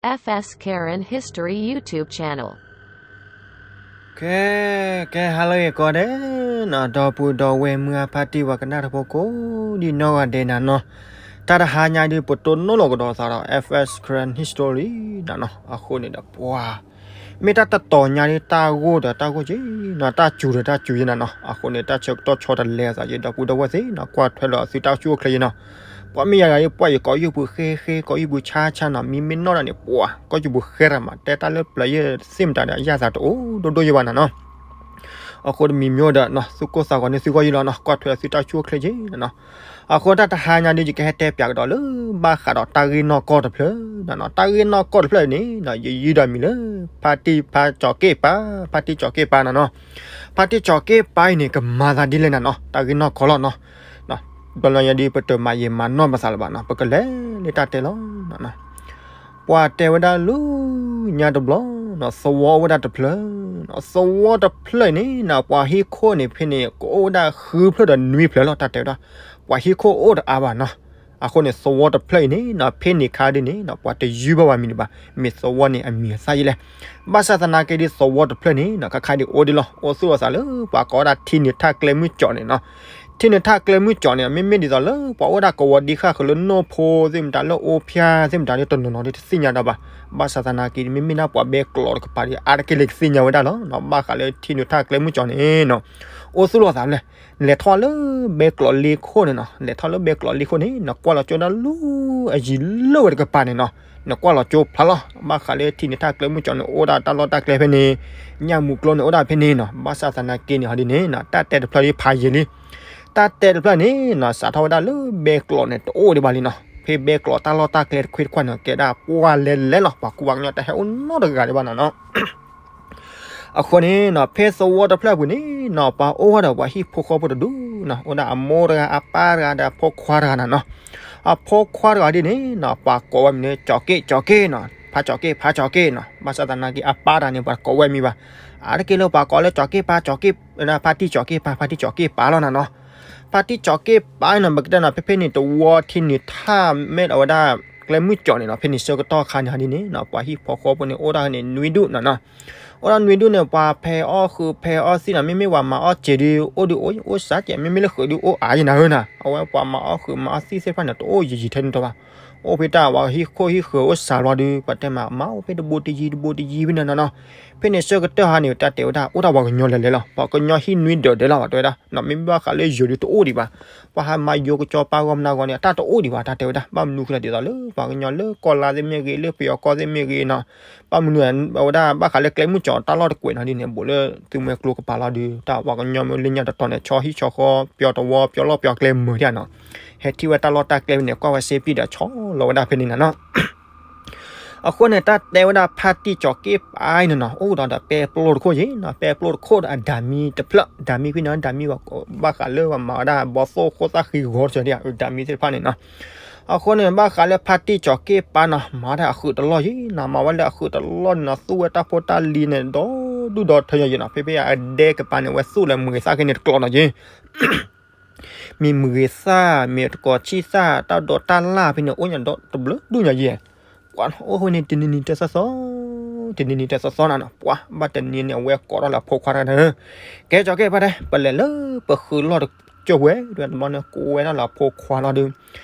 F S Karen History YouTube channel. ကဲ ကဲ ဟါလၢဂ့ၤကိးဂၤဒဲးနီၤ, ဒီပုၢ်ဒီဝဲၢ်မုၢ်အဖါတံၢ် ပှၤကနၣ်တၢ်ဖိကိးဒံနီၢ်ဂၤဒဲးနၤနီၤ, တၢ်တဟါညါဒ် ပတိၢ်နီၣ်လီၤကဒီးသးဒီး F S Karen History နၤနီၤ, အဃိန့ၣ်ဒီးပှၤ မ့ၢ်တၢ်တတီၤညါဒ် တၢ်ဂိၢ်ဒီးတၢ်ဂိၢ်က့နီၤ, တၢ်စူၤဒီးတၢ်စူၤက့နၤနီၤ, အဃိန့ၣ် တၢ်ဆၢကတီၢ်ဆီတလဲအသးက့ ဒီပုၢ်ဒီဝဲၢ်သ့ၣ်နီၤ, ကွၢ်ထွဲလီၤသုတၢ်အိၣ်ဆူၣ်အိၣ်ချ့က့နီၤ, ပှၤမ့ၢ်ယၤယၤဒ် ပှၤယကိးယုၢ်ပူၤဃဲဃဲ ကိးယုၢ်ပူၤဆါဆါနီၤ, မ့မ့ၢ်နီၢ်ဒၣ်န့ၣ် ပှၤ ကိးယုၢ်ပူၤဃဲရၤမး တဲတၢ်လၢပျၢၤယဲၢ်သ့ၣ်မတၤဒီး အယၢ်သးတအိၣ်ဒိၣ်ဒိၣ်ယဲၢ်ဘၣ်နၤနီၤ အဃိတမံၤမ့ၢ်ဒီး သုကိၢ်သးဂီၤန့ၢ်သုဂီၢ်ယဲၢ်လီၤနီၤ, ကွၢ်ထွဲသုတၢ်အိၣ်ဆူၣ်အိၣ်ချ့က့နၤနီၤ, အဃိတၢ်တဟါညါဒ် ယကဟဲတဲပၠးကဒီးလၢ ဘၣ်ဃးဒီးတၢ်ဂ့ၢ်နီၢ်ကီၢ်တဖျၢၣ်နၤနီၤ, တၢ်ဂ့ၢ်နီၢ်ကီၢ်တဖျၢၣ်န့ၣ်နီၤ ယယုၢ်ဒီးမံၤလၢ ဖါတံၢ်ဖါကၠီၤက့ၢ်ပၤ, ဖါတံၢ်ကၠီၤက့ၢ်ပၤနၤနီၤ, ဖါတံၢ်ကၠီၤက့ၢ်ပၤအံၤန့ၣ် ကမၤသးဒ်လဲၣ်နၤနီၤ, တၢ်ဂ့ၢ်နီၢ်ကီၢ်လီၤနီၤ, ဘျီညါဒ် ပတမၤယံာ်မၤနီၢ်ပသးလၢၤဘၣ်နီၤ, ပကလဲၤလၢတၢ်တဲလီၤ ပှၤတဲဝဲဒၣ်လၢညါတဘျီနီၤ, သဝီအိၣ်ဝဲဒၣ်တဖျၢၣ်, သဝီတဖျၢၣ်အံၤန့ၣ်နီၤ ပှၤဟံၣ်ခိၣ်န့ၣ်ဖဲန့ၣ် ကအိၣ်ဝဲဒၣ်ဃုဖျၢၣ်ဒီးနွံဖျၢၣ်လီၤ, တၢ်တဲဝဲဒၣ် ပှၤဟံၣ်ခိၣ်အိၣ်တအါဘၣ်နီၤ, အဃိန့ၣ် သဝီတဖျၢၣ်အံၤန့ၣ်နီၤ ဖဲန့ၣ်ခါဒ်န့ၣ်နီၤ ပှၤတယုၢ်ဘၣ်ဝဲမံၤဒံးဘၣ်, မ့ၢ်သဝီန့ၣ်အမံၤအသၣ်ယဲၢ်လဲၣ်, ဘၣ်ဆၣ်သနာ်က့ဒ်သဝီတဖျၢၣ်န့ၣ်နီၤ ခါခါဒ်အိၣ်ဒ်လီၤ, အိၣ်သူၣ်လီၤသးလၢ ပှၤကိးဝဲဒၣ်ထံနုာ်ထၣ်ကျဲမုၢ်ကၠီၤန့ၣ်နီၤ ထံနုာ်ထၣ်ကျဲမုၢ်ကၠီၤန့ၣ် မ့မ့ၢ်ဒ်သိးလၢ ပှၤအိၣ်ဒၣ်ကဝီၤဒံဃၣ်ဃုာ်လၢနိၣ်ဖိသ့ၣ်မတၤ လၢအိၣ်ဖျါသ့ၣ်မတၤ ဒ်တနီၤနီၤဒ်တသ့ၣ်ညါတၢ်ဘၣ်, ဘၣ်ဆၣ်သနာ်က့ မ့မ့ၢ်ဒၣ်ပှၤဘဲကျိးတကပၤဒ် အါတက့ၢ်လၢကသ့ၣ်ညါဝဲဒၣ်လီၤ, ဘၣ်ဃးလၢထံနုာ်ထၣ်ကျဲမုၢ်ကၠီၤန့ၣ်နီၤ အိၣ်သူၣ်လီၤသးလဲၣ်, လဲၤထီၣ်လၢဘဲကျိးလ့ခိၣ်န့ၣ်နီၤ, လဲၤထီၣ်လၢဘဲကျိးလ့ခိၣ်န့ၣ် နကွၢ်လီၤကၠိဒၣ်လၢအယံၤလၢဝဲတကပၤန့ၣ်နီၤ, နကွၢ်လီၤကၠိဖျါလီၤ, ဘၣ်ဃးလၢထံနုာ်ထၣ်ကျဲမုၢ်ကၠီၤန့ၣ် အိၣ်ဒၣ်တၢ်လီၢ်တၢ်ကျဲဖဲန့ၣ်, ညၣ်မူကျိန့ၣ်အိၣ်ဒၣ်ဖဲန့ၣ်နီၤ, ဘၣ်ဆၣ်သနာ်က့န့ၣ်ဟီဒ်န့ၣ်နီၤ တၢ်တဲတဖျၢၣ်ဒ်ဖးယံာ်လံ, တၢ်တဲတဖျၢၣ်န့ၣ်နီၤ စးထီၣ်ဝဲဒၣ်လၢဘဲကျိးန့ၣ် တအိၣ်ဒံးဘၣ်လံနီၤ, ဖဲဘဲကျိးတၢ်လီၢ်တၢ်ကျဲတခွ့တခွါန့ၣ် ကဲဒၣ်ပှၢ်လဲၤလဲၤလီၤ, ပှၤကူပှၤကညီတဟဲအိၣ်နီတဂၤဒံးဘၣ်နီၤနီၤ အဃိန့ၣ်နီၤ ဖဲသဝီတဖျၢၣ်ပူၤန့ၣ်နီၤ ပှၤအိၣ်ဝဲဒီးပှၤဟံၣ်ဖိဃီဖိတဒူၣ်နီၤ, အိၣ်ဒၣ်အမိၢ်တဂၤ အပၢ်တဂၤဒီးအဖိခွါတဂၤနီၤနီၤ, အဖိခွါတဂၤဒ်န့ၣ်နီၤ ပှၤကိးဝဲမံၤလၢ ကၠီၤက့ၣ် ကၠီၤက့ၣ်နီၤ, ဖါကၠီၤက့ၣ် ဖါကၠီၤက့ၣ်နီၤ, ဘၣ်ဆၣ်သနာ်က့ အပၢ်တဂၤန့ၣ် ပှၤကိးဝဲမံၤဘၣ်, အါတက့ၢ်လၢပှၤကိးလၢကၠီၤက့ၣ်ပၢ် ကၠီၤက့ၣ် ဖါတံၢ်ကၠီၤက့ၣ်ပၢ် ဖါတံၢ်ကၠီၤက့ၣ်ပၢ်လီၤနီၤနီၤ, ဖါတံၢ်ကၠီၤက့ၣ်ပၢ်နီၤ ပကတဲနီၤ ဖဲဖဲန့ၣ် တဝီထံနုာ်ထၣ်မ့ၢ်အဝဲဒၣ် ကျဲမုၢ်ကၠီၤန့ၣ်နီၤ ဖဲန့ၣ်ဆၢကတီၢ်ခါန့ၣ်ဟီဒ်န့ၣ်နီၤ ပှၤဟံၣ်ဖိဃီဖိန့ၣ် အိၣ်ဒၣ်န့ၣ်နွံဒူၣ်နီၤနီၤ, အိၣ်ဒၣ်နွံဒူၣ်န့ၣ် ပှၤဖဲအီၣ်ဃုာ်ဖဲအီၣ်သံနီၤ, မ့မ့ၢ်ပှၤမၤအီၣ်စ့ၤဒုး အိၣ်ဒုးအိၣ်စးကဲး, မ့မ့ၢ်လၢဃုာ်ဒုးအိၣ်အါယနၤဧၢနီၤ, အဝဲပှၤမၤအီၣ်ဃုာ်မၤအီၣ်သံသ့ၣ်တဖၣ်န့ၣ် တအိၣ်ယံာ်ယံာ်ထဲန့ၣ်တဘၣ်, အိၣ်ဖဲတၢ်ပှၤဟံၣ်ခိၣ်ဟံၣ်ဃုာ်အိၣ်စးလီၤဒုး ပှၤတဲမး မၤအိၣ်ဖဲတဘိတယံၤတဘိတယံၤဖဲန့ၣ်နီၤနီၤ, ဖဲန့ၣ်ဆၢကတီၢ်ဟါန့ၣ် တၢ်တဲဝဲဒၣ် အိၣ်ဒၣ်ပှၤကညီလဲၤလဲၤလီၤ, ပှၤကညီဟံၣ်နွံဒၢးဒဲးလီၤ ပှၤတဲဝဲဒၣ်နီၤ, မ့မ့ၢ်ဘၣ်ဃးလၢယိၤဒုးတအိၣ်ဒံးဘၣ်, ပှၤဟးမၤယိၤကစီၤပၤဂီၢ်မနုၤဂီၢ်န့ၣ် အတၢ်တအိၣ်ဒံးဘၣ် တၢ်တဲဝဲဒၣ်, ဘၣ်မနုၤဃိလဲၣ်ဒ်သိးလၢ ပှၤကညီလၢကီၢ်လါသ့ၣ်မ့ၢ်ဂ့ၤ လၢပယီၤကီၢ်သ့ၣ်မ့ၢ်ဂ့ၤနီၤ, ဘၣ်မနုၤအဝဲဒၣ် ဘၣ်ဃးလၢကျဲမုၢ်ကၠီၤတၢ်လီၢ်တကွဲးနီၤဒ်န့ၣ် ဘူးလၢသုးမွဲကျိကပၤလီၤဒုး တၢ်ပှၤကညီမ့ၢ်လၢညါတတီၤန့ၣ် ဆီဟံၣ်ဆီဃီ ပျီတဝီ ပျီလီၢ်ပျီကျဲမုာ်ဒံးနီၤ, ဟဲထံၣ်ဝဲတၢ်လီၢ်တၢ်ကျဲဖဲန့ၣ် ကွၢ်ဝဲစ့ပံၣ်ဒီးဆီလီၤဝဲဒၣ်ဖဲန့ၣ်နီၤနီၤ အဃိန့ၣ် တၢ်တဲဝဲဒၣ်ဖါတံၢ်ကၠီၤက့ၣ်ပၢ်အံၤန့ၣ်နီၤ အိၣ်ဒီးဒီးပဲပျိတခိၣ်ယံၤနီၤ, ပဲပျိတခိၣ်ဒီးအဒၣ်မံတဖျၢၣ်, ဒၣ်မံဖဲန့ၣ် ဒၣ်မံဘၣ်ဃးလၢပှၤမၤဝဲဒၣ်ဘီသိၣ်ခိၣ်သၣ်ဃံဂီၤတစၢၤဒံး ဒၣ်မံသ့ၣ်တဖၣ်န့ၣ်နီၤ. အဃိန့ၣ် ဘၣ်ဃးလၢဖါတံၢ်ကၠီၤက့ၣ်ပၢ်နီၤ မၤဝဲဒၣ်အဃုာ်တလီၢ်ယံၤနီၤ, မၤဝဲလၢအဃုာ်တလီၢ်န့ၣ်နီၤ သူၣ်ဝဲတၢ်ဖိတၢ်လံၤန့ၣ် ဒီဒူၣ်ဒီထၢယံၤနီၤ, ဖဲဖဲအဒဲကပၤန့ၣ် အဝဲသူၣ်လၢမုၢ်ဂ့ၤသၣ်ခဲန့ၣ်တကျိးနီၤယံၤ မ့ၢ်မုၢ်ဂ့ၤသၣ် မ့ၢ်တကိးဆံၣ်သၣ် တၢ်ဒိးတၢ်လၢ်ဖဲန့ၣ် အိၣ်ညါဒီတဘျုးဒူၣ်ညါယံၤ, ကွၢ်အိၣ်ဖဲန့ၣ် တနံၤနံၤတသီသီ, တနံၤနံၤတသီသီနၤနီၤ, ပှၤဘၣ်တနံၤန့ၣ် အဝဲကိးထီၣ်လၢအဖိခွါတဂၤန့ၣ်, ကဲကၠီၤက့ၣ်ပၢ်တဲ ပလဲၤလၢပဃုာ်လီၢ်တကၠိၢ်ဝဲ, တဘျီန့ၣ် ကိးဝဲဒၣ်လၢအဖိခွါလီၤဒုး,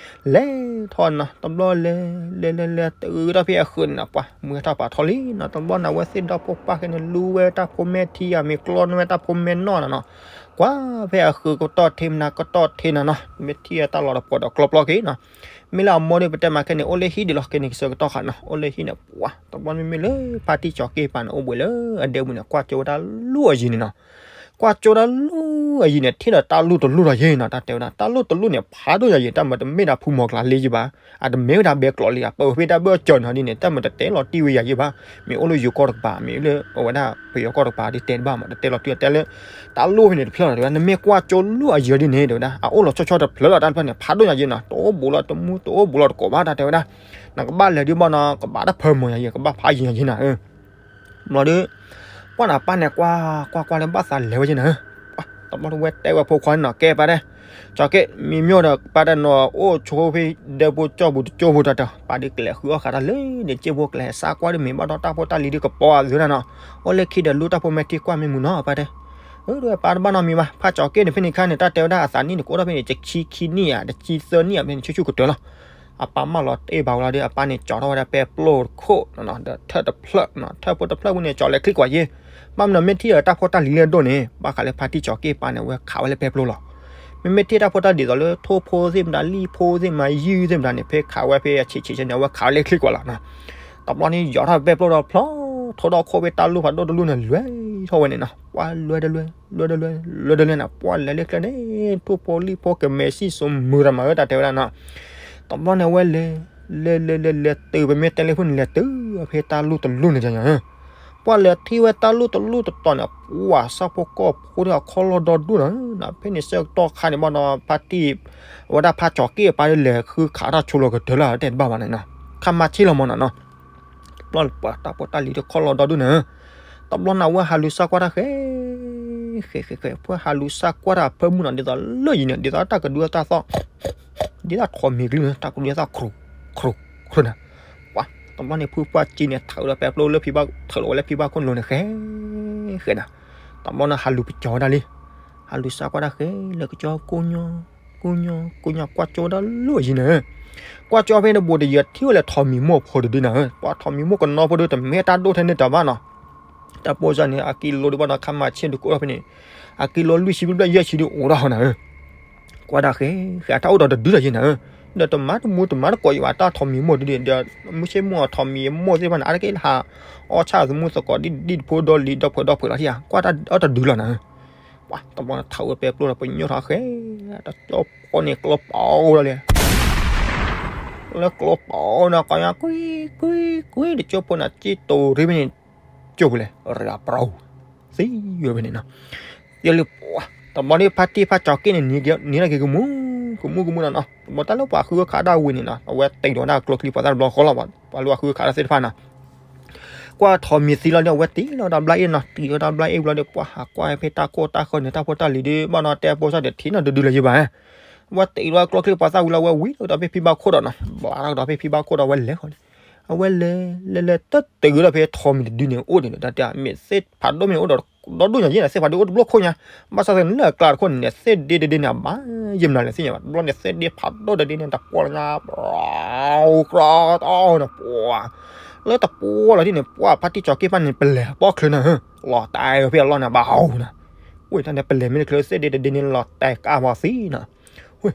လဲၤထီၣ်နီၤ တဘျီလဲၤ လဲၤလဲၤလဲၤ တုၤထီၣ်ဖဲအဃုာ်န့ၣ်နီၤ ပှၤမုၢ်ဟဲထီၣ်ပာ်ထီၣ်လံနီၤ, တဘျီန့ၣ် အဝဲသ့ၣ်ဒီဖိပၢ်ခဲန့ၣ် လူဝဲတၢ်ဖိမဲာ်ထံဧါ မ့ၢ်ကျီန့ၢ်ဝဲတၢ်ဖိမဲာ်နီၢ်နီၤနီၤ, ကွၢ်ဖဲအဃုာ်ကတီၢ်ထံမနၤကတီၢ်ထံနီၤနီၤ မ့ၢ်ထံၣ်တၢ်လီၢ်တပှီၤဒီးကျီပျီက့ၤနီၤ, မ့ၢ်လၢအမိၢ်ဒုး ပတဲမးခဲန့ၣ် အိၣ်လၢဟံၣ်ဒံးလီၤ ခဲန့ၣ်ကစၢၢ်ကတီၢ်ဃာ်နီၤ အိၣ်လၢဟံၣ်န့ၣ် ပှၤတဘျီမ့မ့ၢ်လၢ ဖါတံၢ်ကၠီၤက့ၣ်ပၢ်န့ၣ် အိၣ်ဘှံးလၢအဒဲပူၤန့ၣ် ကွၢ်ကၠိဝဲဒၣ်လီၢ်အယံၤန့ၣ်နီၤ ကွၢ်ကၠိဒၣ်လီၢ်အယံၤန့ၣ် ထံၣ်ဒီးတၢ်လူၢ်တလူၢ်လီၤယံၤနီၤ, တၢ်တဲဝဲဒၣ် တၢ်လူၢ်တလူၢ်န့ၣ် ဖးဒိၣ်ညါယံၤ တၢ်မၤတမ့ၢ်ဒၣ်ဖုမီၤကျၢ်လံယံၤဘၣ်, အတမ့ၢ်ဝဲဒၣ်ဘဲကျိးလံဧါ, ပဝဲဖဲတၢ်ဘၢၣ်စၢၤနီၤဒ်န့ၣ် တၢ်မၤတတဲလီၤတံၢ်ဝဲယၤယံၤဘၣ်, မ့ၢ်အိၣ်လၢယိၤကီၢ်တကပၤ မ့ၢ်လၢအဝဲဒၣ်ပယီၤကီၢ်တကပၤဒ်တဲတဘၣ်မး တတဲလီၤတံၢ်တဲလၢ တၢ်လူၢ်ဖဲန့ၣ်တဖျၢၣ်လီၤ တဲဝဲဒၣ် နမ့ၢ်ကွၢ်ကၠိလူၢ်အယံၤဒ်န့ၣ် တဲဝဲဒၣ် အအိၣ်လီၤဆီဆီတဖျၢၣ်လီၤတၢ်တဖျၢၣ်န့ၣ် ဖးဒိၣ်ညါယံၤနီၤ, တအိၣ်ဘူးလီၤတမူတအိၣ်ဘူးလီၤတကိးဘၣ် တၢ်တဲဝဲဒၣ်, နကဘၣ်လဲၤဒုးဘၣ်နီၤ ကဘၣ်တၢ်ဖၢမီၤညါယံၤ ကဘၣ်ဖးယံၤညါယံၤနီၤ ဘျီဒုး ပှၢ်နၤပၢ်န့ၣ် ကွၢ် ကွၢ် ကွၢ်လၢဘၣ်သးလဲၤဝဲက့ၤနၤဧၢ, တဘျီတဝဲတဲဝဲဖိခွါန့ၣ်နီၤ ကဲပၢ်တဲ ကၠီၤက့ၣ် မံၤမျိၣ်ဒီး ပၢ်တနီၤအိၣ်ဆိဖဲဒဲဖိကၠီၣ်ပူၤတကၠိဖိတၢ်တၢ် ပၢ်ဒုးကလဲၤဃုအီၣ်ဃာ်တၢ်လၢန့ၣ် ကၠ့ဖိကလဲၤစးကွၢ်တမ့ၢ်ဘၣ်ဒီး တၢ်ဖိတၢ်လံၤဒုးကပီၤအသုနၤနီၤ, အိၣ်လၢခံဒီးလူတၢ်ဖိမဲာ်ထံကွၢ်မ့ၢ်မုာ်နီၤ ပၢ်တဲ. အၢ ပၢ်တဘၣ်နီတမံၤဘၣ်, ဖးကၠီၤက့ၣ်န့ၣ်ဖဲန့ၣ်ခါန့ၣ် တၢ်တဲဝဲဒၣ်အသးနံၣ်န့ၣ် ကအိၣ်ထီၣ်ဖဲန့ၣ် တဆံခံနံၣ်ဧါ တဆံသၢနံၣ်ဧါ ဖဲန့ၣ် ဆူၣ်ဆူၣ်ကတၢၢ်လီၤ. အပၢ်မၢလီၤတ့ၢ်ဘၣ်ဝဲလီၤဒီး အပၢ်န့ၣ်ကၠီၤထီၣ်ဝဲဒၣ်ပဲပျိၢ်တခိၣ် ဒီးထၢၣ်တဖျၢၣ်, ထၢၣ်ဖိတဖျၢၣ်ပူၤန့ၣ် ကၠီၤလဲၤချံကွၢ်ယ့ၢ်, ဘၣ်မနုၤမ့ၢ်ထံၣ်ဒီးတၢ်ဖိတၢ်လံၤလၢအဒိၣ်န့ၣ် ဘၣ်ဃးလၢဖါတံၢ်ကၠီၤက့ၣ်ပၢ်န့ၣ် အဝဲခးဝဲလၢပဲပျိၢ်လီၤ. မ့မ့ၢ်ထံၣ်တၢ်ဖိတၢ်လံၤဒ်သိးလၢထိၣ်ဖိသ့ၣ်မတၤ လံၣ်ဖိသ့ၣ်မတၤ ယုၢ်သ့ၣ်မတၤန့ၣ် ဖဲခးဝဲဖဲအဆံးဆံးန့ၣ် အဝဲခးဝဲလၢချံကွၢ်လီၤနီၤ. တဘျီန့ၣ် ယီၤထီၣ်ပဲပျိၢ်ဒီးဖျီ ထိၣ်ဒီခိၣ်ဖဲတၢ်လူၢ်ဖးဒိၣ်တလူၢ်န့ၣ် လွဲထီၣ်ဝဲန့ၣ်နီၤ, ပှၤလွဲတလွဲ လွဲတလွဲ လွဲတလွဲန့ၣ် ပှၤလဲၤလၢကျဲန့ၣ် ထိၣ်ဖိလံၣ်ဖိကမဲာ်ဆံၣ်စိၤမုာ်တၢ်မၤဝဲတၢ်တဲဝဲဒၣ်နီၤ. တဘျီန့ၣ် အဝဲလဲၤ လဲၤလဲၤလဲၤလဲၤတုၤ ပမ့ၢ်တဲလၢဖုၣ်န့ၣ် လဲၤတုၤဖဲတၢ်လူၢ်တလူၢ်န့ၣ် ပှၤလဲၤထံၣ်ဝဲတၢ်လူၢ်တလူၢ်တတီၤန့ၣ် ပှၤဆၣ်ဖိကီၢ်ဖိဒီးအခီၣ်လီၢ်ဒီဒူၣ်နီၤ, ဖဲန့ၣ်ဆၢကတီၢ်ခါန့ၣ်ဘၣ်နီၤ ဖါတံၢ် အဝဲဒၣ်ဖးကၠီၤက့ၣ်ပၢ်ဒီးလဲၤဃုခးတၢ်ဆိလီၤကတၢၢ်လၢတဲတဘၣ်ဘၣ်န့ၣ်နီၤ, ခါမၤဆ့ၣ်လီၤမၢ်နီၤနီၤ. တဘျီန့ၣ် ပှၤတၢ်ဖိတၢ်လံၤဒုးခီၣ်လီၢ်ဒီဒူၣ်န့ၣ်, တဘျီန့ၣ် အဝဲဟးလူၤစၢ်ကွၢ်တၢ်ဃဲ ဃဲဃဲဃဲ ပှၤဟးလူၤစၢ်ကွၢ်တၢ်ဖၢမုၢ်နီၤ ဒ်သိးလၢယံၤန့ၣ် ဒ်သိးတၢ်ကဒုအတၢ်သီၣ် ဒ်တၢ်ထိးမံၤကလုၢ်န့ၣ် တၢ်ကဒုအသီၣ် ခရူၣ်ခရူၣ်န့ၣ်, ပှၤတဘျီန့ၣ် ဖုပှၢ်ကၠံန့ၣ် ထးဒီးပဲပျိၢ်လၢဖံဘၣ် ထးလီၤဝဲလၢဖံဘၣ်ခိၣ်လိၤန့ၣ် ဃဲဃဲနီၤ. တဘျီန့ၣ် ဟးလူၤပကၠီၤဝဲဒၣ်လံ, ဟးလူၤစၢ်ကွၢ်တၢ်ဃဲ လဲၤကကၠီ ကိညီ ကိညီ ကိညီ ကွၢ်ကၠီဝဲဒၣ်လၢယံၤန့ၣ်, ကွၢ်ကၠီဖဲန့ၣ်တဘိးတယၢၤ ထံၣ်ဝဲလၢထိးမံၤမိၢ်ဖိတဒုန့ၣ်, ပှၤထိးမံၤမိၢ်ကနီဖိဒု တမ့ၢ်တၢ်ဒိၣ်ထဲန့ၣ်တၢ်ဘၣ်နီၤ. တၢ်ပိၢ်စၢ်န့ၣ် အကံလိဒုးဘၣ်နီၤ ခါမၤဆ့ၣ်ဒုးကအိၣ်ထီၣ်ဖဲန့ၣ်, အကံလိလွံၢ်ဆံဘျဲၣ်ဘျဲၣ်ယဲၢ်ဆံဒုးအိၣ်ထီၣ်နီၤ. ကွၢ်ဒၣ်ဃဲ ဃဲအတၢ်အိၣ်ဒီးတဒုလီၤယံၤန့ၣ်, ဒီးတမၤတမူတမၤတကိးယံၤဘၣ် တၢ်ထိးမံၤမိၢ်တဒုန့ၣ်ဒီး မုၢ်ဆ့ၣ်မုၢ်အီၤထိးမံၤမိၢ်သ့ၣ်တဖၣ်န့ၣ် အါတက့ၢ်လၢဟး အီၣ်ဆၣ်သမူသကိးဒ်ဒ်တဖိဒီလံၤဒီဖှဲးဒီဖှဲးလီၤထံၣ်ဧါ ကွၢ်တၢ်အီၣ်တဒုလီၤန့ၣ်. ပှၤတဘျီန့ၣ် ထးဝဲပဲပျိၢ်ဒီး ပညိၣ်ထီၣ်ဃဲ တကၠိဖိန့ၣ် ကျိပီလီၤလံ လၢကျိပီန့ၣ် ကီညါကွံကွံကွံ တကၠိဖိန့ၣ် ကၠ့တိၤရ့ဖဲန့ၣ် ကၠိဖိလဲၣ် ရၤပျီ သံဝဲဖဲန့ၣ်နီၤ. ယလၢပှၤ တဘျီန့ၣ် ဖါတံၢ်ဖါကၠီၤက့ၣ်န့ၣ် နံၤထီၣ်က့ၤကမူ ကမူကမူနီၤနီၤ တဘျီတၢ်လၢပှၤဃုအခးဒၣ်ဝံၤန့ၣ်နီၤ အဝဲတ့ဒီးဒၣ်ကျိချံပှၤသၣ်တဘျီဃီလီၤ ပှၤလၢအဃုအခးဒၣ်သ့ၣ်တဖၣ်နီၤ ကွၢ်ထိးမံၤသံလီၤဒီး အဝဲတ့လီၤတၢ်ဘျါအ့ၣ်နီၤ တ့လီၤတၢ်ဘျါအ့ၣ်ဘျီဒီး ပှၤဟးကွၢ်ဖဲတၢ်ကိၢ်တၢ်ဃၢန့ၣ် တၢ်ဖိတၢ်လံၤဒုး ဘၣ်နီၤတဲဖိစၢ်ဒီးထံၣ်နီၤတဒုလၢၤယဘၣ် ဝဲတ့လီၤကျိချံပှၤသၣ်ဝံၤလီၤ ဝဲဝံၤဒီးဖဲဖံဘၣ်ခိၣ်ဒီးနီၤ ဘျါဒီးဖဲဖံဘၣ်ခိၣ်ဒီး ဝဲလဲၤဃီၤန့ၣ် အဝဲလဲၤ လဲၤလဲၤတတုၤဒီးဖဲထိးမံၤတဒုန့ၣ် အိၣ်န့ၣ်ဒီး တၢ်တဲ မ့ၢ်သ့ၣ်ဖးဒိၣ်မ့ၢ်အိၣ်ဒီး ဒီဒူၣ်ညါယဲၢ်န့ၣ် သ့ၣ်ဖးဒိၣ်အိၣ်တဘျီခိၣ်ညါ ဘၣ်ဆၣ်သနာ်က့လၢအကျါတခိၣ်န့ၣ် သ့ၣ်ဒ့တဒ့န့ၣ် အဘၣ်ယဲၢ်မနုၤလဲၣ်သ့ၣ်ညါဘၣ် တဘျီန့ၣ် သ့ၣ်ဒ့ဖးဒိၣ်တဒ့န့ၣ် တပှီၢ်လီၤညါ ဘြၣ်ကရီတအီၣ်န့ၣ် ပှၤ လၢတပှီၢ်လီၤဒ်န့ၣ် ပှၤဖါတံၢ်ကၠီၤက့ၣ်ပၢ်န့ၣ် ပလဲၤပီၣ်ချၢနီၤ လီၤတဲာ်ဖဲအလီၢ်န့ၣ် ဘၣ်ဟီနီၤ ဝဲတၢ်န့ၣ် ပလဲၤမ့ၢ်တချုး သ့ၣ်ဒ့တဒ့န့ၣ် လီၤတဲာ်ကါပှၤသံနီၤ ဝဲ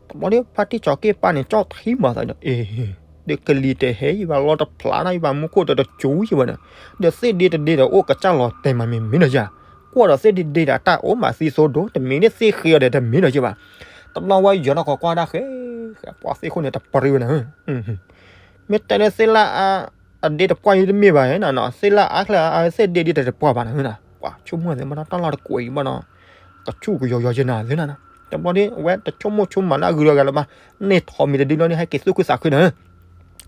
တဘျီဒီး ဖါတံၢ်ကၠီၤက့ၣ်ပၢ်န့ၣ် ကၠီၣ်ထံမၤသးဒီး အ့ ဒီးကလံၤတဟဲယံၤဘၣ် လီတဖျးနီၤယံၤဘၣ် မူခိၣ်တတစူၤယံၤဘၣ်န့ၣ် ဒီးသ့ၣ်ဒ့တဒ့ဒီး အိၣ်ကစၢ်လီၤတဲာ်မးမ့ၢ်မ့ၢ်နီၤယၤ ကွၢ်ဒီးသ့ၣ်ဒ့တဒ့ဒီး တၢ်အိၣ်မးသံသိဒိၣ် တမ့ၢ်န့ၣ်သ့ၣ်ဃ့အီၤဒီး တမ့ၢ်နီၤယံၤဘၣ် တဘျီဝဲယီၤထီၣ်ကီးကွၢ်ဒၣ်ဃဲ ဃဲပှၤသ့ၣ်ခိၣ်န့ၣ် တပရံဝဲန့ၣ် မ့ၢ်တဲလၢသ့ၣ်လၢအ အဒ့တပှၢ်ယံၤတမ့ၢ်ဘၣ်နီၤ သ့ၣ်လၢအါချၢအသ့ၣ်ဒ့ဒ့တတပှၢ်ဘၣ်နီၤ ပှၤဆိကမိၣ်သ့ၣ်မ့ၢ်နီၤ တၢ်လီၢ်တကွဲးအံၤဘၣ်နီၤ ကဆူၣ်ကယီၤယီၤယဲၢ်နၤသ့ၣ်နီၤ တဘျီဒ် အဝဲတဆိကမိၣ်ဆိကမးလၢအဂုၤအဂၤလၢၤဘၣ် န့ၢ်ထိးမံၤတဒုလီၤန့ၣ် ဟဲက့ၤသူၣ်ခုသးခုနီၤ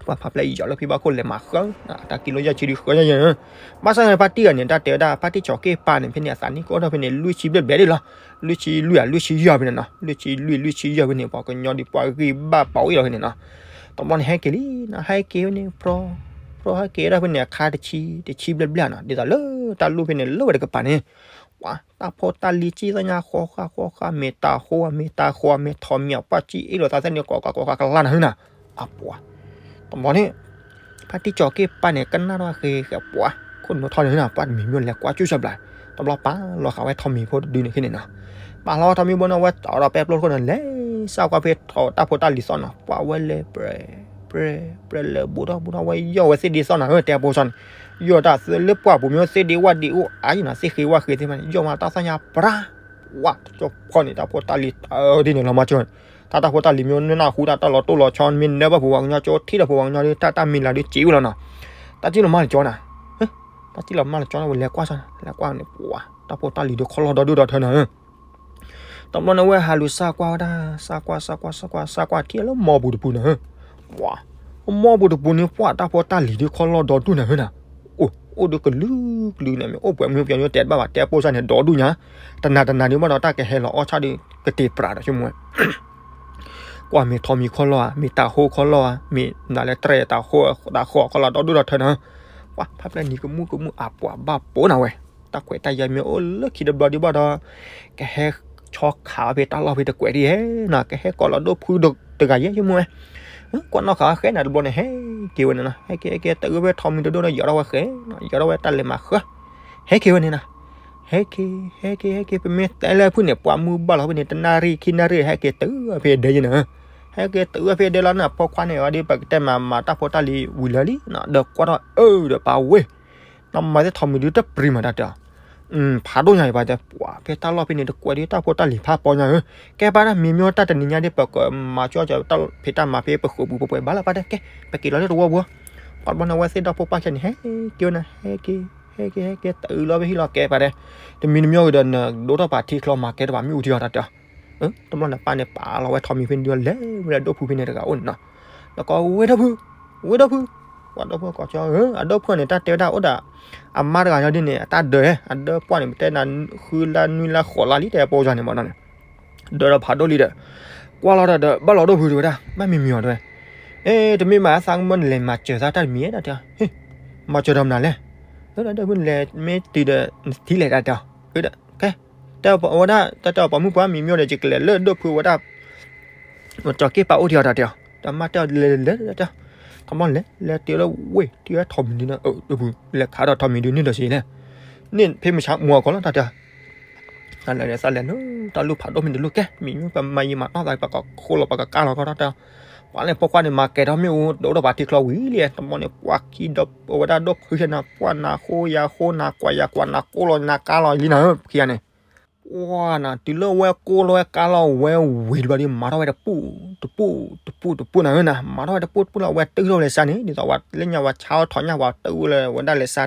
ပှၤဖးဖျဲးယီၤလၢဖံဘၣ်ခိၣ်လဲၤမၤဃၢ တၢ်ကံလိယဲၢ်ဆံဒုဃၢယဲၢ်ယဲၢ် ဘၣ်ဆၣ်န့ၣ် ဖါတံၢ်ဂၤန့ၣ် တၢ်တဲဝဲဒၣ် ဖါတံၢ်ကၠီၤက့ၣ်ပၢ်န့ၣ် ဖဲန့ၣ် အသးနံၣ်ကအိၣ်ထီၣ်ဖဲန့ၣ် လွံၢ်ဆံဘျဲၣ်ဘျဲၣ်ဒ်လီၤ လွံၢ်ဆံလွံၢ်ဧါ လွံၢ်ဆံယဲၢ်ဖဲန့ၣ်နီၤ လွံၢ်ဆံလွံၢ် လွံၢ်ဆံယဲၢ်ဖဲန့ၣ် ပှၤကညီဒ်ပှၤဂံၢ်ဘၣ်ပာ်ဝဲလီၤဖဲန့ၣ်နီၤ တဘျီန့ၣ် ဟဲက့ၤလံနီၤ ဟဲက့ၤဖဲန့ၣ် ဖြီ ဖြီဟဲက့ၤဒၣ်ဖဲန့ၣ် အခါတဆံ တဆံဘျဲၣ်ဘျဲၣ်နီၤ ဒ်သိးလၢတၢ်လူၢ်ဖဲန့ၣ် လၢဝဲတကပၤန့ၣ် ပှၤတၢ်ဖိတၢ်လံၤကံသ့ၣ်ညါ ဃီဃာ်ဃီဃာ် မ့ၢ်တၢ်ဃိ မ့ၢ်တၢ်ဃီ မ့ၢ်ထိးမံၤ ပှၢ်ကံအ့ၣ်လိာ်သးသ့ၣ်န့ၣ် ကိးကးကိးကးကလၢ်နၤဟဲနီၤ အပှၤ တဘျီန့ၣ် ဖါတံၢ်ကၠီၤက့ၣ်ပၢ်န့ၣ် ကနၣ်ထီၣ်ဃဲဃဲပှၤ ခိၣ်နူာ်ထီၣ်န့ၣ်နီၤ ပှၤတမံၤမ့ၢ်လဲၤကွၢ်ကၠူၣ်စၢ်ဘျါ တဘျီပာ်လီၤဃာ်ဝဲထိးမံၤဖိတဒုန့ၣ်ဖဲန့ၣ်နီၤ ပာ်လီၤဝဲထိးမံၤဖိန့ၣ် ဝဲတီၤဒီးပဲပျိၢ်ခိၣ်န့ၣ် လဲၤစၢ်ကွၢ်ဖဲတၢ်ဖိတၢ်လံၤသီၣ်နီၤ ပှၤဝဲလဲၤ ပြဲ ပြဲလဲၤဘူးထီၣ်ဘူးထီၣ်ဝဲ ယီၢ်ဝဲသ့ၣ်ဒ့သီၣ်နီၤ တဲအဖိစီန့ၣ် ယီၢ်တၢ်သၢလၢပှၢ်ပူၤမ့ၢ်ဝဲသ့ၣ်ဒ့ဝၣ်ဒ့အိၣ်အါယံၤနီၤ သ့ၣ်ဃ့ဝၣ်ဃ့သ့ၣ်မးန့ၣ် ယီၢ်မးတၢ်သီၣ်ညါပြါ ဝါတကၠီဖီန့ၣ် တၢ်ဖိတၢ်လံၤတၢ်ဒ်န့ၣ်လီၤမးကၠီ တၢ်တၢ်ဖိတၢ်လံၤမ့ၢ်နၢ်ဟူတၢ်တၢ်လီၤတိၢ်လီၤဆီ မ့ၢ်နၢ်ဘၣ်ပှၤကညီကၠီထံၣ်ဒီးပှၤကညီဒ်တၢ်တၢ်မံၤလၤဒ်စံးဝဲလီၤနီၤ တၢ်စံၣ်လီၤမၢ်လၢကၠီနီၤ တၢ်စံၣ်လီၤမၢ်လၢကၠီန့ၣ် ဝဲလဲၤကွၢ်စၢ် လဲၤကွၢ်န့ၣ် ပှၤတၢ်ဖိတၢ်လံၤဒုးခီလီၤဒီဒူၣ်ဒီထၢနီၤ တဘျီန့ၣ်ဝဲဟးလူၤစၢ်ကွၢ်ဝဲဒၣ် စၢ်ကွၢ် စၢ်ကွၢ် စၢ်ကွၢ် စၢ်ကွၢ်ထံၣ်လၢမီပူၤတပူၤန့ၣ် ပှၤ မီပူၤတပူၤန့ၣ် ပှၤတၢ်ဖိတၢ်လံၤဒုးခီလီၤဒီဒူၣ်န့ၣ်နီၤ အိၣ် အိၣ်ဒုးကလုာ်ကလုာ်န့ၣ် မ့ၢ်အိၣ်ပှဲၤမုၢ်ပှဲၤညိတဲတဘၣ်ဘၣ် တဲပိၢ်စၢ်န့ၣ် ဒီဒူၣ်ညါ, တနၤတနၤဒုးဘၣ်ဒီး တၢ်ကဟဲလီၤအီၣ်ဆၣ်ဒုး ကတ့ၤပြးဒီးဆိကမိၣ်ဝဲ ကွၢ်မ့ၢ်ထီးမံၤခီၣ်လီၢ်ဧါ, မ့ၢ်တၤဟိၣ်ခီၣ်လီၢ်ဧါ, မ့ၢ်နၤလၢတြဲၤတၤဟိၣ်တၤဃီခီၣ်လီၢ်ဒီဒူၣ်ဒီထၢန့ၣ်, ပှၤဖးဖျဲၣ်နံၤကမူၣ်ကမူၣ်အပှၤဘၣ်ပိာ်နၤဝဲ, တၢ်ခွဲးတၢ်ယာ်မ့ၢ်အိၣ်လၢခံတဘျီဒုးဘၣ်ဒီး ကဟဲဆီခးဖဲတၢ်လီၢ်ဖဲတကွဲးဒ်ဧါနီၤ, ကဟဲကိးလီၤဒိၣ်ဖုတဂၤယဲယမိၢ်ဝဲ, ကွၢ်နီၣ်ဃာ်ဃဲနၤတဘျီန့ၣ် ဟဲက့ၤဝဲန့ၣ်နီၤ, ဟဲက့ၤဟဲက့ၤတအုၣ်ဖဲထီးမံၤတဒိၣ်ဒီး ယီၤထီၣ်ဝဲဃဲ, ယီၤထီၣ်ဝဲတၢ်လဲၤမၤဃၢ, ဟဲက့ၤဝဲန့ၣ်နီၤ, ဟဲက့ၤ ဟဲက့ၤ ဟဲက့ၤ ပမ့ၢ်တဲလၢဖုၣ်န့ၣ် ပှၤမုၢ်ဘၣ်လီၤဖဲန့ၣ် တနၣ်ရံၣ်ခံနၣ်ရံၣ် ဟဲက့ၤတအုၣ်ဖဲဒဲယဲန့ၣ်, ဟဲက့ၤတအုၣ်ဖဲဒဲလီၤန့ၣ် အဖိခွါန့ၣ်အီၤဒ် ပကတဲမၤမၤတၢ်ဖိတၢ်လံၤဝံၤလၢာ်လံ, ဒီးကွၢ်ထီၣ်အၢဒီးပာ်ဝဲ နမၤသ့ၣ်ထီးမံၤဒုးတပျံၤမးတၢ်တဲအီၤ, ဖးဒိၣ်ညါအံၤပှၤတဲ ပှၤဖဲတၢ်လီၢ်ဖဲန့ၣ်တကွဲးဒ်တၢ်ဖိတၢ်လံၤဖးပီညါဧၢ, ကဲပၢ်တၢ်မံၤမ့ၢ်တၢ်တနံၤညါဒ် ပကမၤကၠီကၠီတၢ်ဖံးတၢ်မၤဖဲပဃုာ်ပူၤပပှဲၤဘၣ်လၢပၢ်တဲ ကဲ ပက့ၤလီၤလၢတဝီပူၤ, ပှၤတဘျီန့ၣ် အဝဲသ့ၣ်ဒီဖိပၢ်ခဲန့ၣ် ဟဲက့ၤဝဲန့ၣ် ဟဲက့ၤ ဟဲက့ၤ ဟဲက့ၤ တအုၣ်လီၤဖဲဟံၣ်လီၤကဲပၢ်တဲ, တမံၤတမံၤဂ့ၤဒီး နဒိၣ်ထီၣ်ပာ်ထံချီမၤကဲတဘၣ်မ့ၣ်အူထံအီၤတၢ်တဲအီၤ, တဘျီန့ၣ် ပၢ်န့ၣ်ပာ်လီၤဝဲထီးမံၤဖဲန့ၣ်ဒုးလဲၤဝဲလၢ ဒိၣ်ဖုဖဲန့ၣ်တဂၤအိၣ်န့ၣ်နီၤ, ဒီးကိးဝဲဒိၣ်ဖု, ဝဲဒိၣ်ဖု, ပှၤဒိၣ်ဖုကိးကၠီဧၢ, အဒိၣ်ဖုန့ၣ် တၢ်တဲဝဲဒၣ်အိၣ်ဒီး အမါတဂၤညီဒ်န့ၣ် အတၢ်ဒၢးဧၢ, အဒၢးပှၢ်န့ၣ် ပတဲနၤဃုလါနွံလါဃိးလါလံ တဲပိၢ်စၢ်န့ၣ်မးနီၤန့ၣ်, ဒၢးဒီးဖးဒိၣ်လံဒီး, ကွၢ်လီၤဒီး ဘၣ်လီၤဒိၣ်ဖုတဲဝဲဒၣ် ဘၣ်မံၤမံၤအီၤတဲဝဲ, အဲ တမ့ၢ်မးသးကမၢနလဲၤမၤစၢၤသးတၢ်တမံၤတၢ်တဲအီၤ, မၤစၢၤဒီးမနုၤလဲၣ်, ဒိၣ်ဖုနလဲၤမ့ၢ်တုၤဒီး နထံၣ်လဲၣ်တၢ်တဲအီၤ, ကဲ တဲဝဲဒၣ် တၢ်တဲအီၤပှၤမုၢ်ပှၢ်မံၤမံၤဒီး ယကလဲၤလၢဒိၣ်ဖုဝဲဒၣ် ကၠီၤက့ၣ်ပာ်အိၣ်ထံအီၤတၢ်တဲအီၤ, တၢ်မါတဲအီၤလဲၤလဲၤလဲၤတဲအီၤ, ထီၣ်မီလဲၤလဲၤတုၤလၢဝ့ၢ် တုၤထီးမံၤဒုးန့ၣ် ဒိၣ်ဖု လဲၤခးဒီးထီးမံၤဒုးန့ၣ်ဒီးစ့လဲၣ်, န့ၣ်ဖဲမုၢ်ဆါမူအီၤကီးလီၤတၢ်တဲအီၤ, တၢ်လဲၤဒီးသးလဲၤလၢ တၢ်လူၢ်ဖးဒိၣ်မ့ၢ်တလူၢ်ကဲ မံၤမံၤပမၤယံာ်မၤနီၢ်သး ပကဃိလီၤပကကါလီၤကီးတၢ်တဲအီၤ, ပှၤလဲၤပိာ်ခွါန့ၣ် မၤကဲၤထီၣ်မ့ၣ်အူ ဒိၣ်ထီၣ်ပာ်ထံချီဝံၤလံ တမီန့ၣ် ပှၤခံဒီး အဝဲဒၣ်ဒိၣ်ဖုဆဲနၤ ပှၤနၤဃိယၤဃိနၤကွၢ်ယၤကွၢ်နၤကိၢ်လီၤနၤကါလီၤလံနၤဧၢ ခံဂၤန့ၣ် ပှၤနၤ တုၤလၢဝဲကိၢ်လီၤဝဲကါလီၤဝဲဝံၤတဘျီဒီး မၤထီၣ်ဝဲတပူၤ တပူၤ တပူၤ တပူၤနၤဧၢနၤ မၤထီၣ်ဝဲတပူၤတပူၤလီၤ ဝဲတုၢ်ထီၣ်လဲၤစါန့ၣ် ဒ်သိးဝဲလၢညါဝဲဆါအီၣ်ထီၣ်ညါ ပှၤတုၢ်လၢဝဲဒၣ်လဲၤစါ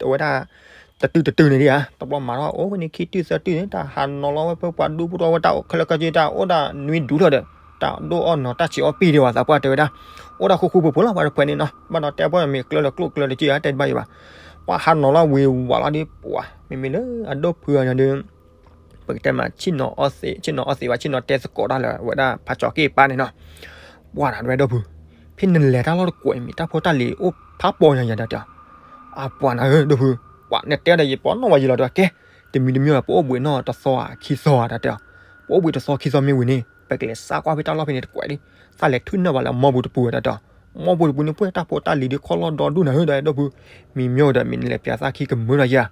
တဝဲဒၣ် တတုၤတတုၤန့ၣ်ဒံးဧါ တဘျီမၤထီၣ်အိၣ်ဝဲန့ၣ်ခံတုၤသၢတုၤန့ၣ် တၢ်ဟးနီၤလီၤဝဲဖဲပှၤဒူပူၤထီၣ်ဝဲတၢ်အိၣ်ခဲလၢာ်ခဲဆ့ တၢ်အိၣ်ဒၣ်နွံဒူထီၣ်ဒီး တၢ်ဒိၣ်အီၣ်နီၤတၢ်ဆံးအီၣ်ပံၢ်ဒံးဘၣ် သးပှၢ်တဲဝဲဒၣ် အိၣ်ဒၣ်ဃူဃူဖိးဖိးလီၤ ပှၤတဖှဲးန့ၣ်နီၤ ဘၣ်ဒီးတဲပှၢ်မ့ၢ်ကျၢလၢကျိၣ်ကျၢလၢက့ဧါ တဲတဘၣ်ယံၤဘၣ် ပှၤဟးနီၤလီၤဝံၤဝးလီၤဒ်ပှၤ မ့မ့ၢ်လၢအဒိၣ်ဖုအီၤဒီး ပကတဲမး ဆ့ၣ်နီၤအီၣ်သံး ဆ့ၣ်နီၤအီၣ်သံးဘၣ် ဆ့ၣ်နီၤတဲသကိးတၢ်လၢဝဲဒၣ်ဖးကၠီၤက့ၣ်ပၢ်န့ၣ်နီၤ ပှၤနၤတဝဲဒိၣ်ဖု ဖဲနလဲၤတၢ်လီၢ်တကွဲးမ့ၢ် တၢ်ဖိတၢ်လံၤအိၣ်ဖးပီညါယၤဒီးတဲအီၤ အပှၤနၤဧၢ ဒိၣ်ဖု ပှၤနတဲဒီးယပီၤနီၣ်ဝဲယံၤလီၤတဝဲကဲ တမံၤတမံၤ ပအိၣ်ဘှံးနီၣ်တသီခံသီဧါတၢ်တဲအီၤ ပအိၣ်ဘှံးတသီခံသီမ့ၢ်ဝံၤန့ၣ် ပကလဲၤစးကွၢ်ဖဲတၢ်လီၢ်ဖဲန့ၣ်တကွဲးလံ သးလဲၤထုးနၢ်ဘၣ်လၢအမီပူၤတပူၤဝဲတၢ်တဲအီၤ မီပူၤတပူၤန့ၣ် ပှဲၤတၢ်ဖိတၢ်လံၤဒ်ခီၣ်လီၢ်ဒီဒူၣ်နၤဧၢ ဒီးဒိၣ်ဖု မံၤမ့ၢ်အိၣ်ဒီးမ့ၢ်နလဲၤပျးသးခံကမၢဒီးယၤ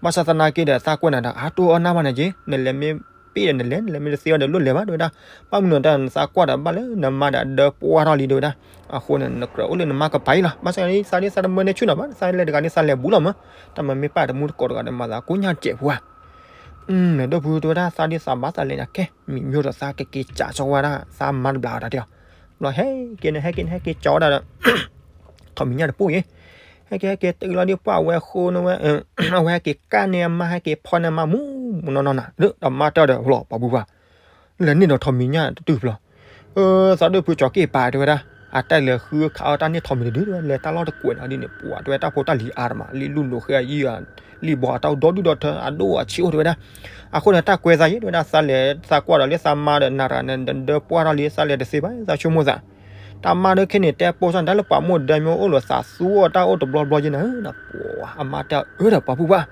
ဘၣ်ဆၣ်သနာ်က့ဒီးသးကွၢ်နၤဒီး အါတိၢ်အီၣ်နၢ်ဘၣ်နၤက့ နလဲၤမ့ၢ်ပ့ၢ်ဒီးနလဲၤ နလဲၤမ့ၢ်တသ့အီၤဒီးလိၣ်လဲၤဘၣ် တဲဝဲဒၣ် ဘၣ်မနုၤတၢ်နသးကွၢ်ဒီး ဘၣ်လၢနမါဒီးအဒၢပှၢ်ထီၣ်လံ တဲဝဲဒၣ် အဃိန့ၣ် နကြၢးအိၣ်လၢနမါကပၤအံၤလီၤ ဘၣ်ဆၣ်သးဒ်သးတမၢန့ၢ်ဆူၣ်နီၤဘၣ် သးလဲၤတဂၤန့ၣ် သးလဲၤဘူးလီၤမး တၢ်မၤမ့ၢ်ပၢ်တမူတကိးတဂၤဒီး မၤသးကိးညါတစဲးဖိဧါ ဒိၣ်ဖုတဲဝဲဒၣ် သးဒ်သးဘၣ်သးလဲၤနၤကဲ မံၤမ့ၢ်ဒီးသးကက့ၤကးစီဝဲဒၣ် သးမါတဘျီတၢ်တဲအီၤ ဘျီဟဲက့ၤန့ၣ် ဟဲက့ၤန့ၣ် ဟဲက့ၤကၠီဝဲဒၣ်ဒီး ထီၣ်မံၤညၣ်တပိၢ်အံၤ ဟဲက့ၤ ဟဲက့ၤ တုၤလီၤဒ်ပှၢ်ဝဲဃိန့ၣ်ဝဲ အဝဲဟဲက့ၤကၣ်န့ၢ်အမါ ဟဲက့ၤဖီန့ၢ်အမါ မူမူနီၢ်နီၢ်နၤ လၢဒီးမါတဲအီၤဒီး လီၤပှၤဘူၣ်ပှၢ် လဲၤန့ၢ်ဒီးထီၣ်မံၤညၣ်တတုၢ်ဖျီ သးဒိၣ်ဖုကၠီၤက့ၣ်ပၤတဲဝဲဒၣ် အတၢ်လဲၤဃုခးအီၣ်တၢ်န့ၢ်ထီၣ်မံၤတဒုတဲဝဲ လဲၤတၢ်လီၢ်တကွဲးနီၤဒ်န့ၣ် ပှၤတဲဝဲတၢ်ဖိတၢ်လံၤအါတမး လံၣ်လူၢ်နိးဃဲအယုၢ် လံၣ်ဘီအတၢ်အိၣ်ဒီဒူၣ်ဒီထၢ အဒိၣ်အဆံးအိၣ်တဲဝဲဒၣ် အဃိန့ၣ် တၢ်ကွဲသးယဲၢ်တဲဝဲဒၣ် သးလဲၤသးကွၢ်ဒီးလၢသးမါဒီးနၤရၤန့ၣ် ဒၢပှၢ်ထီၣ်လံ သးလဲၤတသ့ဘၣ် သးဆိကမိၣ်သး တၢ်မါဒီးခဲန့ၣ် တဲပိၢ်စၢ်န့ၣ် တၢ်လၢပှၤမိၢ်ဒၢမ့ၢ်အိၣ်လီၤသးသူအီၣ်တၢ်အိၣ်တဘျီဘျီယဲၢ်နၤ ပှၤအမါတဲအီၤဒီးပှၤဘူၣ်ပှၢ်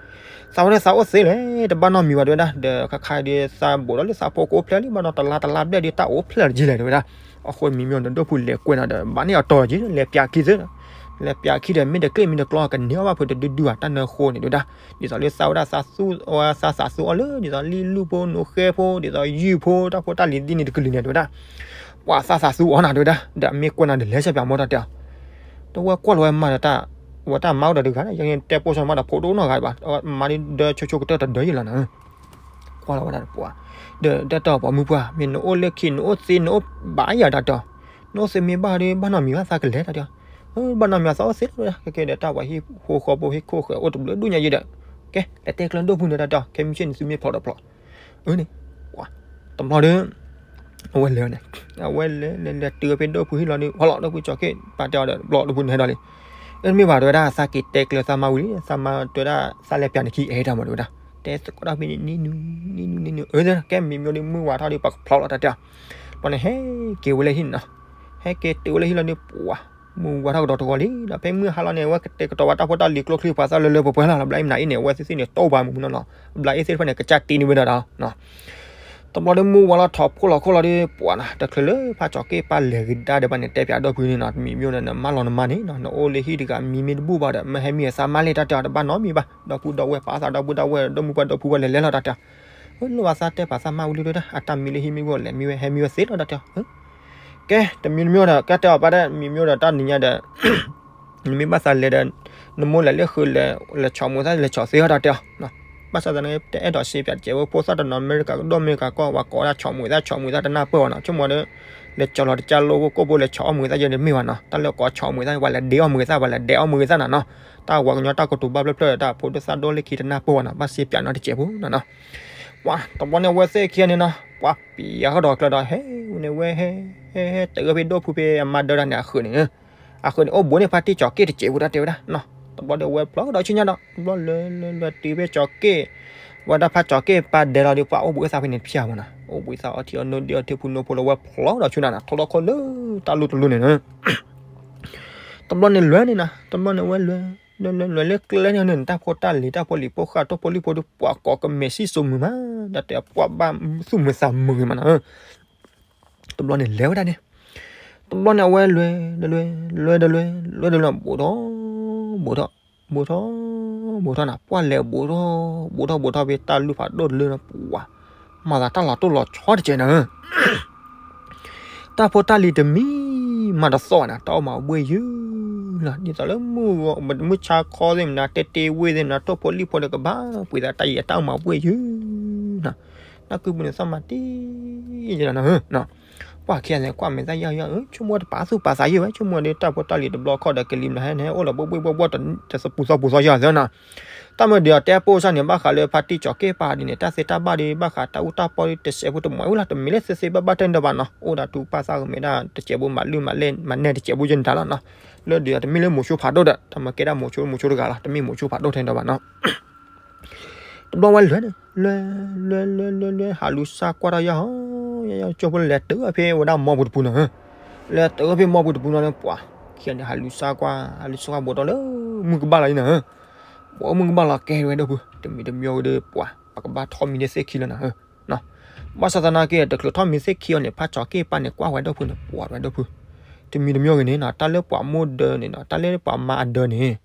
သးဝဲဒၣ်သးအိၣ်သ့လဲၣ် တဘၣ်နီတမံၤဘၣ်တဲဝဲဒၣ် ဒီးခါခါဒီးသးဘိးဒီးလၢသးဖိကအိၣ်ဖျဲၣ်လံ ဘၣ်ဒီးတလါတလါဘျဲၣ်ဒီးတၢ်အိၣ်ဖျဲၣ်တက့ၢ်လဲၣ်တဲဝဲဒၣ် အဃိမံၤမ့ၢ်ဒီးဒိၣ်ဖုလဲၤကွဲးနီၤဒီး ဘၣ်န့ၢ်အတီၤက့ၤ လဲၤပျးခံသ့ လဲၤပျးခံဒီး မ့ၢ်တကျ့ၣ်မ့ၢ်တကျီကန့ၢ်အီၣ်ဘၣ်ဖုးတဒုဒုဘၣ် တၢ်နၢဃိန့ၣ်တဲဝဲဒၣ် ဒ်သိးလၢသးဝဲဒၣ်သးသူ သးသးသူအီၣ်လၢ ဒ်သိးလံၣ်လူၢ်ဖိ နိးဃဲဖိ ဒ်သိးယုၢ်ဖိ တၢ်ဖိတၢ်လံၤဒ်န့ၣ်တကလုာ်န့ၣ်တဲဝဲဒၣ် ပှၤသးသးသူအီၣ်နၤတဲဝဲဒၣ် ဒီးမ့ၢ်ကွဲးနီၤဒီးလဲၤဆၢပျးမိၢ်တၢ်တဲအီၤ တဝဲကွၢ်လီၤဝဲမါဒီးတၢ် ဝဲတၢ်မါအိၣ်ဒီးတဂၤ ယတဲပိၢ်စၢ်မါဒီးဖိတအိၣ်နီတဂၤဘၣ် မါဒ်ဒၢဆိဆိကတၢၢ်တဒၢယဲၢ်လီၤနၤ ကွၢ်လီၤဝဲဒၣ်တပှၤ ဒီးတၢ်တဲအီၤပှၤမုၢ်ပှၢ် မ့ၢ်နအိၣ်လၢခံ နအိၣ်သ့ နအိၣ်ဘၣ်ယၤတၢ်တဲအီၤ နအိၣ်သ့မ့ၢ်ဘၣ်ဒီး ဘၣ်နီတမံၤဘၣ်သးကလဲၤတၢ်တဲအီၤ ဘၣ်နီတမံၤသးအိၣ်သ့လီၤ ကဲကဲဒီးတၢ်ပှၤဟံၣ်ဖိဃီဖိဟံၣ်ခိၣ်ဃဲၤအိၣ်တဘျုးဒူၣ်ညါယဲၢ်ဒီး ကဲ လဲၤတဲကျၢၤဒိၣ်ဖုန့ၣ်တၢ်တဲအီၤ ခဲမုၢ်ဆ့ၣ်န့ၣ်သုမ့ၢ်ဖျိးဒီးဖျိး အၢန့ၣ် တဘျီဒီး အဝဲလဲၤန့ၣ် အဝဲလဲၤလဲၤလဲၤတုၤဖဲဒိၣ်ဖုဟံၣ်လီၤဒီး ဟီလီၤဒိၣ်ဖုကၠီၤက့ၣ် ပာ်တဲအီၤဒီး တဘျီဒိၣ်ဖုန့ၣ်ဟဲဒီးလံ အမ့ၢ်ဘၣ်တဲဝဲဒၣ် သးက့ၤတဲကျဲသးမါဝံၤလံ, သးမါတဲဝဲဒၣ် သးလဲၤပၠးနခံအဲၣ်တၢ်မးတဲဝဲဒၣ်, တဲသကိးတၢ်ဖဲန့ၣ် နံၤနုၤ နံၤနုၤ နံၤနုၤ အၢ ကဲမံၤမ့ၢ်ဒီးမုၢ်ဝါထီၣ်ဒီး ပှၤကဖျီလီၤတၢ်တဲအီၤ, ဘျီန့ၣ်ဟဲက့ၤဝဲလၢဟံၣ်န့ၣ်နီၤ, ဟဲက့ၤတုၤဝဲလၢဟံၣ်လီၤန့ၣ် ပှၤ မုၢ်ဝါထီၣ်ကဒီးတဂီၤလံဒီး ဖဲမုၢ်ဟါလီၤန့ၣ် အဝဲကတဲာ်ကတီၤဘၣ်တၢ်ဖိတၢ်လံၤကျိချံ ပှၤသၣ်လၢလၢပှဲၤပှဲၤလီၤ, ဘျီအံၤမနုၤအံၤန့ၣ် အဝဲသ့ၣ်သ့ၣ်န့ၣ်တီၢ်ဘၣ်မုၢ်မုၢ်နီၤနီၤ, ဘျီအံၤသ့ၣ်တဖၣ်န့ၣ် ကစၢ်တ့န့ၢ်ဝဲဒၣ်ဒီး တဘျီဒီးမုၢ်ဝါလီၤထီၣ်ဖိလီၤခိၣ်လီၤဒီး ပှၤနီၤ တချုးလၢဖးကၠီၤက့ၣ်ပၢ်လဲၤဂ့ၤဒါဒီးဘၣ်န့ၣ် တဲပၠးဒီပုၢ်န့ၣ်နီၤ, မံၤမ့ၢ်ဒီး နမါလီၤနမါန့ၣ်နီၤ, နအိၣ်လၢဟံၣ်တဂၤ မံၤမ့ၢ်တဘူၣ်ဘၣ်ဒီး မ့ၢ်ဟဲမံအသးမါလဲၣ်တၢ်တဲအီၤ, တဘၣ်နီတမံၤဘၣ်, ဒီပုၢ်ဒီဝဲၢ် ပာ်သးဒီပုၢ်ဒီဝဲၢ် ဒီမုၢ်ပှၢ်ဒီဖုပှၢ်လဲၤလဲၤလီၤတၢ်တဲအီၤ, လိၣ်ဘၣ်သးတဲပာ်သးမါဝံၤလံဒီး အတၢ်မံၤလၢဟံၣ်မ့ၢ်ဘၣ်လဲၤမံဝဲ ဟဲမံဝဲသ့လီၤတၢ်တဲအီၤ, ကဲ တမံၤတမံၤဒီး ကဲတဲအီၤပၢ်ဒီး မံၤမ့ၢ်ဒီးတၢ်နံၤညါဒီး နမ့ၢ်ဘၣ်သးလဲၤဒီး နမိၢ်လဲၤလၢဃုာ်လဲၤ လဲၤဆီၣ်မုာ်သၣ် လဲၤဆီၣ်သ့အီၤတၢ်တဲအီၤ, ဘၣ်ဆၣ်သနာ်က့ တအဲၣ်ဒိးစ့ပၠးတစဲးဖိ ဖိသၣ်တနီၤ အမဲရကၤကဒီး အမဲရကၤကီၢ် ပှၤကိးဝဲဒၣ်ဆီၣ်မုာ်သၣ် ဆီၣ်မုာ်သၣ်တနၢ်ပၢၢ်ဘၣ်နီၤ, ဆိကမိၣ်ဒီး လဲၤကၠီၤလီၤတကၢ်လိၣ် ကိၣ်ဘိလဲၤဆီၣ်အီၣ်မုာ်သၣ်ယဲန့ၣ်တမ့ၢ်ဘၣ်နီၤ, တၢ်လၢကိးဆီၣ်မုာ်သၣ် ပှၤလဲၤဒဲးအီၣ်မုာ်သၣ် ပှၤလဲၤဒဲးအီၣ်မုာ်သၣ်နီၤနီၤ, တၢ်ဝၤကညီတၢ်ကတိၤဘၣ်ဖျၢၣ်ဖျၢၣ်ဒီး တၢ်ဖိဒိၣ်သၣ်ဒိၣ်လၢခံတနၢ်ပၢၢ်ဘၣ်နီၤ, ဘၣ်စ့ပၠးနီတစဲးဖိနီၤနီၤ ပှၤတဘျီန့ၣ် အဝဲသ့ၣ်ခံဂၤန့ၣ်နီၤ ပှၤပျးဃီဒီးကျၢၤဒီး ဟဲဝဲန့ၣ်ဝဲ ဟဲ ဟဲ ဟဲ တုၤဖဲဒိၣ်ဖုဖဲအမါဒၢတၢ်န့ၣ်အဃုာ်န့ၣ်, အဃုာ်န့ၣ် အိၣ်ဘူးန့ၢ်ဖါတံၢ်ကၠီၤက့ၣ်တစဲးဖိတၢ်တဲဝဲဒၣ်နီၤ, တဘျီဒီးအဝဲဖျိဒီးဆူညါဒီး တဘျီလၢ လၢ လၢတုၤဖဲကၠီၤက့ၣ် ဝဲဒၣ်ဖါကၠီၤက့ၣ်ပၢ်ဒဲးလီၤဒီး ပှၤအိၣ်ဘူးအသးဖဲန့ၣ်တဖၣ်မးနီၤ, အိၣ်ဘူးအသးအီထံအီနိဒ့အီထံဖုနိဖိလီၤ ဝဲဖျိဒီးဆူညါနီၤ ထီလီၤခီလၢတၢ်လူၢ်တလူၢ်န့ၣ်နီၤ တဘျီန့ၣ်လွဲန့ၣ်နီၤ တဘျီန့ၣ်ဝဲလွဲ လွဲ လွဲ လွဲလၢကျဲန့ၣ်န့ၣ် တၢ်ဖိတၢ်လံၤ တၢ်ဖိလံၤဖိဃၢ် တၢ်ဖိလံၤဖိဒီး ပှၤကိးကမဲာ်ဆံၣ်စိမုာ်မး ဒီးတဲပှၤဘၣ်သူၣ်မုာ်သးမုာ်ဂ့ၤမးနီၤ, တဘျီန့ၣ်လဲၤဝဲဒၣ်န့ၣ်, တဘျီန့ၣ်အဝဲလွဲ လွဲ လွဲ လွဲဒီးလွဲ လွဲဒီးလွဲ ဘူးထီၣ် ဘူးထီၣ် ဘူးထီၣ် ဘူးထီၣ်နီၤ ပှၢ်လဲၤဘူးထီၣ် ဘူးထီၣ် ဘူးထီၣ်ဖဲတၢ်လူၢ်ဖးဒိၣ်တလၢနီၤ ပှၤ မၤသးတၢ်လီၤတိၢ်လီၤဆီတကဲးနီၤ တၢ်ဖိတၢ်လံၤတမံၤမၤတသီၣ်နီၤ တၢ်အိၣ်မးအဘှ့ၣ်ယုၢ်လီၤ ဒ်သိးလၢမုၢ်ဆါခီသ့ၣ်မနၤ တဲတ့ဝ့ၢ်သ့ၣ်မနၤ ထိၣ်ဖိလံၣ်ဖိဒီးကဘၣ်ပှ့ၤသးတၢ်အံၤ တၢ်အိၣ်မးအဘှ့ၣ်ယုၢ်နီၤ, နီၢ်ကုပူၤန့ၣ်သီၣ်မၤတံၢ်ယဲနီၤ, ပှၢ်ခံဂၤန့ၣ် ကွၢ်မဲာ်သၣ်ယၢ်ယၢ် ဆိကမိၣ်တပာ်သူၣ်ပာ်သးယဲဝဲ ဆိကမိၣ်ဒီးတၢ်ဖိတၢ်လံၤတဘျီခီၣ်ဒီးကလံၤမနၤဟဲန့ၣ် အိၣ်လီၤဘှ့ၣ်ဘှ့ၣ်ဘှီၣ်ဘှီၣ် တပူၤသီၣ်ပူၤသီၣ်ယဲသ့နီၤ တၢ်မ့ၢ်ဒုးအီၤတဲပိၢ်စၢ်န့ၣ် ဘၣ်ဃးလၢဖါတံၢ်ကၠီၤက့ၣ်ပၢ်ဒ်န့ၣ် တၢ်သ့တၢ်ဘၣ်ဒီး ဘၣ်ဃးတၢ်အူတၢ်ပီဒီး တစဲးဖိတမှဲဝဲလီၤ တမ့ၢ်လၢသ့သ့ဘၣ်ဘၣ်တၢ်န့ၣ်ဒီးဘၣ်နီၤ အိၣ်ဒီးတူၢ်ပာ်သးကမဲာ်ဒၣ် တစဲးဖိမၤလုၢ်မၤလဲၢ် မၤနဲၣ်တစဲးဖိယဲန့ၣ်တၢ်လီၤနီၤ လၢဒုးအီၤတမ့ၢ်လၢမိၤဆိဖးဒိၣ်ဒီး တၢ်မၤကဲဒၣ်မိၤဆိ မိၤဆိတဂၤလီၤ တမ့ၢ်မိၤဆိဖးဒိၣ်ထဲန့ၣ်ဒီးဘၣ်နီၤ တဘျီဝဲလွဲန့ၣ် လွဲ လွဲ လွဲ လွဲ လွဲ ဟးလူၤစၢ်ကွၢ်တၢ်ယၤဟီ ယၤ ယၤ ကၠိဖိလဲၤတုၤဖဲဝဲဒၣ်မီပူၤတပူၤနီၤ လဲၤတုၤဖဲမီပူၤတပူၤနီၤန့ၣ် ပှၤ ခံဂၤန့ၣ် ဟးလူၤစၢ်ကွၢ် ဟးလူၤစၢ်ကွၢ်ဘူးထီၣ်လၢ မုၢ်ကဘၣ်လီၤအံၤနီၤ ပှၤမုၢ်ကဘၣ်လီၤကဲဝဲဒၣ်ဖု တမံၤတမံၤဝဲဒီး ပှၤ ပကဘၣ်ထီၣ်မံၤန့ၢ်သ့ၣ်ခံလီၤနီၤ ဘၣ်ဆၣ်သနာ်က့ တချုးထီၣ်မံၤသ့ၣ်ခံအီၤန့ၣ် ဖါကၠီၤက့ၣ်ပၢ်န့ၣ် ကွၢ်ဝဲဒၣ်ဖုန့ၣ် ပှၤဝဲဒၣ်ဖု တမံၤတမံၤဂ့ၤန့ၣ်နီၤ တၢ်လၢပှၤမိၢ်ဒၢန့ၣ်နီၤ တၢ်လၢပှၤမါအဒၢန့ၣ်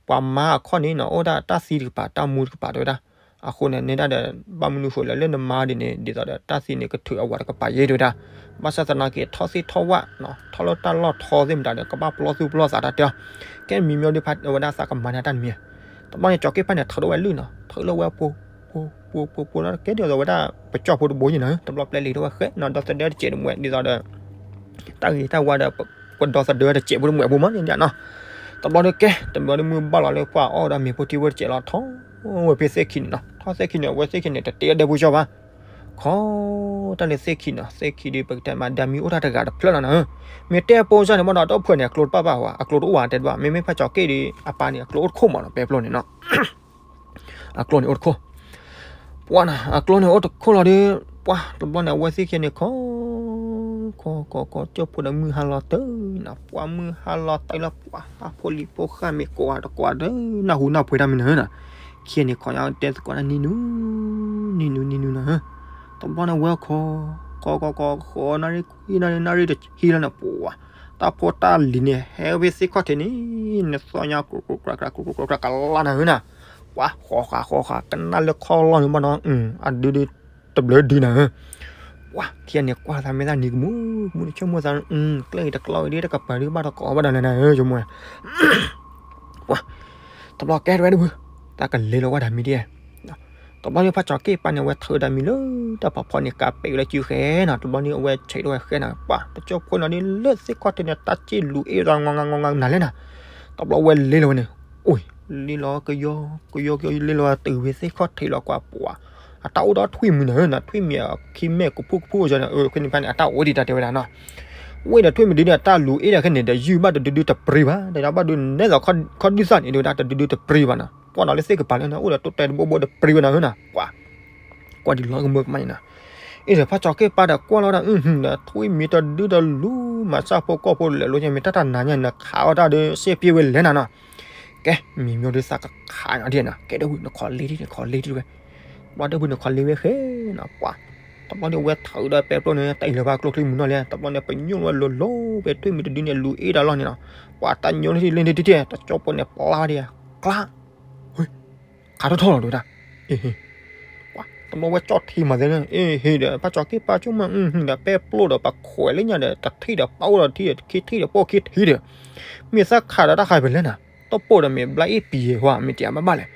ပှၤမါအခီၣ်န့ၣ်နီၤ အိၣ်ဒၣ်တၢ်သံတကပၤ တၢ်မူတကပၤတဲဝဲဒၣ် အဃိန့ၣ် နဲဒၣ်ဒီး ဘၣ်မနုၤဃိလၢ လၢနမါဒ်န့ၣ် ဒ်သိးဒီး တၢ်သံန့ၣ် ကထုးအဝၤတကပၤယဲတဲဝဲဒၣ် ဘၣ်ဆၣ်သနာ်က့ ထီၣ်သ့ၣ်ထီၣ်ဝၣ်နီၤ ထီၣ်လၢတၢ်လီၢ်ထီသ့ၣ်မတၤဒီး ကဘၣ်ပျီသူၣ်ပျီသးတၢ်တဲအီၤ ကဲမံၤမံၤဒီးဖးဝဲဒၣ်သးကမၤန့ၢ်တၢ်တမံၤ တဘျီန့ၣ် ကၠီၤက့ၣ်ပၢ်န့ၣ် ထုးထီၣ်ဝဲလုၢ်နီၤ ထုးလၢဝဲဖိ ဖိ ဖိ ဖိ ဖိလီၤ ကဲဒ်သိးဝဲဒၣ် ပကၠီၣ်ဖိတဘိယဲနီၤ တဘျီပျဲလံာ်ထီၣ်ဝဲဃဲနီၤ ဒီသဒၢတစဲးတမှဲး ဒ်သိးဒီး တၢ်ဂ့ၤတၢ်ဝါဒီး ပဒီသဒၢတစဲးဖိတမှဲးဖိမးန့ၣ်နီၤ တဘျီဒီးကဲ တဘျီဒီးမုၢ်ဘၣ်လီၤလၢပှၤအီၣ်ဒီးမ့ၤဖိထံဖိတစဲးလီၤ ထီၣ်ဝဲဖဲသ့ၣ်ခံန့ၣ်နီၤ ထီၣ်သ့ၣ်ခံန့ၣ် အဝဲသ့ၣ်ခံန့ၣ် တတ့အဒဲဖိကၠီၣ်ဘၣ် ခီ တၢ်လၢသ့ၣ်ခံနီၤ သ့ၣ်ခံဒီး ပကတဲမး ဒၣ်မံၤအိၣ်တၢ်တဂၤတဖျၢၣ်လီၤနီၤ မ့ၢ်တဲပိၢ်စၢ်န့ၣ်မ့ၢ်ဒီး တအိၣ်ဖှဲးန့ၣ် အကျိတဘၣ်ဘၣ်ဝဲ အကျိတအိၣ်ဘၣ်တဲတဘၣ် မ့မ့ၢ်ဖါကၠီၤက့ၣ်ဒီး အပၢ်န့ၣ် အကျိအိၣ်တခိၣ်မးနီၤ ပဲပျိန့ၣ်နီၤ အကျိန့ၣ်အိၣ်တခိၣ် ပှၤနီၤ အကျိန့ၣ်အိၣ်တခိၣ်လီၤဒီး ပှၤ တဘျီန့ၣ် အဝဲသ့ၣ်ခံန့ၣ် ခီ ခီ ခီ ခီ ကၠိဖိဒီးမုၢ်ဟါလီၤတၢ်နီၤ ပှၤမုၢ်ဟါလီၤတၢ်လၢပှၤ အဖိလံၤဖိဃၢ်မ့ၢ်ကိးဂၤတကိးဂၤဒီး နၢ်ဟူနၢ်ဖှဲးတၢ်မနုၤနီၤ ခံန့ၣ် ခီညါတဲသကိးတၢ်နံၤနုၤ နံၤနုၤ နံၤနုၤနီၤ တဘျီန့ၣ် ဝဲခီ ခီ ခီ ခီ ခီနၣ်ရံၣ်ခွံနၣ်ရံၣ် နၣ်ရံၣ်တဆံလီၤန့ၣ် ပှၤ တၢ်ဖိတၢ်လံၤန့ၣ် ဟဲဝဲသ့ၣ်ခီၣ်ထံးန့ၣ် နသီၣ်ညါ ကြူကြူကြူကြူ ကြူကြူကြူကြူ ကလါနၤဧၢနီၤ ပှၤ ဃီဃာ်ဃီဃာ် ကနၣ်လၢခီၣ်လီၢ်န့ၣ်ဘၣ်ဒီး အဒုဒု တဘျုးဒုနၤဧၢ ပှၤ ခံဂၤန့ၣ် ကွၢ်သးမဲာ်သၣ်နံၤကမူၣ်ကမူၣ်န့ၣ် ဆိကမိၣ်သး ကျဲဂ့ၤတကျီဂ့ၤဒီး တကပၤဒုဘၣ်တကိးဘၣ်ဒီးလဲၣ်နၤဧၢ ဆိကမိၣ် ပှၤ တဘျီကဲတဝဲဒၣ်ဖု တၢ်ကလဲၤလီၤဝဲဒၣ်မံၤဒ် တဘျီန့ၣ် ဖါကၠီၤက့ၣ်ပၢ်န့ၣ် အဝဲထုးဒၣ်မံၤလၢတၢ်ဖီဖီန့ၣ် ကးပဲာ်ဝဲလၢစုဃဲနီၤ တဘျီန့ၣ် အဝဲဆဲးထီၣ်ဝဲဃဲနီၤ ပှၤ တကၠိဖိနီၤဒ်လၢသ့ၣ်ခီၣ်ထံးန့ၣ် တၢ်စ့လူၤအ့ၣ်သး ငီငါငီငါနၤလဲၣ်နီၤ တဘျီဝဲလဲၤလီၤဝဲန့ၣ် အိၣ် လဲၤလီၤကယီကယီကယီ လဲၤလီၤတုၤဝဲသ့ၣ်ခီၣ်ထံးလီၤ ကွၢ်ပှၤ အတၢ်အိၣ်ဒီးထွံၣ်မံၤနၤဧၢနီၤ ထွံၣ်မံၤအခံမဲာ်ကဖူကဖူအီၤန့ၣ် အဃိန့ၣ်ဖဲန့ၣ် အတၢ်အိၣ်ဒံးတၢ်တဲဝဲဒၣ်နီၤ ဝဲဒီးထွံၣ်မံၤတဒုန့ၣ် အတၢ်လူၤအ့ၣ်ဒၣ်ခဲန့ၣ်ဒီး ယုၢ်ဘၣ်တဒုဒုတပြံဘၣ်, ဒီးဘၣ်ဒုနဲသိးခီဒုၣ်သၣ်န့ၣ် ဒဝဲဒၣ်တဒုဒုတပြံဘၣ်နီၤ, ကွၢ်နီၤလၢသ့ၣ်ကပၤလၢန့ၣ် အိၣ်ဒီးတိတဲတဘိဘိတပြံဝဲနီၤဧၢနီၤ, ပှၤ ကွၢ်ဒ်လီၤကမၢကမၣ်န့ၣ်နီၤ, အ့ၣ်ဒီးဖးကၠီၤက့ၣ်ပၢ်ဒီးကွၢ်လီၤဒီး ဒီးထွံၣ်မံၤတဒုဒီးလူၤမၤစၢ်ဖိကီၢ်ဖိလဲၤလိၤညါ မ့ၢ်တၢ်တနၤညါန့ၣ် ခးအီၣ်တၢ်ဒီး စ့ပျ့ဝဲလဲၤနၤနီၤ, ကဲ မံၤမ့ၢ်ဒုးသးကခးနီၤဒ်နီၤ, ကဲဒီပုၢ် နခီလ့ထံၣ် နခီလ့ထံၣ်ဝဲ, ဘၣ်ဒီပုၢ် နခီလ့ဝဲဃဲနီၤ, ပှၤ တဘျီန့ၣ် ဝဲထးအုးဒီးပဲပျိန့ၣ် တအံၤလၢၤဘၣ်ကျိချံမုၢ်နီၢ်လဲၣ်, တဘျီန့ၣ် ပညိၣ်ဝဲလိၤလိၤ ဖဲထွံၣ်မံၤတဒုန့ၣ် လူၤအ့ၣ်ဒၣ်လီၤန့ၣ်နီၤ, ပှၤတၢ်ညိၣ်ထံၣ်လ့န့ၣ်တထံၣ် တကၠိဖိန့ၣ် ပျါဝဲဒၣ် ကျါ ခးထီၣ်ထီၣ်လီၤဒဝဲဒၣ်, တဘျီဝဲကၠီၣ်ထံမၤသ့န့ၣ် အ့ၣ်ဟ့ဒီး ဖးကၠီၤက့ၣ်ပၢ်ဆိကမိၣ် ဒီးပဲပျိဒီး ပှၤခွဲးလၢညါဒီး တထံၣ်ဒီးပအိၣ်ဒီးထံၣ်ဒီး ခံထံၣ်ဒီးပိၢ်ခံထံၣ်ဒီး မ့ၢ်သၣ်ခးဒီးတၢ်ခးဖဲလဲၣ်နီၤ, တပိၢ်ဒီးမ့ၢ်ဘျါအ့ၣ်ပံၤဟဲဟီ မ့ၢ်တံၤအါဘၣ်ဘၣ်လဲၣ်,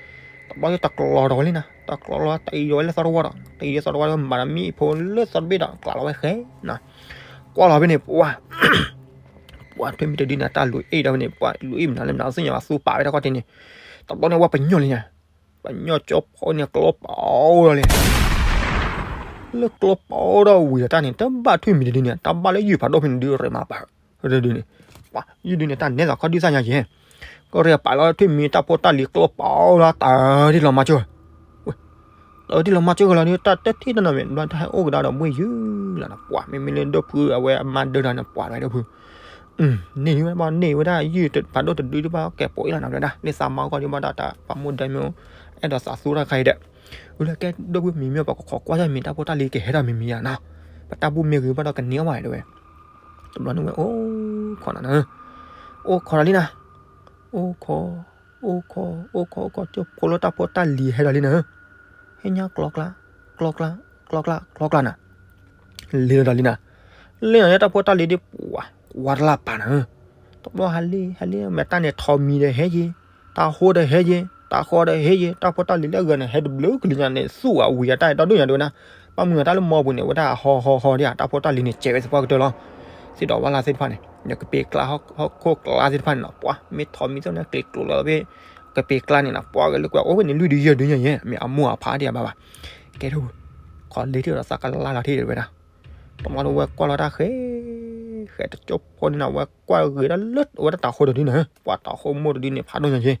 တဘျီတကျီၤထီၣ်ဝဲလံနီၤ, တကျီၤလီၤ တအံၤဒီးဝဲလၢသီတဝီဒီး တအံၤလၢသီတဝီဒီး မၤဒီးမံၣ်ဖိလၢသီတဘ့ၣ်ဒီး ကျးလီၤဝဲဃဲနီၤ, ကွၢ်လီၤဖဲန့ၣ် ပှၤ ပှၤထွံၣ်မံၤတဒုန့ၣ် တၢ်လူၤအ့ၣ်ဒီးဖဲန့ၣ် ပှၤလူၤအ့ၣ်မနုၤလၢမနုၤ သ့ၣ်ညါဘၣ်သူပာ်ဝဲတၢ်ခီၣ်ထံးန့ၣ်, တဘျီန့ၣ် ဝဲပညိၣ်လံညါ, ပညိၣ်ကၠိဖိန့ၣ် ကျိပာ်အိၣ်ဒီးလံ, လၢကျိပာ်အိၣ်ဒီးဝံၤဒီးတၢ်န့ၣ် တဘၣ်ထွံၣ်မံၤတဒုန့ၣ် တၢ်ဘၣ်လၢယုၢ်ဖးဒိၣ်ဖဲန့ၣ်ဒုးရ့မၤပာ် ဒုးန့ၣ်, ပှၤ ယုၢ်ဒုးန့ၣ် တၢ်နဲသိးခီဒုၣ်သၣ်ညါယဲၢ်, ကရ့ပာ်လီၤထွံၣ်မံၤတၢ်ဖိတၢ်လံၤကျိပာ်အိၣ်လီၤ တၢ်ဒ်လီၤမၤကၢၢ် တၢ်ဒ်လီၤမၤကၢၢ်ကလီၤဒုး တၢ်တထံၣ်တနီၤမ့ၢ် ဘျီတၢ်ဟဲအိၣ်ကဒါဒီးဘှ့ၣ်ယုၢ်လီၤနီၤ, ပှၤ မ့မ့ၢ်လၢဒိၣ်ဖုအဝဲအမါဒၢဒီးန့ၣ် ပှၤဝဲဒၣ်ဖု န့ၢ်ဝဲဘၣ်န့ၢ်ဝဲဒၣ်ယုၢ်ဖးဒိၣ်တဒုဒုးဘၣ်ကဲပိာ်အံၤလီၤနီၤ ဝဲဒၣ် လၢသးမါကီၢ်ဒုးဘၣ်ဒီးတၢ်ပာ်မူဒါမ့ၢ် အဲၣ်ဒိးသးသူတၢ်ခါအံၤဒီး ဝဲလၢကဲဒိၣ်ဖုမံၤမ့ၢ်ပကခိးကွၢ်ယၢ်မံၤတၢ်ဖိတၢ်လံၤကဟဲဒီးမံၤမံၤယါနီၤ, ပတၢ်ဘူၣ်မ့ၢ်ဂ့ၤဘၣ်ဒီးကန့ၢ်အီၣ်ဘၣ်ဒၣ်ဝဲ, တဘျီန့ၣ်ဝဲအိၣ်ခိးနီၤ, အိၣ်ခိးဒီးလံနီၤ, အိၣ်ခိး, အိၣ်ခိး, အိၣ်ခိး အိၣ်ခိး ကၠိဖိလၢတၢ်ဖိတၢ်လံၤဟဲဒီးလံနီၤ, ဟဲညါကျီကျါ, ကျီကျါ, ကျီကျါ, ကျီကျါနီၤ လ့လီၤဒီးလံနီၤ, လ့လီၤန့ၣ်တၢ်ဖိတၢ်လံၤဒ်ပှၤ ကွၢ်တလၢ်ပာ်နီၤ, တဘျီဟးလ့ ဟးလ့ မ့ၢ်တၢ်န့ၣ်ထီမံၤဒီးဟဲယ့ၢ်, တၢ်ဟိဒီးဟဲယ့ၢ်, တၢ်ဃီဒီးဟဲယ့ၢ်, တၢ်ဖိတၢ်လံၤလၢအဂၤန့ၣ် ဟဲတဘျုးကလံၤညါန့ၣ် သူၣ်အဝံၤအတၢ်အဲၣ်တီဒိၣ်ညါဒ်ဝဲဒၣ်, ဘၣ်မုၢ်အတၢ်လၢမီပူၤန့ၣ် ဝဲဒၣ်ဟီဟီဟီဒ်အတၢ်ဖိတၢ်လံၤန့ၣ် စဲးဝဲသပှၢ်ကတၢၢ်လီၤ, သ့ၣ်ဒီးဝါလၢ်သ့ၣ်တဖၣ်န့ၣ် နကပ့ၤကျါဟီၣ်ခိၣ်ကျါသ့ၣ်တဖၣ်န့ၣ်နီၤ, ပှၤ မ့ၢ်ထီမံၤသ့ၣ်န့ၣ် ကျ့ၤကျိၤလီၤဖဲ ကပ့ၤကျါန့ၣ်နီၤ, ပှၤဂဲၤလၢကွၢ်အိၣ်ဖဲန့ၣ် လွံၢ်ဒုယဲၢ်ဒုညါယဲၢ် မ့ၢ်အမိၢ်အဖါဒ်အဘၣ်ဘၣ်, ကဲဒိၣ်ဖု ခီလ့ထံၣ်ဒီးသးကလါလီၤထံၣ်ဒီးဝဲဒၣ်, တဘျီန့ၣ်ဝဲကွၢ်လီၤတၢ်ဃဲ ဃဲတကၠိဖိန့ၣ်နီၤ, ဝဲကွၢ်ဂ့ၤဒၣ်လၢဝဲဒၣ်တၤဃိတဒုန့ၣ်, ပှၤတၤဃိမိၢ်တဒုန့ၣ် ဖးဒိၣ်ညါယဲၢ်,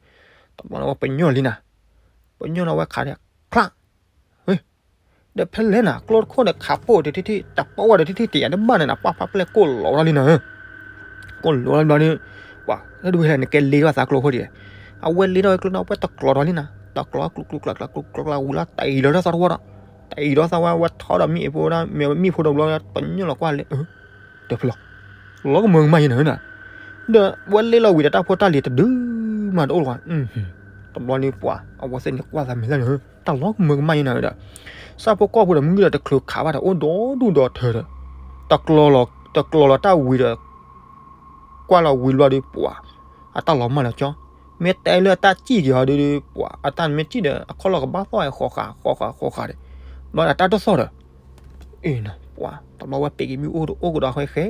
တဘျီန့ၣ်ဝဲပညိၣ်လံနီၤ, ပညိၣ်လီၤဝဲခးဒီး ချၣ် ဒီးဖဲလဲၣ်နီၤ ကျိတခိၣ်န့ၣ် ခးပိၢ်တထံၣ်ထံၣ် တပိၢ်ဝဲတထံၣ်ထံၣ် တယၤတဘၣ်န့ၣ်နီၤ ပှၣ်ဖးပျဲၢ်ကိၢ်လီၤဝဲဒၣ်လံနီၤ, ကိၢ်လီၤဝဲဒၣ်လံဘျီဒီး ပှၤ လၢဒ်ဝဲလဲၣ် နကဲလ့ထီၣ်သးကျိဖိတဂ့ၤ, အဝဲလ့ထီၣ်ဝဲကျိနီၤ အဝဲတကျီၤထီၣ်လံနီၤ တကျီၤကျူကျူကျါကျါကျူကျါကျါဝံၤလီၤ တအံၤလီၤဒီးသီတဝီဒီး တအံၤလီၤသီဝဲ ဝဲထီဒီးမံၣ်အဖိဝဲဒၣ် မ့ၢ်မံၣ်ဖိဒီးဘျီ ပညိၣ်လီၤကွၢ်လၢ တဖုလီၤ လီၤကမၢကမၣ်ယဲနီၤ, ဒီးဝဲလ့လီၤဝံၤဒီးတၢ်ဖိတၢ်လံၤတဒုမးတအိၣ်လၢၤဘၣ်, တဘျီလံပှၤ အဝဲသ့ၣ်န့ၣ်ကွၢ်သးမဲာ်သၣ်န့ၣ် တၢ်လီၤကမၢကမၣ်ယဲနီၤဒီး ဆၣ်ဖိကီၢ်ဖိဒီးမုၢ်ဒီးတချုးခးဘၣ်ဒီး အိၣ်ဒီဒူၣ်ဒီထၢဒီး တကျီၤလီၤတၢ်ဝံၤဒီး ကွၢ်လီၤဝံၤလီၤဒီးပှၤ အတၢ်လီၤမၢ်လီၤကၠီ, မ့ၢ်တဲလၢအတၢ်စံၣ်က့ၤဟီဒီး ပှၤ အတၢ်မ့ၢ်စံၣ်ဒီး အခီၣ်လီၢ်ကဘၣ်သီၣ်ဃီဃာ်ဃီဃာ်ဃီဃာ်ဒီး ဘျီဒီးတၢ်တသီၣ်ဒီး အ့ၣ်နီၤ ပှၤ တဘျီဝဲပ့ၤက့ၤမ့ၣ်အူအိၣ်ကဒီးဃဲဃဲ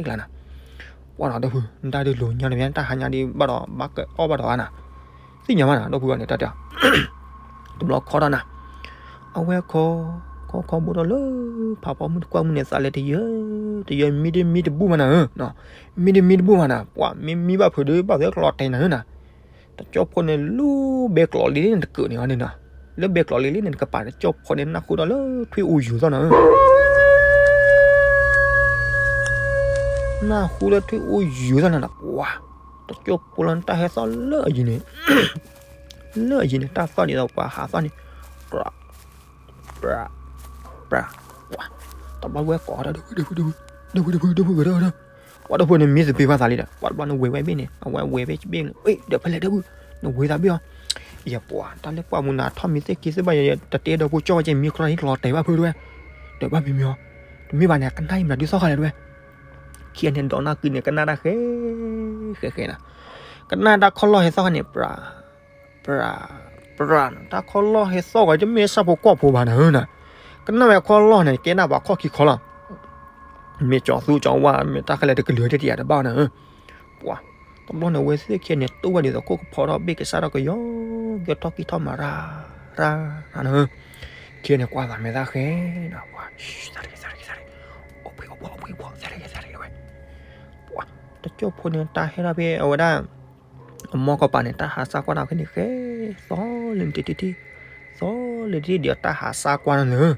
ကျါနီၤ, ပှၤနီၤ ဒီပုၢ် နတၢ်ဒုးလိၤညါတမ့ၢ် တၢ်ဟါညါဒ်ဘၣ်ဒီး ဘၣ်ကအီၣ်ဘၣ်ဒီးဧါနီၤ, သ့ၣ်ညါမးနီၤ ဒီပုၢ်ဘၣ်န့ၣ် တၢ်တဲ တဘျီခီဒီးနီၤ, အဝဲခီ ခီခီဘိဒီးလၢ ဖးဖီမုၢ်တကွၢ်မုၢ်န့ၣ် သးလဲၤတယၢ တယၢ မံတမံတဘူၣ်မးနီၤဧၢ, မံတမံတဘူၣ်မးနီၤ ပှၤ မ့ၢ်မံဘၣ်ဖုးဒီး ဘၣ်သ့ၣ်ကလီၤတဲာ်နီၤဧၢနီၤ, တကၠိဖိန့ၣ် လၢဘဲကျိးလံန့ၣ်တကၢးန့ၣ်အီၤန့ၣ်နီၤ, လၢဘဲကျိးလံလံန့ၣ် နကပာ်တကၠိဖိန့ၣ် နၢ်ဟူဒီးလၢထွံၣ်အူယူၤသီၣ်နီၤဧၢ နၢ်ဟူလၢထွံၣ်အူယူၤသီၣ်နီၤနီၤ ပှၤ တကၠိဖိလၢတၢ်ဟဲသီၣ်လၢအယံၤန့ၣ် လၢအယံၤန့ၣ် တၢ်သီၣ်ဒ်သိးပှၤဟးသီၣ်န့ၣ် ပြး ပြး ပြး ပှၤ တဘျီဝဲကိးဒီး ဒိၣ်ဖု ဒိၣ်ဖု ဒိၣ်ဖု ဒိၣ်ဖု ဒိၣ်ဖု ဒိၣ်ဖု ပှၤဒိၣ်ဖုန့ၣ် မံသပ့ၤဘၣ်သးလံဒီး ပှၤတဘျီန့ၣ်ဝဲဝဲဘ့ၣ်န့ၣ် အဝဲဝဲဘ့ၣ်ဘ့ၣ်န့ၣ် အ့ၣ် ဒီးဖဲလဲၣ် ဒိၣ်ဖု နဝဲသးဘ့ၣ်အီၤ ယပှၤ တၢ်လၢပှၢ်မူနၤ ထီၣ်မံသ့ၣ်ခံသ့ၣ်ဘၣ် ယတတဲဒီးဖိကၠီဝဲကဲမံခီဟံၣ်ကလီၤတဲာ်ဘၣ်ဖုတဝဲ ဒီးဘၣ်မံမံအီၤ တမ့ၢ်ဘၣ်န့ၣ် ကနၣ်အံၤမနုၤဒုးသီၣ်ဃာ်လဲၣ်တဝဲ ခံဂၤန့ၣ် ဒီးနၢ်ကုန့ၣ် ကနၣ်တၢ်ဃဲ ဃဲဃဲနီၤ ကနၣ်တၢ်ခီၣ်လီၢ်ဟဲသီၣ်ဃာ်န့ၣ် ပြး ပြး ပြး တၢ်ခီၣ်လီၢ်ဟဲသီၣ်ဃာ် တမ့ၢ်ဆၣ်ဖိကီၢ်ဖိဘၣ်နီၤဧၢနီၤ ကနၣ်ဝဲခီၣ်လီၢ်န့ၣ် ကဲနၣ်ပှၤခီၣ်ခံခီလီၤ မ့ၢ်ကၠီၤသူကၠီၤဝါ မ့ၢ်တၢ်ခဲလၢာ်တကလုာ်တတယၤတဘၣ်နီၤဧၢ ပှၤ တဘျီန့ၣ် ဝဲသ့ၣ်ခံဂၤန့ၣ် တူၢ်ဝဲဒ်သိးခိၣ်ကဖီထီၣ်ဘ့ၣ်ကစၢ်ထီၣ်ကယီကဲထီၣ်ကံၢ်ထီၣ်မၤရၣ် ရၣ် ရၣ်နီၤဧၢ ခံဂၤန့ၣ် ကွၢ်သးမဲာ်သၣ်ဃဲနီၤ ပှၤ သးတကဲ သးတကဲ သးတကဲ အိၣ်ဖှံအိၣ်ဖှံအိၣ်ဖှံ သးတကဲ သးတကဲဝဲ တကၠိၢ်ဖိန့ၣ် တၢ်ဟဲထီၣ်ဖဲအဝဲဒၣ် အမိၢ်ကပၤန့ၣ် တၢ်ဟးစၢ်ကွၢ်တၢ်ဖဲန့ၣ် ဃဲသီလၢနတထံၣ်ထံၣ်, သီလၢတထံၣ်ဒီးတၢ်ဟးစၢ်ကွၢ်န့ၣ်လၢ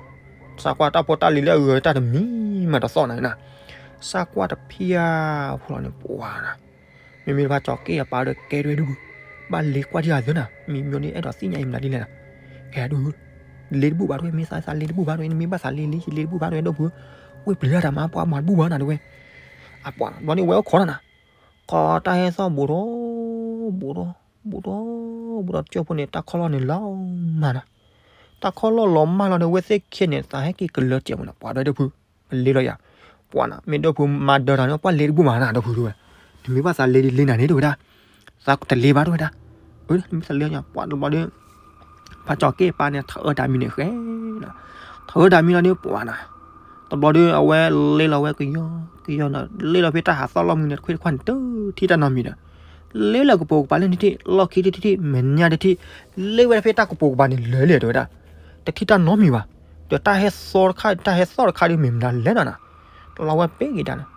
စၢ်ကွၢ်တၢ်ဖိတၢ်လံၤလၢအဂၤတၢ်တမံၤမးတသီၣ်နၤနၤ, စၢ်ကွၢ်တဖၣ်အဖီလီၤန့ၣ် ပှၤနၤ မ့မ့ၢ်တဖၣ်ကၠီၤက့ၣ်အပၢ်ဒီးကဲဒွဲဒိၣ်ဘု, ဘၣ်လ့ကွၢ်ထံၣ်အသၢနၤ, မံၤမံၤန့ၣ် အဲၣ်ဒိးသ့ၣ်ညါအံၤမနုၤဒ်လဲၣ်နၤ, ကဲဒိၣ်ဘု, လ့တဘူၣ်ဘၣ်တဝဲ မ့ၢ်သးသးလ့တဘူၣ်ဘၣ်တဝဲ နမ့ၢ်ဘၣ်သးလ့လံ ယလ့တဘူၣ်ဘၣ်တဝဲဒိၣ်ဘု, ဝ့ၢ်ပျံၤတၢ်မၤပှၤမၤတဘူၣ်ဘၣ်နၤတဝဲ, အပှၤဘျီန့ၣ် ဝဲအိၣ်ခိးနၤနၤ, ဃီတၢ်ဟဲသီၣ်ဘူးထီၣ် ဘူးထီၣ် ဘူးထီၣ် ဘူးထီၣ် တကၠိၢ်ဖိန့ၣ် တၢ်ခီၣ်လီၢ်န့ၣ်လီၤမၢ်နၤ, တၢ်ခီၣ်လီၢ်လီၤမၢ်လီၤန့ၣ် ဝဲသ့ၣ်ခံဂၤန့ၣ် သးဟဲက့ၤကလၢကဲးမးနၤ ပှၤဒွဲဒိၣ်ဘု, မ့ၢ်လ့လီၤယၤ, ပှၤနၤ မ့ၢ်ဒိၣ်ဘုမၤဒၢတၢ်န့ၣ် ပှၤလ့တဘူၣ်မးနၤ ဒိၣ်ဘုတဝဲ, နမ့ၢ်ဘၣ်သးလ့ဒ်လ့နၤန့ၣ်တဝဲဒၣ်, သးတလ့ဘၣ်တဝဲဒၣ်, နမ့ၢ်သးလ့ညါ ပှၤတဘျီဒီး ဖးကၠီၤက့ၣ်ပၢ်န့ၣ် ထးအၢတၢ်မံၤန့ၣ်ဃဲ, ထးအၢတၢ်မံၤလီၤဒီး ပှၤနၤ, တဘျီဒီး အဝဲလ့လီၤဝဲကယီကယီနၤ လ့လီၤဖဲတၢ်ဟးသီၣ်လီၢ်မုၢ်န့ၣ် တခွ့တခွါန့ၣ် တထံၣ်တၢ်နီတမံၤဒီး, လ့လၢကပိာ်ကပၤလၢနထံၣ် လီၢ်ခံတထံၣ် မဲာ်ညါတထံၣ်, လ့ဝဲဖဲတၢ်ကပိာ်ကပၤန့ၣ်လၢာ်လံတဝဲဒၣ်, တထံၣ်တၢ်နီတမံၤဘၣ်, ဒီးတၢ်ဟဲသီတခါ တၢ်ဟဲသီၣ်တခါဒီး မ့ၢ်မနုၤလဲၣ်နၤနၤ, တလီၤဝဲပ့ၤက့ၤဒၣ်န့ၣ်,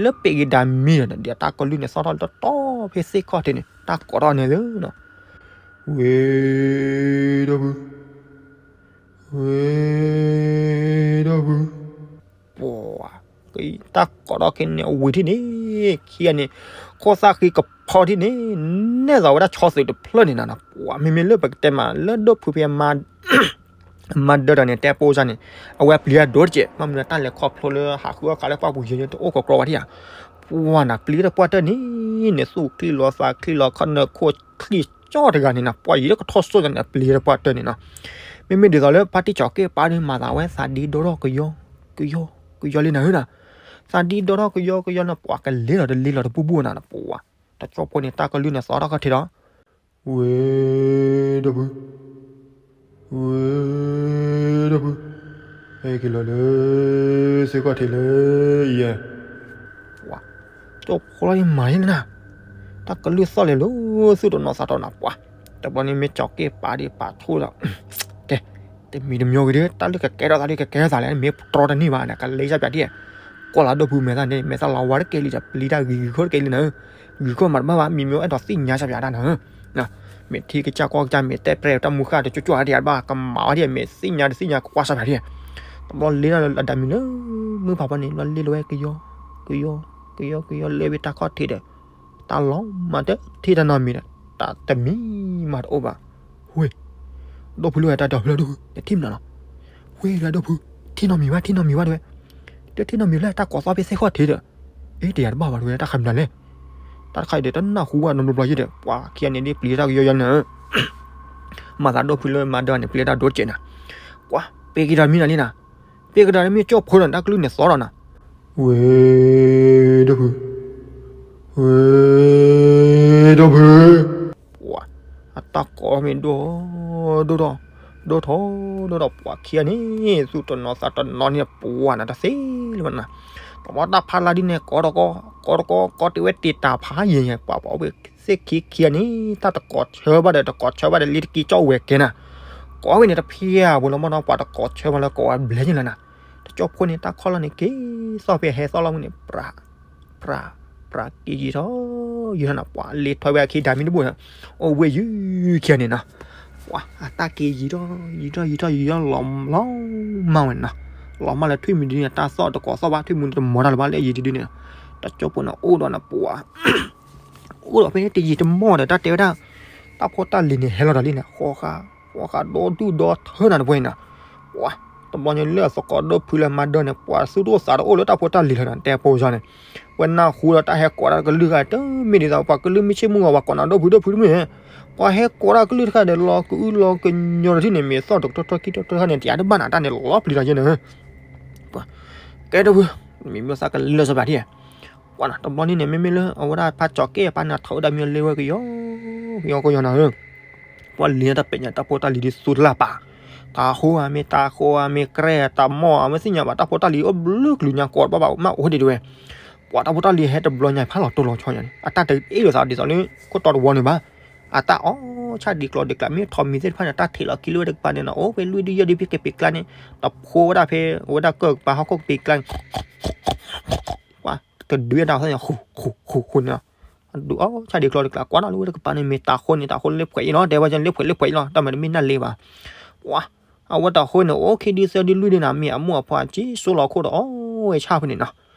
လၢပ့ၤက့ၤဒၣ်မံၤဒီး ဒီးတၢ်ကလုၢ်န့ၣ် သီၣ်ထီၣ်တီတီဖဲသ့ၣ်ခီၣ်ထံးန့ၣ် တၢ်ကိးထီၣ်န့ၣ်လၢ ဝ့ၢ်ဒီပုၢ်, ဝ့ၢ်ဒီပုၢ်, ပှၤ, တၢ်ကိးထီၣ်ခဲန့ၣ်အဝံၤထံၣ်န့ၣ်, ခံဂၤန့ၣ်, ခိၣ်သၣ်ဃံကဖီထံၣ်န့ၣ်, နဲၣ်သိးဝဲဒၣ်ဆီသုးတဖျၢၣ်န့ၣ်နၤ, ပှၤမ့မ့ၢ်လၢပကတဲမး လၢဒိၣ်ဖုဖဲ မၤဒၢတၢ်န့ၣ် တဲပိစၢ်န့ၣ်, အဝဲပျံၤတၢ်ဒိၣ်တကဲး, ဘၣ်မနုၤတၢ်လဲၤခီဖျိလၢဟးဃုအီၣ်ဃာ်လၢပှၢ်ပူၤယဲန့ၣ် တအိၣ်ကကျီဝဲဒၣ်ဧါ, ပှၤနၤ ပျံၤတၢ်ပှၢ်တၢၢ်န့ၣ်, န့ၣ်သူၣ်ချံလီၤသးချံလီၤ ခီနၢခိၣ်ချံကၠီတဂၤန့ၣ်နၤ, ပှၤယံၤလၢကထီၣ်စိၣ်န့ၣ် ပျံၤတၢ်ပှၢ်တၢၢ်န့ၣ်နၤ, မ့မ့ၢ်ဒ်သိးလၢဖါတံၢ်ကၠီၤက့ၣ်ပၢ်န့ၣ် မၤသးဝဲသးဒ့ဒီထီၣ်ကယီ, ကယီ, ကယီလံနၤဧၢနၤ, သးဒ့ဒီထီၣ်ကယီကယီန့ၣ် ပှၤကလ့လီၤတလ့လီၤတဘူၣ်ဘူၣ်နၤ, ပှၤ, တကၠိၢ်ဖိန့ၣ် တၢ်ကလုၢ်န့ၣ် သီၣ်ထီၣ်ခီၣ်ထံးဒီး ဝ့ၢ်ဒီပုၢ်, ဝ့ၢ်ဒီပုၢ်, ဟဲက့ၤလီၤလၢ သ့ၣ်ခီၣ်ထံးလၢယဲ, ပှၤ, ကၠိၢ်ဖိလီၤန့ၣ်မၤန့ၣ်နၤ, တၢ်ကလုၢ်သီၣ်လဲၤလၢ သူၣ်တနီၤသးတနီၤပှၤ, တဘျီန့ၣ်မ့ၢ်ကၠီၤက့ၣ်ပၢ်ဒ်ပာ်ထူၣ်ဒီး, ကဲ, တမံၤတမံၤဂ့ၤဒီး တၢ်လၢကကဲထီၣ်သးဒ်ကကဲထီၣ်သးလဲၣ် မ့ၢ်တြီတန့ၢ်ဘၣ်န့ၣ် ကလ့စၢ်ပၠးဒ်, ကွၢ်လၢဒိၣ်ဖုမဲာ်သၣ်န့ၣ် မဲာ်သၣ်လီၤဝါတကဲလံဒီး ပျံၤတၢ်ဂ့ၤဂ့ၤခိၣ်တကဲလံနၤဧၢ, ဂ့ၤခိၣ်မးတဘၣ်ဘၣ် မံၤမ့ၢ်အဲၣ်ဒိးသ့ၣ်ညါစၢ်ပၠးတၢ်နၤဧၢ, မ့ၢ်ထံကစၢ်ကီၢ်ကစၢ် မ့ၢ်တဲပြဲတၢ်မူဃၣ်တကၠိၢ်ကၠိၢ်ဒ်ဘၣ် ကမၤဝဲဒ် မ့ၢ်သ့ၣ်ညါတသ့ၣ်ညါ ကကွၢ်စၢ်ပၠးဒ်, တဘျီလ့လီၤအဒၣ်မံၤလၢ မုၢ်ဖးဖီန့ၣ် ဘျီလ့လီၤဝဲကယီ, ကယီ, ကယီ, ကယီ လ့ဝဲတၢ်ခီၣ်ထံးဒီး, တၢ်လီၤမၢ်တထံၣ်တၢ်နီတမံၤဒီး, တၢ်တမံၤမးတအိၣ်ဘၣ်, ဝ့ၢ် ဒိၣ်ဖုလၢဝဲတၢ်ဒီဖုလၢဒိၣ်ဖု တထံၣ်မနုၤလီၤ, ဝ့ၢ်လၢဒိၣ်ဖု, ထံၣ်နီတမံၤဘၣ် ထံၣ်နီတမံၤဘၣ်တဝဲ, တထံၣ်နီတမံၤလၢတၢ်ကိးသီၣ်ဖဲသ့ၣ်ခီၣ်ထံးဒီး, အ့ တယၤတဘၣ်ဘၣ်တဝဲ တၢ်ခးမနုၤလဲၣ်, တၢ်တခါအံၤဒီး တနၢ်ဟူဘၣ်နီတဘျီဘျီယဲဒီး ပှၤခံဂၤန့ၣ်ဒ်ပျံၤတၢ်ကယီယီန့ၣ် မၤသးဒိၣ်ဖုလၢမၤဒၢန့ၣ် ပျံၤတၢ်ဒိၣ်တကဲးနၤ, ကွၢ် ပ့ၤက့ၤဒီးမံၤနၤလံနၤ, ပ့ၤက့ၤဒီးမံၤကၠိၢ်ဖိနၤ တၢ်ကလုၢ်န့ၣ်သီၣ်ဒီးနၤ, ဝ့ၢ်ဒိၣ်ဖု, ဝ့ၢ်ဒိၣ်ဖု, ပှၤ, အတၢ်ကိးမ့ၢ်ဒိၣ်, ဒိၣ်ထီၣ်, ဒိၣ်ထီၣ်, ဒိၣ်ထီၣ် ပှၤခံဂၤန့ၣ် သူၣ်တနီၤသးတနီၤန့ၣ် ပှၤနၤတသ့လၢၤဘၣ်နၤ, တဘျီတၢ်ဖးလါဒ်န့ၣ် ကိးတကီ, ကိးတကီ ကိးတ့ၢ်ဝဲတ့ၢ်တၢ်ဖးယံၤယံၤ ပှၤပှၤဝဲသ့ၣ်ခံခံဂၤန့ၣ် တၢ်တကိးဆၢဘၣ်ဒီး တကိးဆၢဘၣ်ဒီး လံတကံကၠီၣ်ဝဲကဲနၤ, ကိးဝဲန့ၣ်တဖျၢၣ်ဝဲလီၤမ့ၢ်နီၤ ပှၤတကိးဆၢဘၣ်လၢကိးဝဲဘျဲၣ်န့ၣ်လၢနၤ, တကၠိၢ်ဖိန့ၣ် တၢ်ခီၣ်လီၢ်န့ၣ်က့ၤသီၣ်ဖဲဟဲသီၣ်လီၢ်မုၢ်န့ၣ် ပြး, ပြး, ပြးက့ၤယံာ်ထီၣ်, ယံာ်ထီၣ်နၤ ပှၤလ့ထွဲဝဲအခံဒၣ်မံၤတဘိၣ်, အိၣ်ဝဲယုၢ်ခံဂၤန့ၣ်နီၤ, ပှၤအတၢ်က့ၤယံာ်ထီၣ်, ယံာ်ထီၣ်ယံာ်ထီၣ်ယံာ်ထီၣ်လီၤ, လီၤမၢ်ဝဲန့ၣ်နီၤ, လီၤမၢ်လၢထွံၣ်မံၤဒ်န့ၣ် တၢ်သီၣ်တကိးသီၣ်ဘၣ် ထွံၣ်မံၤတမီၤတၢ်လၢၤဘၣ်လၢအယံာ်ဒ်န့ၣ်နီၤ, တကၠိၢ်ဖိန့ၣ်အိၣ်ဒီးနၤပှၤ အိၣ်ဒီးဖဲန့ၣ်တယံာ်တမီၢ်ဒီး တၢ်တဲဝဲဒၣ်, တၢ်ဖိတၢ်လံၤန့ၣ် ဟဲလီၤဒီးလံန့ၣ် ဃီဃာ်, ဃီဃာ်ဒီဒူၣ်ဒီထၢနၤတပှဲၤန့ၣ်နီၤ, ပှၤ, တဘျီညါလၢအသကိးဒိၣ်ဖုလၢမၤဒၢန့ၣ် ပှၤသူၣ်တအိၣ်သးတအိၣ်လၢတၢ်ဖိတၢ်လံၤလၢၤနီၤ တဲပိစၢ်န့ၣ်, ဝဲနၢ်ဟူဒီးတၢ်ဟဲကိးတၢ်ကလုၢ်ဂၤ တမ့ၢ်ဒ်သိးပှၤကလုၢ်မ့ၢ်ဆ့ၣ်မုၢ်ဂီၤ ပှၤကိးနၤဒိၣ်ဖုဒိၣ်ဖုတမ့ၢ်, ပှၤဟဲကိးတၢ်ကလုၢ်တခါဒီး လီၤကအုလီၤကညီတထံၣ်န့ၣ် မ့ၢ်သီၣ်တကထီထီခံထီထီခါန့ၣ် တယၤတဘၣ်နၤတၢ်န့ၣ် လီၤပျံၤလီၤယဲၢ်န့ၣ် ပှၤ, ကဲဒိၣ်ဖု, မ့ၢ်မ့ၢ်သးကလၢာ်စီၤပၤထံၣ်, ပှၤနီၤ တဘျီန့ၣ်န့ၣ် မ့မ့ၢ်လၢအဝဲဒၣ်ဖးကၠီၤက့ၣ်အပၢ်န့ၣ် ထီၣ်ဝဲဒၣ်မ့ၢ်လ့ဝဲကယီ, ကယီကယီနၤဧၢ, ပှၤလံၤတၢ်ပဲာ်ညါတၢ်ဖိတၢ်လံၤဒ်သူတလၢ်ပာ်, တၢ်ဟိဧါမ့ၢ်တၢ်ဃိဧါမ့ၢ် ကြဲတၢ်မီၢ်ဧါ မ့ၢ်သ့ၣ်ညါဘၣ် တၢ်ဖိတၢ်လံၤအိၣ်ဘျုးကလုာ်ညါကိးတဘၣ်ဘၣ် မ့ၢ်အိၣ်ဒံးတဝဲ, ပှၤတၢ်ဖိတၢ်လံၤဟဲတဘျီညါဖးလီၤတိၢ်လီၤဆီညါန့ၣ် အတၢ်တအ့ၣ်လိာ်သးဒ်သိးလၢ ခိၣ်တီတဝီန့ၣ်ဘၣ်, အတၢ်အီၣ်ဆၣ်ဒံးကျီဒံးကျါ မ့ၢ်ထီၣ်မံၤသ့ၣ်တဖၣ်န့ၣ် တၢ်ထံးလီၤခံလၢဝဲတကပၤန့ၣ်နီၤ အိၣ်ဖဲလွံၢ်ဒုယဲၢ်ဒုဖဲကပ့ၤကျါန့ၣ်, တဖိဝဲဒၣ်ဖဲ အဝဲဒၣ်ကၢၢ်ကပၤဟီၣ်ခိၣ်ကပ့ၤကျါန့ၣ် ပှၤ တဒုးအတၢ်သ့ၣ်ညါ ဃူဃူဃူဃူန့ၣ်လီၤ. အဒုးအီၣ်ဆၣ်ဒံးကျီတကျါ ကွၢ်နီၤလၢဝဲတကပၤန့ၣ် မ့ၢ်တၤဃိန့ၣ် တၤဃိလၢပှဲၤအံၤလီၤ တဲဝဲလၢပှဲၤလၢပှဲၤအံၤလီၤ တၢ်မၤတမ့ၢ်နၢ်လ့ဘၣ်. ပှၤ အဝဲတၤဃိန့ၣ် အိၣ်ခံဒုသၢဒုလွံၢ်ဒုန့ၣ် မ့ၢ်အမိၢ်အဖါက့ စိလီၤခိၣ်ဒီးအီၣ်ဝဲဆၣ်ဖဲန့ၣ်နီၤ.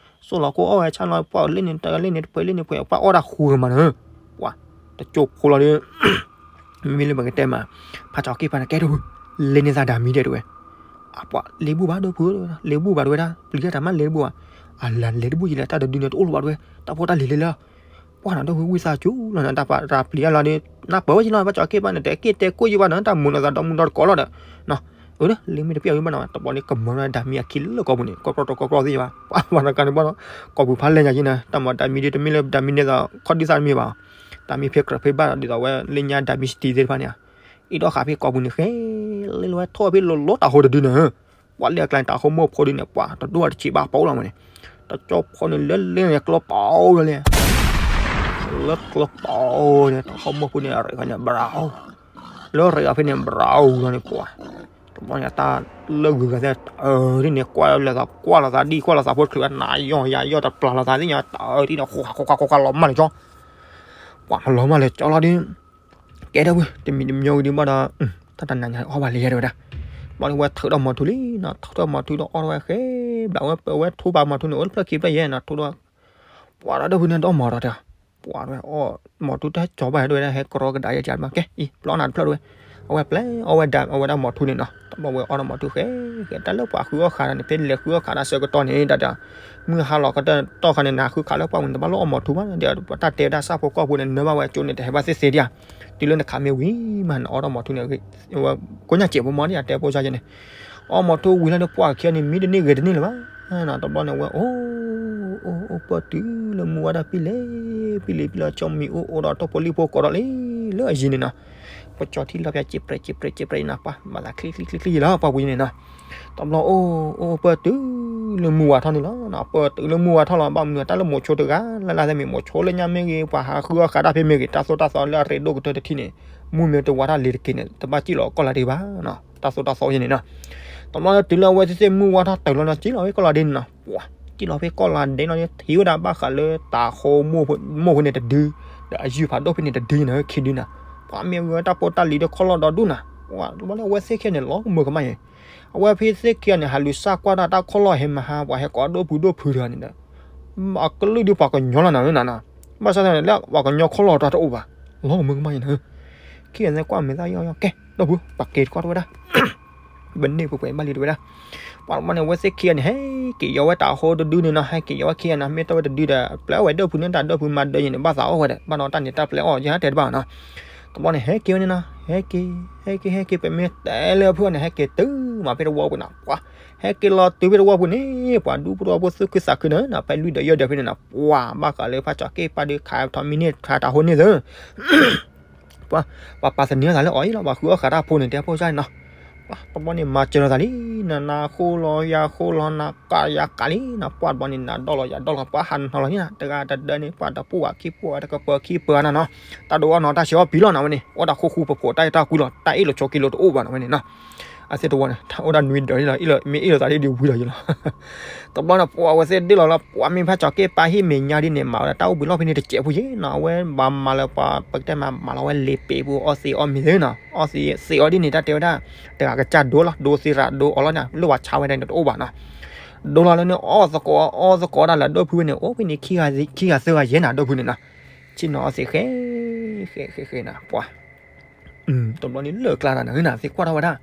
စိလီၤခိၣ်အီၣ်ဝဲဆၣ်လီၤ ပှၤလၢန့ၣ်တၢ်လၢန့ၣ်တပှဲၤလၢန့ၣ်ပှဲၤ ပှၤအီၣ်တၢ်ဃူကမၤနီၤ. ပှၤ တကၠိဖိလီၤဒီး မ့မ့ၢ်လၢပကတဲမး ဖးကၠီၤက့ၣ်ပၤန့ၣ် ကဲဒိၣ်ဖု လဲန့ၢ်သးဒၢမံဒဲးတဲဝဲ. အပှၤ လဲၤဘူၣ်ဘၣ်ဒိၣ်ဖု လဲၤဘူၣ်ဘၣ်တဲဝဲဒၣ် ပျံၤတၢ်မးလဲၤတဘူၣ်ဘၣ်. အလဲၤတဘူၣ်ယံၤလဲၣ် တၢ်တဒုန့ၣ်တအိၣ်လၢၤဘၣ်တဲဝဲ တၢ်ဖိတၢ်လံၤလဲၤလၢ ပှၤနီၤဒိၣ်ဖုဝံသးစူၤလီၤနီၤ တၢ်ပာ်တၢ်ပျံၤအလီၤဒီး နၢ်ပၢၢ်ဝဲယံၤလီၤ ဖးကၠီၤက့ၣ်ပၤန့ၣ် တဲက့ၣ်တဲကိၣ်ယံၤဘၣ်နီၤ တၢ်မုာ်နီၤသးဒီမုာ်ဒီတကိးလီၤဒီး အၢလ့မ့ၢ်တပျံၤအီၤဘၣ်နီၤ တဘျီန့ၣ် ကမၤဒီးဒၢမံအခံလၢကီၢ်ပူၤန့ၣ် ကီၢ်ကီၢ်တကီၢ်ကီၢ်သ့ၣ်ယံၤဘၣ် ပှၤဘၣ်နီၤကါန့ၣ်ဘၣ်နီၤ ကီၢ်ပူၤဖးလဲၢ်ညါယံၤနီၤ တၢ်မၤဒၢမံဒ်တမ့ၢ်လၢဒၢမံန့ၣ်သးခီၣ်ဒုသးတမ့ၢ်ဘၣ် တၢ်မံဖဲကြၢးဖဲဘၣ်ဒီး ဒ်သိးဝဲလၢညါဒၢမံစတံသ့ၣ်တဖၣ်န့ၣ် အံၤဒီးဃာ်ဖဲကီၢ်ပူၤန့ၣ် ဃဲလၢလၢဝဲထီၣ်ဖဲလီၤလီၤတၤဟိတဒုန့ၣ် ပှၤလၢအကျါန့ၣ် တၤဟိမိၢ်ဖိဒုန့ၣ် ပှၤတဒိၣ်အတဆံးဘၣ်ပီလီၤမးန့ၣ် တကၠီဖိန့ၣ် လၢလၢန့ၣ် ကျိပီလီၤလံ လၢကျိပီန့ၣ် တၤဟိမိၢ်ဖိန့ၣ် အရ့ဖဲန့ၣ် ဘြၤအိၣ် လၢရ့အီၤဖဲန့ၣ် ဘြၤအိၣ်လီၤန့ၣ် ပှၤ တဘျီန့ၣ် တၢ်လၢဂုၤဂၤသ့ၣ် တၢ်အၢဒ်န့ၣ် ကွၢ်လီၤသး ကွၢ်လီၤသးဒ် ကွၢ်လီၤသးဖိတချုး နၤယီၢ်ယၤယီၢ်တပျၢ်လီၤသးသ့ၣ်ညါ တၢ်အၢဒ်န့ၣ် ဃိဃာ်ဃိဃာ်ဃိဃာ်လီၤမၢ်လၢကၠီ ပှၤလီၤမၢ်လၢကၠီလီၤဒီး ကဲဒၣ်ဝဲ တမံၤတမံၤဝံၤဒုးဘၣ်ဒီး တၢ်တနၤညါအီၣ်ဘၣ်လံယဲတဲဝဲဒၣ် ဘၣ်ဒီးဝဲထုးထီၣ်မီၤထူလံနီၤ ထုးထီၣ်မီၤထူဒီးအီၣ်ထီၣ်ဝဲဃဲ ဘျးဝဲပဝဲထူဘၣ်မီၤထူန့ၣ် အိၣ်တဖျၢၣ်ခံဖျၢၣ်ယဲနီၤ ထူဒီး ပှၤဒီးဒိၣ်ဖုန့ၣ်ဒီးမီၤဒီးတဲ ပှၤဝဲအီၣ်မီၤထူတၢ်ကၠီဘၣ်ဟဲဒိၣ်ဝဲဒၣ် ဟဲကရီကဒါယဲကၢ်မး ကဲအံၤ ပျီနၤတဖျၢၣ်ဒိၣ်ဝဲ အဝဲပျဲအီၣ်ဝဲဒၣ် အဝဲဒၣ်မီၤထူန့ၣ်နီၤ တဘျီဝဲအီၣ်ဒီးမီၤထူဃဲ ဃဲ တၢ်လၢပှၤဃုအီၣ်ဃာ်ဒီးန့ၣ် ဖဲလဲၤဃုအီၣ်ဃာ်ဒီးဆၢကတီၢ်န့ၣ် တၢ်ဒီး မုၢ်ဟါလီၤကတၢၢ်တီၢ်ခါန့ၣ် နၤဃုခးလၢပှၢ်ပူၤန့ၣ် တဘၣ်လၢအီၣ်မီၤထူဘၣ် ဒီးတၢ်တဲဝဲဒၣ်ဆၣ်ဖိကီၢ်ဖိန့ၣ် နၢဘၣ်ဝဲအကၠိန့ၣ် တဟဲဘၣ်သ့ၣ်သ့ၣ်ဒံးဧါ တုၤလၢနခးမ့ၢ်ဝံၤမး နအီၣ်ထီၣ်မီၤထူန့ၣ် ကိညၣ်စဲးဖိမီၤဒံးဧါ တဲဖိစၢ်ယဲန့ၣ် အီၣ်မီၤထူဝံၤလီၤဒီး ပှၢ်ခံဂၤန့ၣ် မံတန့ၢ်ဂဲၤတန့ၢ်လၢၤဘၣ် တဘျီန့ၣ်ဝဲ အိၣ် အိၣ် အိၣ်ပၢၢ်တုၤလၢမုၢ်ဝါဒၣ်ပံလ့ၤ ပံလ့ၤ ပံလီၤ ကၠီမံၤအိၣ် အိၣ်ဒီးတီၢ်ဖိလံၣ်ဖိကိးဒီးလံ လၢအယံၤန့ၣ်နီၤ ပကၠီထံလီၤပျၢ် စံးပြဲး စံးပြဲး စံးပြဲးနၤ ပှၤ မၤသးချံချံချံချံလီၤ ပှၤပူၤန့ၣ်နီၤ တဘျီအိၣ် အိၣ် အိၣ်ပၢၢ်တုၤလၢမုၢ်ဝါထီၣ်န့ၣ်လီၤ ပၢၢ်တုၤလၢမုၢ်ဝါထီၣ်လီၤ ဘၣ်မနုၤတၢ်လၢမိၤဆိတဂၤလၢ်လၢ်သ့ၣ်မ့ၢ် မိၤဆိလၢညါမ့ၢ်ဂ့ၤ ပှၤဟးဃုအီၣ်ဃာ်တၢ်ဖဲမ့ၢ်ဂ့ၤ တၢ်သိၣ်တၢ်သီလၢအရ့ဒိၣ်ကတၢၢ်တထံၣ်န့ၣ် မုၢ်မ့ၢ်တဝါတၢ်လံၤတက့ၢ်န့ၣ် တဘၣ်စံၣ်လီၤကီၢ်လၢဒ့ဘၣ်နီၤ တၢ်သိၣ်တၢ်သီယဲန့ၣ်နီၤ တဘျီတုၤလၢအဝဲသ့ၣ်သ့ၣ်မုၢ်ဝါထီၣ်တုၤလီၤနီၤ စံၣ်လီၤဖဲကီၢ်လၢဒ့နီၤ ပှၤ စံၣ်လီၤဖဲကီၢ်လၢဒ့နီၤ ထံၣ်ဝဲဒၣ်ဘၣ်ဃးလၢတၤဟိမိၢ်ဖိန့ၣ်တဒု ဒီးအယုၢ်ဖးဒိၣ်ဖဲန့ၣ်တဒုနီၤ ခံဒုနီၤ ပှၤမ့ၢ်ဝံၤဝဲတၢ်ဖိတၢ်လံၤဒီးခီၣ်လီၢ်ဒီဒူၣ်နီၤ ပှၤတဘျီလၢအဝဲသ့ၣ်ခံဂၤန့ၣ် လီၤကမၢကမၣ်ယဲ အဝဲဖဲသ့ၣ်ခံဂၤန့ၣ် ဟးလူၤစၢ်ကွၢ်တၢ်တၢ်ခီၣ်လီၢ်ဟဲမဟါ ပှၤဟဲကိးဒိၣ်ဖုဒိၣ်ဖုတဂၤန့ၣ်ဒီး အကလုၢ်ဒုးပှၤကညီလီၤနၤနီၤ ဘၣ်ဆၣ်သနာ်က့လၢပှၤကညီခီၣ်လီၢ်တၢ်တအိၣ်ဘၣ် လီၤကမၢကမၣ်ယဲနီၤ ခံဂၤသ့ၣ်ကွၢ်မဲာ်သၣ်ယီၢ်ယီၢ် ကဲ ဒိၣ်ဖု ပှၤက့ၤတကွၢ်တဝဲဒၣ် ပန့ၢ်ပှဲၤပှဲၤဘၣ်လံတဝဲဒၣ် ပှၤတဘျီန့ၣ် အဝဲသ့ၣ်ခံဂၤန့ၣ် ဟဲက့ၤယီၤဝဲတၤဟိတဒုန့ၣ်နီၤ ဟဲက့ၤယီၤဝဲခံဂၤနီၤ မ့ၢ်တၢ်ဝဲတဒုဒီး ပျဲဝဲဒိၣ်ဖုန့ၣ် တၢ်ဒိၣ်ဖုမၤဒၢယဲန့ၣ် ဘၣ်သးအီၣ်ဝဲဒီး ဘၣ်နီၤတၢ်န့ၣ်တၢ်ပျဲအီၣ်ယဲတဲတဘၣ်နီၤ တဘျီန့ၣ် ဟဲက့ၤဝဲန့ၣ်နီၤ ဟဲက့ၤ ဟဲက့ၤ ဟဲက့ၤ ပမ့ၢ်တဲလၢအဖုၣ်န့ၣ် ဟဲက့ၤတုၤမးဖဲတဝီပူၤနီၤ ပှၤ ဟဲက့ၤလီၤတုၤဖဲတဝီပူၤန့ၣ် ပှၤဒူဖိတဝီဖိသူၣ်ခုသးခုန့ၣ်နီၤ ဖဲလွံၢ်ဒီးယဲၢ်ဒီးဖဲန့ၣ်နီၤ ပှၤဘၣ်ဃးလၢဖးကၠီၤက့ၣ်ပၤဒုးခးထီၣ်မံန့ၢ်ခးတၤဟိန့ၢ်သၢ ပှၤ ပှၤပာ်သန့ၤအသးလၢအီၤအံၤလီၤ ပှၤဃုအီၣ်ဃာ်တၢ်ဖိန့ၣ် တဲဖိစၢ်န့ၣ်နီၤ ပှၤတဘျီန့ၣ် မၤစၢၤလိာ်သးလံ နနၤဃိလီၤ ယၤဃိလီၤ နၤကးယၤကးလံနီၤ ပှၤတဘျီန့ၣ် နၤဒီလီၤ ယၤဒီလီၤ ပှၤဟးနီၤလီၤန့ၣ်နီၤ တဂၤတဒၢန့ၣ် ပှၤတပူၤဝဲခံပူၤဝဲ တကပၤခံပၤနီၤနီၤ တၢ်ဒိးအီၣ်နီၤ တၢ်ဆဲးအီၣ်ပံၤလီၤနီၤ ဝဲန့ၣ် အိၣ်တၢ်ဃူဃူဖိးဖိး တၢ်အဲၣ်တၢ်ကွံလီၤ တၢ်အ့ၣ်လိာ်ဆိးက့လိာ်တအိၣ်ဘၣ်နီၤ ဝဲန့ၣ်နီၤ အသ့ၣ်တဝီန့ၣ် တၢ်အိၣ်ဒၣ်နွံဒၢးလီၤ မ့ၢ်အ့ၣ်လိာ်သးဒ်ဒ်ဝံၤလီၤယလီၤ တဘျီန့ၣ် ပှၤဝဲသ့ၣ်ဒ့ၣ်လီၤလၢ ပှၤမ့ၢ်ဖးကၠီၤက့ၣ်ပၤဟံၣ်မဲာ်ညါဒ်န့ၣ် မၤဝဲဒၣ်တၢ်အိၣ်ဘှံးလီၢ်ဖဲန့ၣ်တစဲးဖိယဲနီၤ အဝဲဘၣ်မၤလၢပှၤ ပကတဲမး မၤလီၤဝဲလ့ပ့ၤဖိ အီၣ်သ့အီၣ်မ့ၤသ့နီၤ အီၣ်သ့သ့အီၣ်ဒ်န့ၣ် တၢ်တဲဝဲဒၣ် တဂၤကစၢ်ဒိလီၤ ဒိသ့ရၤဒိအီၤလီၤန့ၣ် လၢပှၤဆါဝဲဒၣ်န့ၣ်တအိၣ်ဘၣ်နီၤ ဒိလီၤလၢန့ၣ် အီၣ်သကိး အီၣ်သကိးဒၣ်လၢဒိၣ်ဖုဝဲန့ၣ် အိၣ်ဖဲန့ၣ် ခံဂၤသၢဂၤယဲနီၤ ဒိၣ်ဖုန့ၣ်နီၤ ဆ့ၣ်နီၤအီၣ်သ့ဃဲ ဃဲဃဲဃဲနီၤ ပှၤ တဘျီန့ၣ်လၢာ်ကျါတၢ်န့ၣ် နသ့ၣ်ကွၢ်ထီၣ်ဝဲဒၣ်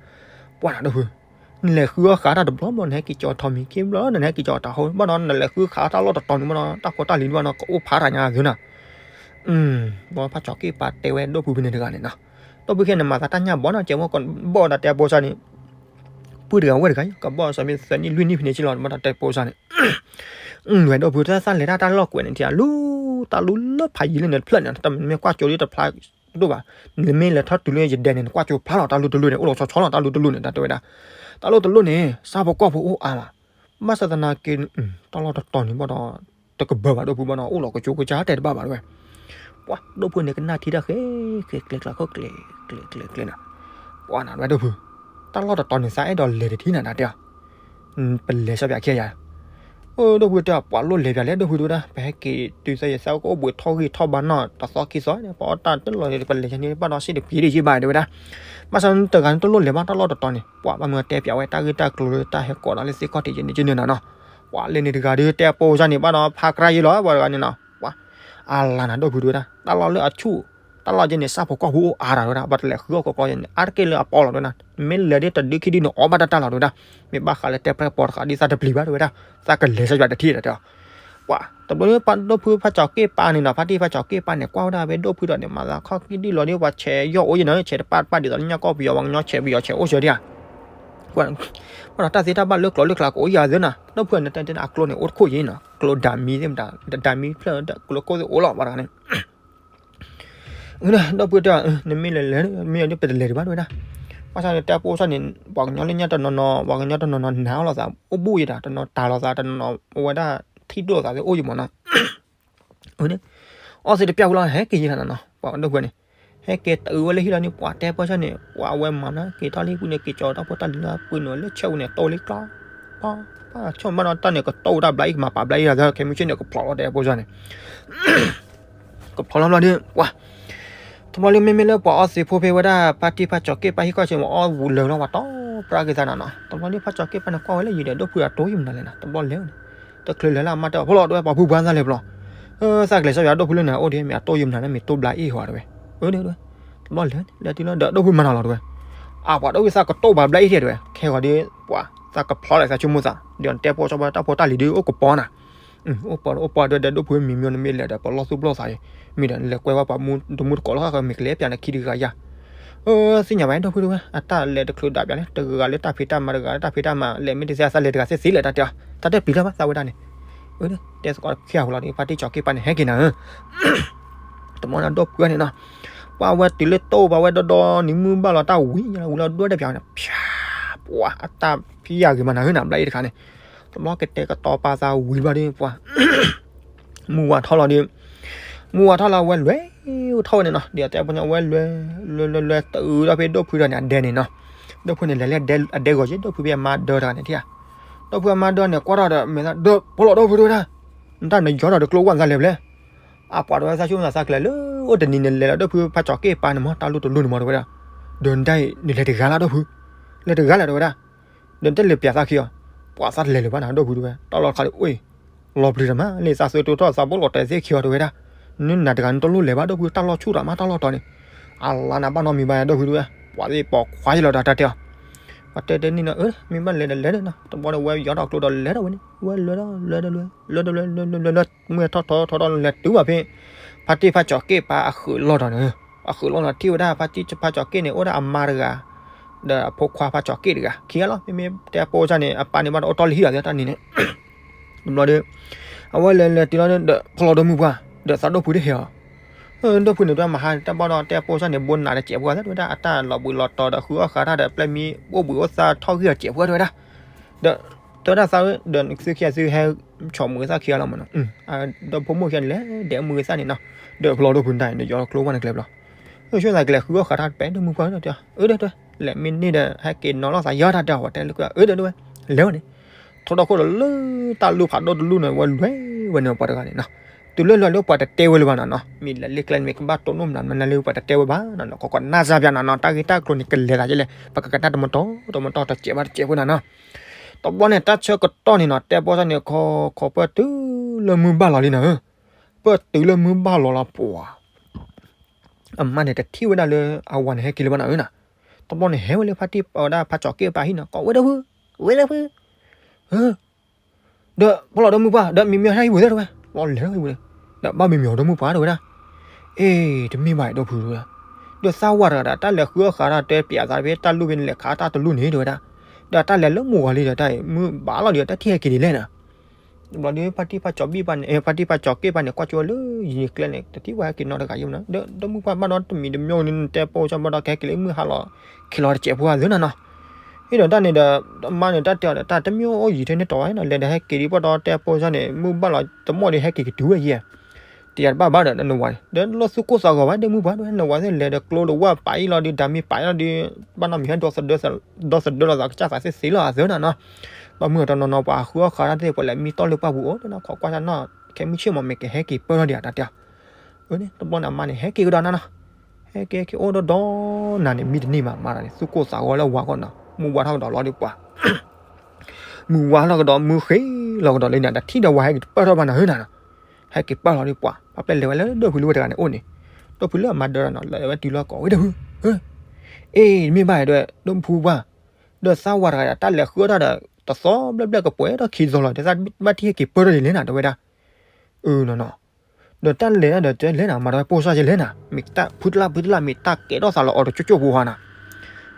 ပှၤနၤဒိၣ်ဖု နလဲၤဃုအီၣ်ဃာ်တၢ်တဘျီဘျီ နဟဲက့ၤကၠီၤထီၣ်မံၤ ခံဘျီ နဟဲက့ၤကၠီၤတၤဟိ ဘၣ်ဒီး နလဲၤဃုဃာ်တၢ်လီၢ်တတီၤန့ၣ် ဘၣ်ဒီး တၢ်ဖိတၢ်လံၤဘၣ်ဒီး ကအိၣ်ဖးတၢ်ညါသ့နီၤ ဘၣ်ဖးကၠီၤက့ၣ်ပၤတဲဝဲဒိၣ်ဖုဖဲန့ၣ်တဂၤန့ၣ်နီၤ ဒိၣ်ဖုခဲန့ၣ် မၤသးတၢ်ညၣ်ဘီနီၤ ကဲဝဲကဘီၣ်ဒီးတဲပိစၢ်န့ၣ် ပုၢ်တဂၤဝဲၢ်တဂၤ ကဘီၣ်စၢ်မ့ၢ်သၢနံၣ်လွံၢ်နံၣ်ဖဲန့ၣ်က့လီၤ မ့ၢ်ဒီးတဲပိစၢ်န့ၣ် ဝဲဒိၣ်ဖု တၢ်သၣ်လဲၤတၢ်တၢ်လီၢ်ကွဲးန့ၣ် ထံၣ်အလူ တၢ်လူလၢဖးယံၤလၢန့ၣ်တဖျၢၣ်န့ၣ် တမ့ၢ်ကွၢ်ကၠိလံတဖျါတဒိၣ်ဘၣ် နမ့ၢ်လဲၤထီၣ်တုၤလၢယဒဲန့ၣ် နကွၢ်ကၠိဖျါလီၤ တၢ်လူတလူန့ၣ် အိၣ်လီၤဆီဆီလီၤ တၢ်လူတလူန့ၣ် တၢ်တဲဝဲဒၣ် တၢ်လူတလူန့ၣ် ဆၣ်ဖိကီၢ်ဖိအိၣ်အါမး ဘၣ်ဆၣ်သနာ်က့ တၢ်လီၢ်တတီၤန့ၣ်ဘၣ်ဒီး တကဘၢဘၣ်ဒိၣ်ဖုဘၣ်ဒီး အိၣ်လီၤကၠိကစၢ်တဲတဘၣ်ဘၣ်ဝဲ ပှၤဒိၣ်ဖုန့ၣ် ကနၣ်ထံတၢ်ဃဲ ဃဲကျဲကျဲခိၣ်ကျဲ ကျဲကျဲကျဲနီၤ ပှၤနၤဝဲဒိၣ်ဖု တၢ်လီၢ်တတီၤန့ၣ် သးအဲၣ်ဒိးလဲၤတထံၣ်နၤ နတဲအီၤ ပလဲၤဆီပၠးခံယၤ ပ ဒိၣ်ဖုတဲ ပှၤလိၣ်လဲၤပၠးလဲၣ် ဒိၣ်ဖုတဲဝဲဒၣ်, ပဟဲက့ၤတုၤသၢယသၢကအိၣ်ဘှံးထီၣ်ဂံၢ်ထီၣ်ဘါနီၣ် တသီခံသီန့ၣ် ပအီၣ်တၢ်တလီၢ် ပလဲၤယၤန့ၣ် ဘၣ်ဒီးစ့ၣ်တပျံၤဒံးယံၢ်ဘၣ်တဲဝဲဒၣ်. ဘၣ်ဆၣ်တဂၤန့ၣ်တလိၣ်လဲၤဘၣ်တၢ်လီၢ်တတီၤန့ၣ် ပှၤဘၣ်မၢတဲပၠးဝဲတၢ်ဂ့ၢ်တၢ်ကျိၤလၢတၢ်ဟဲကိးဒီးလၢသ့ၣ်ခီၣ်ထံးယဲန့ၣ်ကန့ၣ်နီၤနီၤ. ပှၤလၢန့ၣ်တဂၤဒီးတဲပိစၢ်န့ၣ် ဘၣ်ဒီးဖးကြၢးယံၤလီၤ ပှၤတဂၤန့ၣ်နီၤ. ပှၤ အလါနၤ ဒိၣ်ဖုတဲဝဲဒၣ်, တၢ်လီၢ်လၢအဆူၣ် တၢ်လီၢ်ကဲန့ၣ် ဆၣ်ဖိကီၢ်ဖိအိၣ်အါတၢ်တဲဝဲဒၣ်, ပှၤတလဲၤဃုအီၣ်ကီကီယဲန့ၣ် အါတက့ၢ်လၢအပီလီၤတဲဝဲဒၣ်, မ့ၢ်လဲၤဒ်တဒုခံဒုန့ၣ် အီၣ်ဘၣ်တၢ်တၢ်လီၤတဲဝဲဒၣ်, မ့ၢ်ဘၣ်ဃးလၢတဲပြဲၢ်ပီတဃးဒ်သးတပျံၤဘၣ်တဲဝဲဒၣ်, သးကလဲၤစီယွၤတထံၣ်တဲဝဲ. ပှၤတဘျီဒ်ဒိၣ်ဖုဖးကၠီၤက့ၣ်ပၤန့ၣ်နီၤ, ဖါတံၢ်ဖးကၠီၤက့ၣ်ပၤန့ၣ် ကွၢ်ဝဲဒၣ်ဖဲဒိၣ်ဖုဒီးန့ၣ် မၤသးခီၣ်ကံၣ်ဒံၣ်လီၤဒီး ပှၤဆဲးယီၢ်အိၣ်ယဲနီၤ, ဆဲးတပၣ်တပၣ်ဒ်သိးလၢညၣ်ကီၢ်ပယီၤ ပှၤကညီဆဲးပယီၤဆဲးအိၣ်စၢၤဒံးဧါ. ပှၤဒီးတၢ်သ့တၢ်ဘၣ်လၢကျိၤလၢကျါကအိၣ်ယၤသ့နီၤ, ဒိၣ်ဖုန့ၣ်တဲအကျိန့ၣ် အိၣ်တခိၣ်ယံၤနီၤ, ကျိဒၤမံသ့ၣ်မတၤ ဒၤမံဖျၢၣ်ကျိခိၣ်သ့ၣ်အိၣ်လီၤ ပှၤတဂၤန့ၣ် ဒိၣ်ဖုတဲ နမ့ၢ်လဲၤလဲၤ မ့ၢ်ဒ်ပတလဲၤဒံးဘၣ်တဲဝဲဒၣ်. ဘၣ်ဆၣ်န့ၣ် တဲပိစၢ်န့ၣ် ပှၤကညီလၢညါတနီၤနီၤ ပှၤကညီတနီၤနီၤ နာ်အီၤလိာ်သး အိၣ်ဘူၣ်ယဲဒၣ် တနီၤတၢ်လိာ်သး တနီၤအဝဲဒၣ်ထံၣ်ဒိၣ်လိာ်သးသ့ၣ်အိၣ်ယံၤမးနီၤ. အီၣ်သ့ၣ်တပျၢ်ဝံၤလီၤ ဟဲက့ၤယံၤလီၤနီၤနီၤ, ပှၤဒိၣ်ဖုန့ၣ် ဟဲက့ၤတုၤဝဲလၢဟံၣ်လီၤန့ၣ် ပှၤတဲပိစၢ်န့ၣ် ပှၤအဝဲမၤမနုၤက့ၤထီၣ်လံ ပူၤန့ၣ် က့ၤကၠီၤတၢ်ဖိတၢ်လံၤလၢပူၤန့ၣ် လၢဆဲးပူၤန့ၣ် တိၢ်လံကျီ ပှၤ ပှၤဆိကမိၣ်ဘၣ်ဒီးတၢ်န့ၣ် ကတိၢ်တၢ်ဘျါအံၤ ကမၤပာ်ဘျါအံၤလီၤ ခဲမုၢ်ဆ့ၣ်န့ၣ် ကဖျိးလီၤတဲပိစၢ်န့ၣ် ကဖျိးလီၤဘျီဒီး ပှၤ တဘျီလၢမ့မ့ၢ်လၢပှၤအီသံးဖိဖဲဝဲဒၣ် ဖါတံၢ်ဖါကၠီၤက့ၣ်ပၤဟံၣ်ခီၣ်ဆ့ၣ်မး အီၣ်ဝံၤလၢာ်လီၤ ပှၤတီပှၤက့ၤသးနီၤနီၤ, တဘျီဒီးဖါကၠီၤက့ၣ်ပၤန့ၣ် ကွၢ်ဝဲလၢယံၤဒီး ဒိၣ်ဖုအတိၢ်ယံၤမနုၤလဲၣ်နီၤ, တဘျီလဲၤန့ၣ် တချုးလဲၤလၢအမါတဲအီၤ ဖိလီၤတဲဝဲ ပှၤဖုပှၢ်သးလဲၤဘျီ, သးကလဲၤစီယွၤဒိၣ်ဖုလၢန့ၣ် အိၣ်ဒ်မ့ၢ်အတိၢ်ယံၤမနုၤန့ၣ် မ့ၢ်တိၢ်ဘျါအံၤဟီတဲဝဲ, အၢ တဲဝဲ, တဘျီလဲၤန့ၣ် လဲၤတုၤလီၤဒီး ဒိၣ်ဖုမၤနီၤလီၤတဲဝဲ, အပှၤဒိၣ်ဖုသးကတိၢ်ပာ်ဘျါအံၤထဲတဲဝဲ, ခဲဂီၤဒီး ပှၤသးကဖျိးလီၤသးဆိကမိၣ်သး ဒီးတဲပိစၢ်ဘၣ်တၢ်ဖိတၢ်လံၤဒီးအိၣ်ကပီၤနၤ အိၣ်ပီၤအိၣ်ပီၤတဲဝဲဒီး ဒိၣ်ဖုမံၤမံၤန့ၣ် မ့ၢ်လဲၤဒီးပလီၢ်သူၣ်ပလီၢ်သးအံၤ, မ့ၢ်ဒီးနလဲၤကွဲဝဲပှၤမူတမူတကိးလီၤဃၣ်ဃၣ် မ့ၢ်ကလဲၤပၠးနခံတဂၤယၤ, သ့ၣ်ညါဘၣ်ဒိၣ်ဖုတဲဝဲ, အတၢ်လဲၤတချုးဒၣ်ပၠးလဲၣ် တဂၤလၢတၢ်ဖံးတၢ်မၤ တဂၤလၢတၢ်ဖံးတၢ်မၤ လဲၤမ့ၢ်တသ့သးလဲၤတဂၤသ့သ့လဲၣ်တၢ်တဲအီၤ, တၢ်တဲပျံၤတၢ်ဘၣ်သးဝဲဒၣ်န့ၣ်, တဲသကိးခံဂၤဝံၤလီၤဒီး ဖါတံၢ်ကၠီၤက့ၣ်ပၤန့ၣ် ဟဲက့ၤနၤဧၢ တမီၢ်န့ၣ်ဒိၣ်ဖုန့ၣ်နီၤ, ပှၤဝဲတုၤလၢတိၢ်ပှၤဝဲဒီဒီနံၤမုၢ်ဘၣ်လီၤတၢ်ဝံၤညါလီၤ ဝံၤလီၤဒွဲၣ်တပၠးန့ၣ် ဖၠၣ် ပှၤအတၢ်ဖံးယၤဂ့ၤမးနၤဧၢနၤ ဘျါအံၤတခါန့ၣ်, တဘျီကတဲာ်ကတီၤပာ်သးဝံၤဘျီဒီး ပှၤ မုၢ်ဝါထီၣ်လီၤဒီး မုၢ်ဝါထီၣ်လီၤဝဲလွဲၢ်ထီၣ်ဝဲန့ၣ်နီၤ, ဒီးတဲပိစၢ်ဝဲလွဲၢ် လွဲၢ်လွဲၢ်လွဲၢ်တုၤဒီးဖဲဒိၣ်ဖုဒီးန့ၣ် အဒဲန့ၣ်နီၤ, ဒိၣ်ဖုန့ၣ်လဲၤလၢအဒဲဂီၤက့ ဒိၣ်ဖုဖဲအမါဒၢတဂၤန့ၣ်ထံၣ်ဧါ, ဒိၣ်ဖုအမါဒၢန့ၣ် ကွၢ်ထီၣ်ဒီး မ့ၢ်သးဒၢ ဖိလီၤဒိၣ်ဖုတဲဝဲဒၣ်, နတၢ်နယီၤထီၣ်ဒီးကျိဝဲနသးလဲၤဖဲလဲၣ်, အပှၤတဲဝဲသးဆိကမိၣ်သးကလဲၤလၢ အိၣ်တနံၤန့ၣ်လဲၤလီၤဒိၣ်ဖုဖါကၠီၤက့ၣ်ပၤန့ၣ်မး တၢ်လူၢ်တလူၢ်န့ၣ်မးတဲဝဲဒၣ်, ဒီးနတၢ်အံၤ နလဲၤတဂၤလၢဒိၣ်ဖု, လဲၤတဂၤလၢတဲဝဲဒၣ် ဒီးနတလဲၤပၠးသးခံအီၤ, ပှၤသးတလဲၤလၢၤဘၣ်နၤ ဒိၣ်ဖုတဲဝဲ, တၢ်လီၢ်တခါဒီး အိၣ် လီၤပျံၤတမးလၢသးသုတိထီၣ်သးဘိလီၤတဲာ်သ့ၣ်ခံအီၤတဲဝဲဒၣ်, နနၤတဂၤနတလိၣ်လဲၤဘၣ်ဒိၣ်ဖု တၢ်လီၢ်ဆူၣ်တၢ်မးတၢ်လီၢ်တီၤန့ၣ်, အလါနၤဘၣ်နီတမံၤဘၣ်ဒိၣ်ဖုတဲဝဲ, ပှၤသ့ၣ်ပိာ်ခွါယလီၤဒီးတၢ်တဲအီၤ, ပှၤတဲတဲန့ၣ်နီၤ အၢ မ့ၢ်ဘၣ်လဲၤဒီးလဲၤဒီးနီၤ တဘျီဒီးဝဲယီၤထီၣ်ကျိဒီးလဲၤဒီးဝဲန့ၣ် ဝဲလဲၤဒီးလဲၤဒီးလဲၤ လဲၤဒီးလဲၤ လဲၤလဲၤလဲၤလဲၤ မုၢ်ထီၣ်ထီထီထီထီၣ်လဲၤတုၤဘၣ်ဖဲ ဖါတံၢ်ဖါကၠီၤက့ၣ်ပၤအဃုာ်လီၢ်ဒီးန့ၣ်, အဃုာ်လီၢ်န့ၣ်ထံၣ်ဝဲဒၣ် ဖါတံၢ်ဖါကၠီၤက့ၣ်န့ၣ် အိၣ်ဒၣ်အမါတဂၤ ဒီးအဖိခွါဖါကၠီၤက့ၣ်တဂၤ ခံဂၤလီၤ. မ့မ့ၢ်တဲပိစၢ်န့ၣ် အပၢ်န့ၣ်ဘၣ်ဒီးအိၣ်တီၢ်လၢဟံၣ်လီၤသ့တၢ်နံၤန့ၣ် တဘျီဒီး အဝဲလဲၤလဲၤတုၤလီၤဒီး ဖီလီၤဒိၣ်မုၢ်ပှၢ် ဒီးသးဒိၣ်ဖုတဟဲအီၤ, ဒိၣ်ဖုန့ၣ် တမၤဟါန့ၣ် တၢ်ဘၣ်ဒီးတဲပိစၢ်န့ၣ် ဘိနးတစဲးဖိသ့ၣ်တဲဝဲဒၣ် အတၢ်လီၤဘှံးလီၤတီၤဒီးဃုအီၣ်ဃးတၢ်ဒီး ပျဲၢ်မံအိၣ်ဘှံးအိၣ်သါထီၣ်ဂံၢ်တစဲးဖိတဲဝဲဒၣ်, ဒီး တဲဝဲဒၣ်သးဒီးနသုခံဂၤသုဟဲ ဆိးမုာ်သၣ်ခံဂၤလီၤမးနီၤ, ဒီဖိမိၢ်ခံဂၤန့ၣ် လဲၤဒဲးမုာ်သၣ်န့ၣ်နီၤ, ဒီးဖီလီၤဒိၣ်ဖုန့ၣ် နယီၤကျိဝဲန့ၣ်ကျဲဘျီ, ဆိကမိၣ်သးကလဲၤဃုအီၣ်ဃးတၢ်တပဲဒိၣ်မုၢ်ပှၢ်ဒီးတဲ အၢ ဒီး လဲၤမ့ၢ်န့ၢ်ဒီး ဟဲက့ၤနီၤလီၤသးယီၤတၢ်တဲအီၤ ပှၤတဲလၢ အၢ ဒီး ဒီးဝဲ လဲၤဝဲန့ၣ်, ထီထီၣ်ခိၣ်ဒီးလၢတၢ်လူၢ်ဖးဒိၣ်တလူၢ်န့ၣ် ဝဲလွဲၢ်ဝဲန့ၣ်ပှၤတဂၤန့ၣ်နီၤ, တုၤလၢလွဲၢ်လၢပှၤတတဲဝဲလၢၤဘၣ်နီၤနီၤ, မ့ၢ်လဲၤလၢကျဲန့ၣ် မ့ၢ်ကဘၣ်တိၢ်နီၣ်မနုၤမနုၤလၢပှၤတတဲဝဲဘၣ်နီၤနီၤ, ကကနၣ်စၢ်ပၠးနီၤနီၤ, တၢ်ဂ့ၢ်တၢ်ကျိၤန့ၣ် ကလဲၤသးယဲလဲၣ် ပကကနၣ်တမတီၤတမတီၤတစဲးဘၣ်တစဲးဖိနီၤနီၤ, တဘျီန့ၣ် တၢ်ဆၢကတီၢ်န့ၣ်နီၤ တဲပိစၢ်န့ၣ် ခီခီပၢၢ်တုၤလၢမုၢ်ဘၣ်လီၤလံနီၤဧၢ, ပၢၢ်တုၤလၢမုၢ်ဘၣ်လီၤလီၤပှၤ အမါန့ၣ်တထံၣ်ဝဲဒၣ်လၢအဝၤန့ၣ်ဟဲက့ၤလၢၤဘၣ်နီၤဧၢနီၤ, တဘျီန့ၣ်ဟဲဝဲလၢဖါတံၢ်ဝဲဒၣ်ဖါကၠီၤက့ၣ်ပၤဟံၣ်နီၤ ကိးဝဲဒၣ်ဖု, ဝဲလၢဖု, ဒီးဖီလီၤဒိၣ်မုၢ်ပှၢ် ဒီးမံမံအီၤတၢ်ဟံၣ်ပူၤသ့ၣ်တဲဝဲ, လီၤလဲၤထီၣ်ဟံၣ်ပူၤန့ၣ်, ဒီးဘၣ်မံမံအီၤဒိၣ်မုၢ်ပှၢ်တဲဝဲဒၣ်, အ့ တမ့ၢ်ဘၣ်အံၤဒိၣ်ဖုတဲဝဲဒၣ်, ဒီးသးဝၤတဂၤဒီး တၢ်လဲၤဃုအီၣ်ဃးတၢ်တဲပၠးသးဖဲတၢ်လူၢ်ဖဲန့ၣ် လဲၤခးတၢ်တလူၢ်န့ၣ်တဲဝဲဒၣ်, ဒီးတၢ်လဲၤလၢမုၢ်ဂီၤလံဒီး တၢ်အံၤမုၢ်ဘၣ်လီၤဒီး တၢ်ထံၣ်ဟဲက့ၤဒ်လဲၣ်နီၤ တဘျီဒီး ဖါတံၢ်ဖါကၠီၤဘံၣ်ပၤန့ၣ် ဖါတံၢ်ဖါကၠီၤက့ၣ်ပၤန့ၣ် ကွၢ်ကၠိလၢယံၤကျဲန့ၣ် တထံၣ်ပှၤဟဲက့ၤနီတဂၤယံၤမနီၤ ဒီး ဒိၣ်မုၢ်ပှၢ်ဘၣ်ဒီးတမံၤတမံၤန့ၣ် တဲပိစၢ်ဘၣ်ဒီးကဟဲက့ၤလၢမုၢ်ဟါလီၤ ခံလီၤတစဲးဖိအသးနီၤနီၤ, ဟ့ၣ်ဒီးတၢ်န့ၣ်ဒီး မါန့ၣ်တၢ်တဲအီၤဒီး တၢ်တမံၤအိၣ်ယံၤထဲန့ၣ်တီၤဝဲနီၤ လဲၤဒီးဟဲက့ၤဒ်ပှၤဒီးတဲပိစၢ်န့ၣ် မုၢ်ဘၣ်လီၤတမီၢ်ဒီးဟဲက့ၤကတုၤဝဲယဲၢ် တယၤတဘၣ်ဘၣ်ဒီးနဝၤန့ၣ် ဒီးလီၢ်သူၣ်ကိၢ်သးဂီၤဘၣ် ဒိၣ်မုၢ်ပှၢ်ဒီး နဝၤသ့ၣ်လဲၤဒီးကျိဒီးဝၣ်ပာ်အံၤလီၤဒီး ဒၤမံပာ်အံၤလီၤဒီး ဘၣ်နီတမံၤဟဲဒိသဒၢသဒၢလီၤသးကစၢ်သးသ့သ့လီၤအသးနီၤနီၤ, ဘၣ်မုၢ်အတနီၤနီၤ ပှၤဃုအီၣ်ဃာ်တၢ်သ့ၣ် ပှၤလဲၤမံတီၢ်လၢပှၢ်ပူၤ အိၣ်တနီၤ ခိးကွၢ်တၢ်နီၣ် ခဲမုၢ်ဆ့ၣ်မး မ့ၢ်ကဟဲက့ၤပၢၢ်ထီၣ်ဒံးဧါ တၢ်တဲအီၤ. အၢန့ၣ် တဘျီန့ၣ် အမါန့ၣ် ဟဲက့ၤကဒီးနၤနီၤ. ဟဲက့ၤက့ၤအိၣ်ဒီးဒီးနၤန့ၣ် မံတန့ၢ်မး မါတၢ်န့ၣ် သူၣ်ကိၢ်သးဂီၤလၢဝါဂီၢ်နီၤ မုၢ်ဝါထီၣ်ကဒီးလီၤဒီးပှၤ မုၢ်ဝါထီၣ်ကဒီး မုၢ်ဃ့လီၤကဒီးလံန့ၣ် တထံၣ်ဒီးဝၤဟဲက့ၤပၢၢ်ထီၣ်ဘၣ်နၤဧၢနၤနီၤ. ဟဲက့ၤပၢၢ်လီၤဒီးပှၤ ပှၤပျဲလဲၤဝဲလၢဒိၣ်ဖုလၢဝဲတဂၤန့ၣ်အိၣ်န့ၣ် ဒိၣ်ဖုလၢအမါဒၢနီၤ လဲၤဝဲတုၤလီၤကိးဝဲဒၣ်ဖု အ့ မ့ၢ်ဘၣ်ဒီး ဒိၣ်ဖုပှၢ် ဒီးသးဝၤတဂၤဒီး တၢ်လဲၤဃုအီၣ်တၢ်ဒီး တသီဘျဲၣ်ဘျဲၣ်ကပှဲၤထီၣ်ခံသီလီၤ ဒီးသးဘၣ်ထံၣ်ဟဲက့ၤပၢၢ်ထီၣ်ဒ်လဲၣ်နၤ တဲဝဲဒၣ်. အၢနီၤနီၤ ဒီးတၢ်လဲၤတၢ်ဒီးတဲလဲၣ်နၤ မၤဒီးပိၢ်စၢ်ယဲလဲၣ်နၤ မ့ၢ်တၢ်ဖုတလၢ်ဖုတလၢ် မ့ၢ်တၢ်ကဲထီၣ်သးလီၤအီၤတကၠိၢ်ကၠိၢ်ဖိဟါနၤ.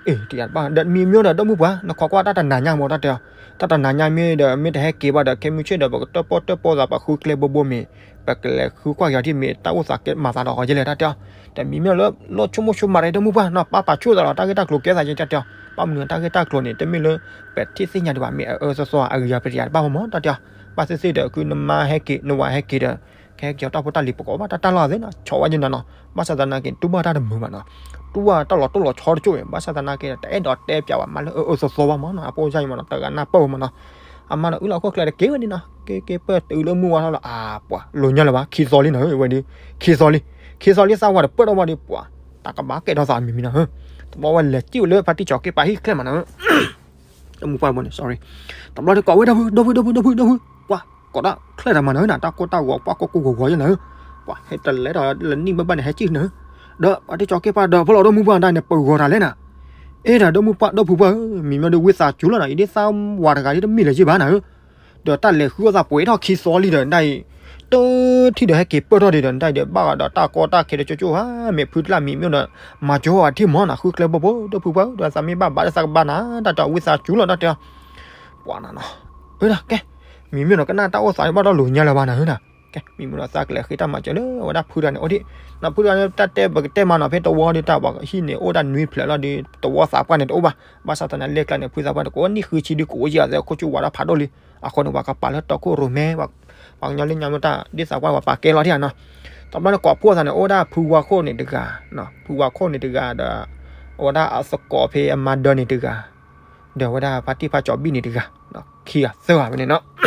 အ့ တယၤတဘၣ် ဒီးမံၤမ့ၢ်ဒီး ဒိၣ်မုၢ်ပှၢ် နခိးကွၢ်တၢ်တနၤညါမ့ၢ်တၢ်တဲအီၤ တၢ်တနၤညါမ့ၢ်ဒီး မ့ၢ်တဟဲက့ၤဘၣ်ဒီး ခဲမုၢ်ဆ့ၣ်ဒီး ပကတၢၣ်ပီၣ်တၢၣ်ပီၣ်သး ပဃုကျဲဘိဘိမ့ၢ် ပကလဲၤဃုကွၢ်က့ၤအီၤဒ်မ့ၢ် တၢ်အိၣ်သးကဲမၤသးဒီးအီၤယဲလဲၣ် တၢ်တဲအီၤ. ဒီးမံၤမ့ၢ်လၢ လီၢ်ဆိကမိၣ်ဆိကမးဒီး ဒိၣ်မုၢ်ပှၢ်နီၤ ပၢ်ပာ်ဆူၣ်သးလီၤ တၢ်ဂ့ၢ်တၢ်ကျိၤကဲသးယဲ တၢ်တဲအီၤ. ဘၣ်မနုၤတၢ်ဂ့ၢ်တၢ်ကျိၤန့ၣ် တမ့ၢ်လၢ ပထံၣ်သ့ၣ်ညါဒံးဘၣ် မ့ၢ်အအၢအသီသီ အဂ့ၤယၤပတယၤတဘၣ်မ့ၢ်မ့ၢ် တၢ်တဲအီၤ. ဘၣ်သ့ၣ်သ့ၣ်ဒီး ကုနမါဟဲက့ၤ နဝၤဟဲက့ၤဒီး ကဟဲက့ၤအီၤတၢ်ဖိတၢ်လံၤ ပကိးဘၣ်တၢ်တၢ်လီၢ်သ့ၣ်နီၤ ဆီးဝဲယဲနီၤနီၤ ဘၣ်ဆၣ်သနာ်က့ တူၢ်ဘၣ်တၢ်တမုာ်ဘၣ်နီၤ တူၢ်ဘၣ်တၢ်လီၤတိၢ်လီၤဆီတကၠိၢ်ဝဲ ဘၣ်ဆၣ်သနာ်က့ တအဲၣ်ဒိးတဲပျးဘၣ် မၤလၢအအၢအၢသီသီဘၣ်မ့ၢ်နီၤ အပိၢ်စၢ်ယဲမ့ၢ်နီၤ တဂၤနၢ်ပၢၢ်ဝဲမ့ၢ်နီၤ အမါဒီးအုၣ်လီၤခိၣ်ကျဲတက့ၢ်ဝဲန့ၣ်နီၤ က့ၤက့ၤပၢၢ်တုၤလၢမုၢ်ဝါထီၣ်လီၤ အါပှၤ လိၤညါလၢၤဘၣ် ခံသီလံနီၤ ဝဲဒီး ခံသီလံ ခံသီလံ သးဝၤတပၢၢ်ထီၣ်ဘၣ်ဒီးပှၤ တၢ်ကဘၣ်ကဲထီၣ်သးမံၤမံၤနီၤ တဘျီဝဲလဲၤစံၣ်ဝဲလၢဖါတံၢ်ကၠီၤက့ၣ်ပၤဟံၣ်ချဲမးနီၤ တမုၢ်ပှၢ်တဘျီန့ၣ် sorry တဘျီန့ၣ်ကိးဝဲဒၣ်ဖု ဒိၣ်ဖု ဒိၣ်ဖု ဒိၣ်ဖု ဒိၣ်ဖု ပှၤ ကိးတၢ်ချဲတၢ်မးနီၤ တၢ်ကိၢ်တၢ်ဂီၤ ပှၤကိၢ်ကိၢ်ဂီၤဂီၤယဲနီၤ ပှၤဟဲတလဲၤဒီးလၢနံၣ်ဘၣ်ဘၣ်န့ၣ် ဟဲစံၣ်နီၤ ဒီးဖါတံၢ်ကၠီၤက့ၣ်ပၤဒီး ဖဲလီၤဒိၣ်မုၢ်ပှၢ်တၢ်န့ၣ် ပဂီၤတၢ်လဲၣ်နၤ အ့ဒီးဒိၣ်မုၢ်ပှၢ် ဒိၣ်ဖုပှၢ်ဧၢ မံၤမ့ၢ်ဒီးဝံသးစူၤလီၤနီၤ အံၤဒ်သးဝၤတဂၤဒ်တမ့ၢ်လၢၤယ့ၢ်ဘၣ်နၤဧၢ ဒီးတၢ်လဲၤဃုအီၣ်သးပှဲၤထီၣ်ခံသီလံဒီး နဒၣ်အံၤ တထံၣ်ဒီးဟဲက့ၤပၢၢ်ထီၣ်ဒံးဒီး နဒၣ်အံၤဒီး ဘၣ်ဃးဒီးတၢ်ကီတၢ်ခဲတကၠိၢ်ကၠိၢ်ဧါ မ့ၢ်ဖုတလၢ်မံၤမ့ၢ်ဒီး မၤကၠီဝဲထံၣ်မ့ၢ်နၤ ဃုကျဲဘိဘိ ဒိၣ်ဖုပှၢ်ဧၢ ဒီးသးမ့ၢ်ဘၣ်ဘၣ်ဒီးသးကဘၣ်နၤ တၢ်တဲအီၤဝံသးစူၤလီၤ တၢ်တဲအီၤ ပှၤနၤနီၤ အၢ ကဲ မံၤမ့ၢ်နီၤ ကနၣ်တၢ်အိၣ်သးဘၣ်ဒီးလိၤညါလၢၤဘၣ်နၤဧၢနၤ ကဲ မံၤမ့ၢ်နီၤ သးကလဲၤဃ့တၢ်မၤစၢၤလၢအဝဲဒၣ်ဖုတဂၤန့ၣ် အိၣ်ဒံး နီၤဖုတဂၤန့ၣ် တၢ်တဲပကတဲမးနီၤ ဖဲတဝီဒ်တၢ် ပှၤဟံၣ်န့ၣ် အိၣ်ဒၣ်နွံဖျၢၣ်လီၤဒီး တဝီသးပှၢ်န့ၣ်တအိၣ်ဘၣ် ဘၣ်ဆၣ်သနာ်က့ လၢကျါန့ၣ် ဖုသးပှၢ်တကိးနံၣ်ဃုဆံဒုးကိးဝဲယၤသဲ ခိၣ်ဆူၣ်ဝါထီၣ်ဖးဒိၣ်လံ အဃိန့ၣ် ပှၤကပာ်လၢတီခိၣ်ရိၣ်မဲ ပှၤကညီလၢညါမ့ၢ်တၢ် ဒ်သးပှၢ်ပှၤပာ်ကဲလီၤဒံးနီၤ တဘျီန့ၣ် ကိးဖှိၣ်သးန့ၣ် အိၣ်ဒၣ်ဖုဝါခိၣ်န့ၣ်တဂၤ ဖုဝါခိၣ်န့ၣ်တဂၤဒီး အဝဲဒၣ်အသကိးဖဲအမါဒၢန့ၣ်တဂၤ ဒီးအဝဲဒၣ်ဖါတံၢ်ဖါကၠီၤဘံၣ်န့ၣ်တဂၤ ခံဂၤသၢဂၤဖဲန့ၣ်နီၤ ခံ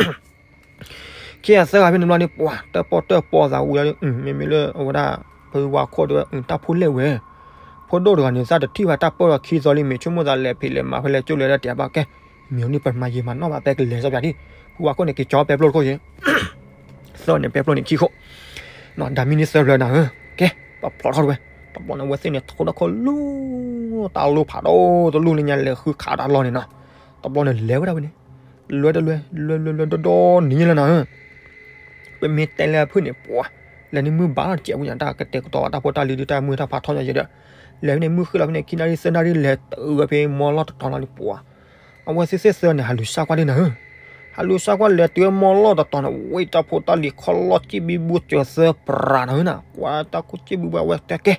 ဂၤသၢဂၤဖဲန့ၣ်ဘျီန့ၣ် ပှၤတၢၣ်ပီၣ်တၢၣ်ပီသးဝံၤလီၤ မ့မ့ၢ်လၢအဝဲဒၣ် ဖုဝါခိၣ်တဲဝဲ တၢ်ဖိလဲၣ်ဝဲ ဖိဒိၣ်တဂၤန့ၣ် သးတထံၣ်ဘၣ်တၢ်ပၢၢ်လီၤခံသီလံ မ့ၢ်ဆိကမိၣ်သးလဲၤဖံးလဲၤမၤဖဲလဲၣ်ကၠိလဲၣ်ဒီးတဲဘၣ်ကဲ မ့ၢ်န့ၣ်ပမၤယံာ်မၤနီၢ်ဘၣ် ပဲကလဲၤစီပျးဒံး ဖုဝါခိၣ်န့ၣ် က့ၤကၠီပဲပျိတခိၣ်ယံၤ သၢန့ၣ် ပဲပျိန့ၣ်ခံခိၣ် ဒၣ်မံန့ၢ်သၢဖျၢၣ်နၤဧၢ ကဲ ပဖျီထီၣ်တဝဲ တဘျီန့ၣ် အဝဲသ့ၣ်န့ၣ် ထိၣ်တၢ်ခိၣ်လူၤ တၢ်လိၣ်ဖးဒိၣ်တလူၢ်လၢညါလဲၤဃုခးတၢ်လီၢ်န့ၣ်နီၤ တဘျီန့ၣ်လဲၤဝဲဒၣ်ဝဲန့ၣ် လွဲတလွဲ လွဲလွဲလွဲဒီဒီနံၤလၢနၤဧၢ ပမ့ၢ်တဲလၢအဖုၣ်န့ၣ် ပှၤ လဲၤန့ၢ်မုၢ်ဘၣ်လီၤတစဲးဝဲညါ တၢ်ကတဲာ်ကတီၤတၢ်ဖိတၢ်လံၤဒုးတၢ်မုၢ်တၢ်ဖးထီညါယဲဒီး လဲၤဖဲန့ၣ်မုၢ်ဃ့လီၤဖဲန့ၣ် ခံနၣ်ရံၣ်သၢနၣ်ရံၣ်လဲၤတုၤဝဲဖဲမီလီၢ်တတီၤလီၤန့ၣ် ပှၤ အဝဲသ့ၣ်သ့ၣ်သၢန့ၣ် ဟးလူၤစၢ်ကွၢ်ဒ်နၤဧၢ ဟးလူၤစၢ်ကွၢ်လဲၤတုၤဝဲမီလီၢ်တတီၤန့ၣ် ဝဲတၢ်ဖိတၢ်လံၤခီၣ်လီၢ်စံၣ်ဘံဘူစၢၤသၢပြးနၤဧၢနၤ ပှၤတၢ်ခိၣ်စံၣ်ဘံဘူအဝဲတဲကဲ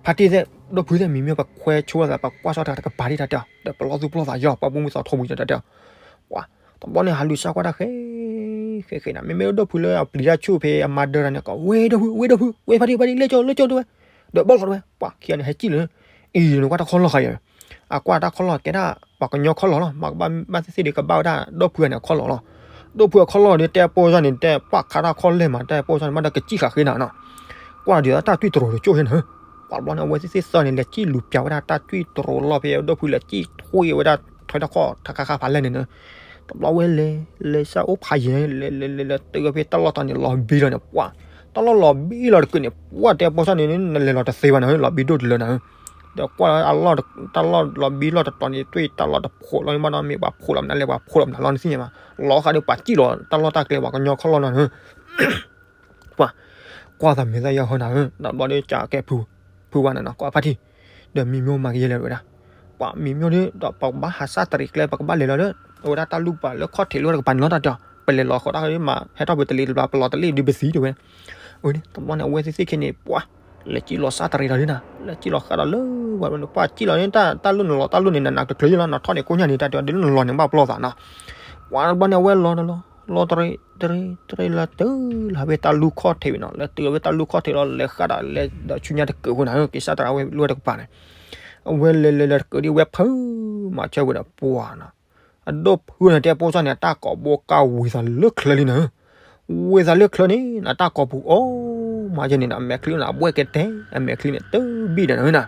ဖါတံၢ်သ့ၣ် ဒိၣ်ဖုသ့ၣ် မံၤမ့ၢ်ပခွဲဆိဝဲသး ပကွၢ်ဆီတဂၤတကပၤဒ်တၢ်တဲအီၤ ဒီးပလီၢ်သူၣ်ပလီၢ်သးယီၤ ပှၤဘူၣ်မုၢ်သီထိၣ်ဘံၤတၢ်တဲအီၤ ပှၤ တဘျီန့ၣ် ဟးလူၤစၢ်ကွၢ်တၢ်ဃဲ ဃဲဃဲနၤ မ့မ့ၢ်ဒိၣ်ဖုလၢအပျံၤတၢ်ဆူၣ်ဖဲအမါဒၢတၢ်န့ၣ်ကီး ဝဲဒိၣ်ဖု ဝဲဒိၣ်ဖု ဝဲဖါတံၢ်ဖါတံၢ် လဲၤကၠိ လဲၤကၠိတဝဲ ဒီးဘၣ်လီၤတဝဲ ပှၤခံဂၤန့ၣ်ဟဲစံၣ်လၢ အံၤန့ၣ်ကွၢ်တၢ်ခီၣ်လီၢ်ဃာ်ယၤ အကွၢ်တၢ်ခီၣ်လီၢ်ကဲဒၣ် ပှၤကညီခီၣ်လီၢ်လီၤ မ့ၢ်ကဘၣ်ဘၣ်သ့ၣ်သ့ၣ်ဒီးကဘၣ်ဝဲဒၣ် ဒိၣ်ဖုအန့ၣ်ခီၣ်လီၢ်လီၤ ဒိၣ်ဖုအခီၣ်လီၢ်ဒီးတဲပိၢ်စၢ်န့ၣ် တဲပာ်ခါတၢ်ခီၣ်လဲၢ်မး တဲပိၢ်စၢ်န့ၣ် မ့ၢ်ဒီးကစံၣ်ဃာ်ဃ့နၤနီၤ ကွၢ်ဒီးတၢ်တွံၢ်တရိၤတကၠိၢ်ဃ့နၤ ပှၤတဘျီန့ၣ် အဝဲသ့ၣ်သ့ၣ်သၢန့ၣ် လဲၤစံၣ်လူၤပျးဝဲဒၣ်တၢ်တွံၢ်တရိၤလီၢ်ဖဲဒိၣ်ဖုလဲၤစံၣ်ထွံဝဲဒၣ် ထွဲတၢ်ခီၣ်ထးခါခါဖးလဲၢ်န့ၣ်နီၤ တဘျီဝဲလဲၤ လဲၤစၢ်အိၣ်ဖးယံၤ လဲၤလဲၤလဲၤလဲၤတုၤဝဲဖဲတၢ်လီၢ်တီၤန့ၣ် လီၤဘံလီၤန့ၣ် ပှၤ တၢ်လီၢ်လီၤဘံလီၤတကုာ်န့ၣ် ပှၤတဲပိၢ်စၢ်န့ၣ် နလဲၤလီၤတသ့ဘၣ်နၤ လီၤဘံဒိၣ်တလၢနၤ ဒီးကွၢ်လၢအလီၢ် တၢ်လီၢ်လီၤဘံလီၢ်တတီၤန့ၣ် တွံၢ်တၢ်လီၢ်တဖိးလီၤန့ၣ်ဘၣ်နီၤ မ့ၢ်ပှၤဖိးလီၤမနုၤလဲၣ် ပှၤဖိးလီၤမနုၤလီၤနသ့ၣ်ညါဘၣ် လီၤဃာ်ဒီးပှၤစံၣ်လီၤ တၢ်လီၢ်တၢ်ကျဲပှၤကညီခီၣ်လီၢ်နီၤ ပှၤ ကွၢ်သးမုာ်သးယီၤဟီနၤဧၢ ဒီးဘျီဒီးကးကဲ ဖုဝါနၤနီၤ ကွၢ်ဖါတံၢ် ဒီးမံၤမျိၣ်မၤကယဲၢ်လဲၣ်ဝဲဒၣ် ပှၤမံၤမျိၣ်ဒီး ဒီးပကဘၣ်ဟးစၢ်တရံးကျဲ ပကဘၣ်လဲၤလီၤဒီး အဝဲဒၣ်တၢ်လူၢ်ပာ်လၢခီၣ်ထံးလၢတကပၤန့ၣ်လီၤတၢ်တဲအီၤ ပလဲၤလီၤဃီတၢ်ဒီးမး ဟဲထီၣ်ပတလ့တဘျီ ပလီၤတလ့ဒုးပသံတဝဲ အဝဲန့ၣ် တဘျီန့ၣ် အဝဲသ့ၣ်သ့ၣ်ခဲန့ၣ် ပှၤ လဲၤစံၣ်လီၤစၢ်တရံးလီၤဒ်နၤ လဲၤစံၣ်လီၤဃာ်ဒီးလၢ ပှၤစံၣ်လီၤန့ၣ် တၢ်လူၢ်နလီၤ တၢ်လူၢ်န့ၣ် နးနးတချုးယလီၤ နထီၣ်န့ၣ်ကိညါန့ၣ် တၢ်တဲအီၤ ဒ်လၢနလီၤန့ၣ် ဘၣ်ပလီၢ်သးနီၤ ပှၤတဘျီန့ၣ် အဝဲလီၤလီၤ လီၤတရံး တရံး တရံးလီၤတုၤလီၤ ဖဲတၢ်လူၢ်ခီၣ်ထံးဝဲနီၤ လီၤတုၤလီၤဖဲတၢ်လူၢ်ခီၣ်ထံးလီၤ လဲၤဃာ်ဒီးလဲၤဒီးဆူညါတကုာ်ဃိနၤ က့ၤစၢ်တရံးဝဲလၢတကပၤန့ၣ် အဝဲလဲၤလဲၤလဲၤတကုာ်ဒ်ဝဲဖုး မၤဆၢဝဲဒီးပှၤနီၤ အဒိၣ်ဖုန့ၣ်တဲပိၢ်စၢ်န့ၣ် အတၢ်ကိးဘိကၢ်ဝံၤသးလၢချၢလံနၤဧၢ, ဝံၤသးလၢချၢန့ၣ် အတၢ်ကိးပူၤအိၣ်မးယဲန့ၣ် အမဲာ်ချံန့ၣ် အဘှဲၣ်ကဲတဲ အမဲာ်ချံန့ၣ်တဘံၣ်ဒီးနၤဧၢနၤ,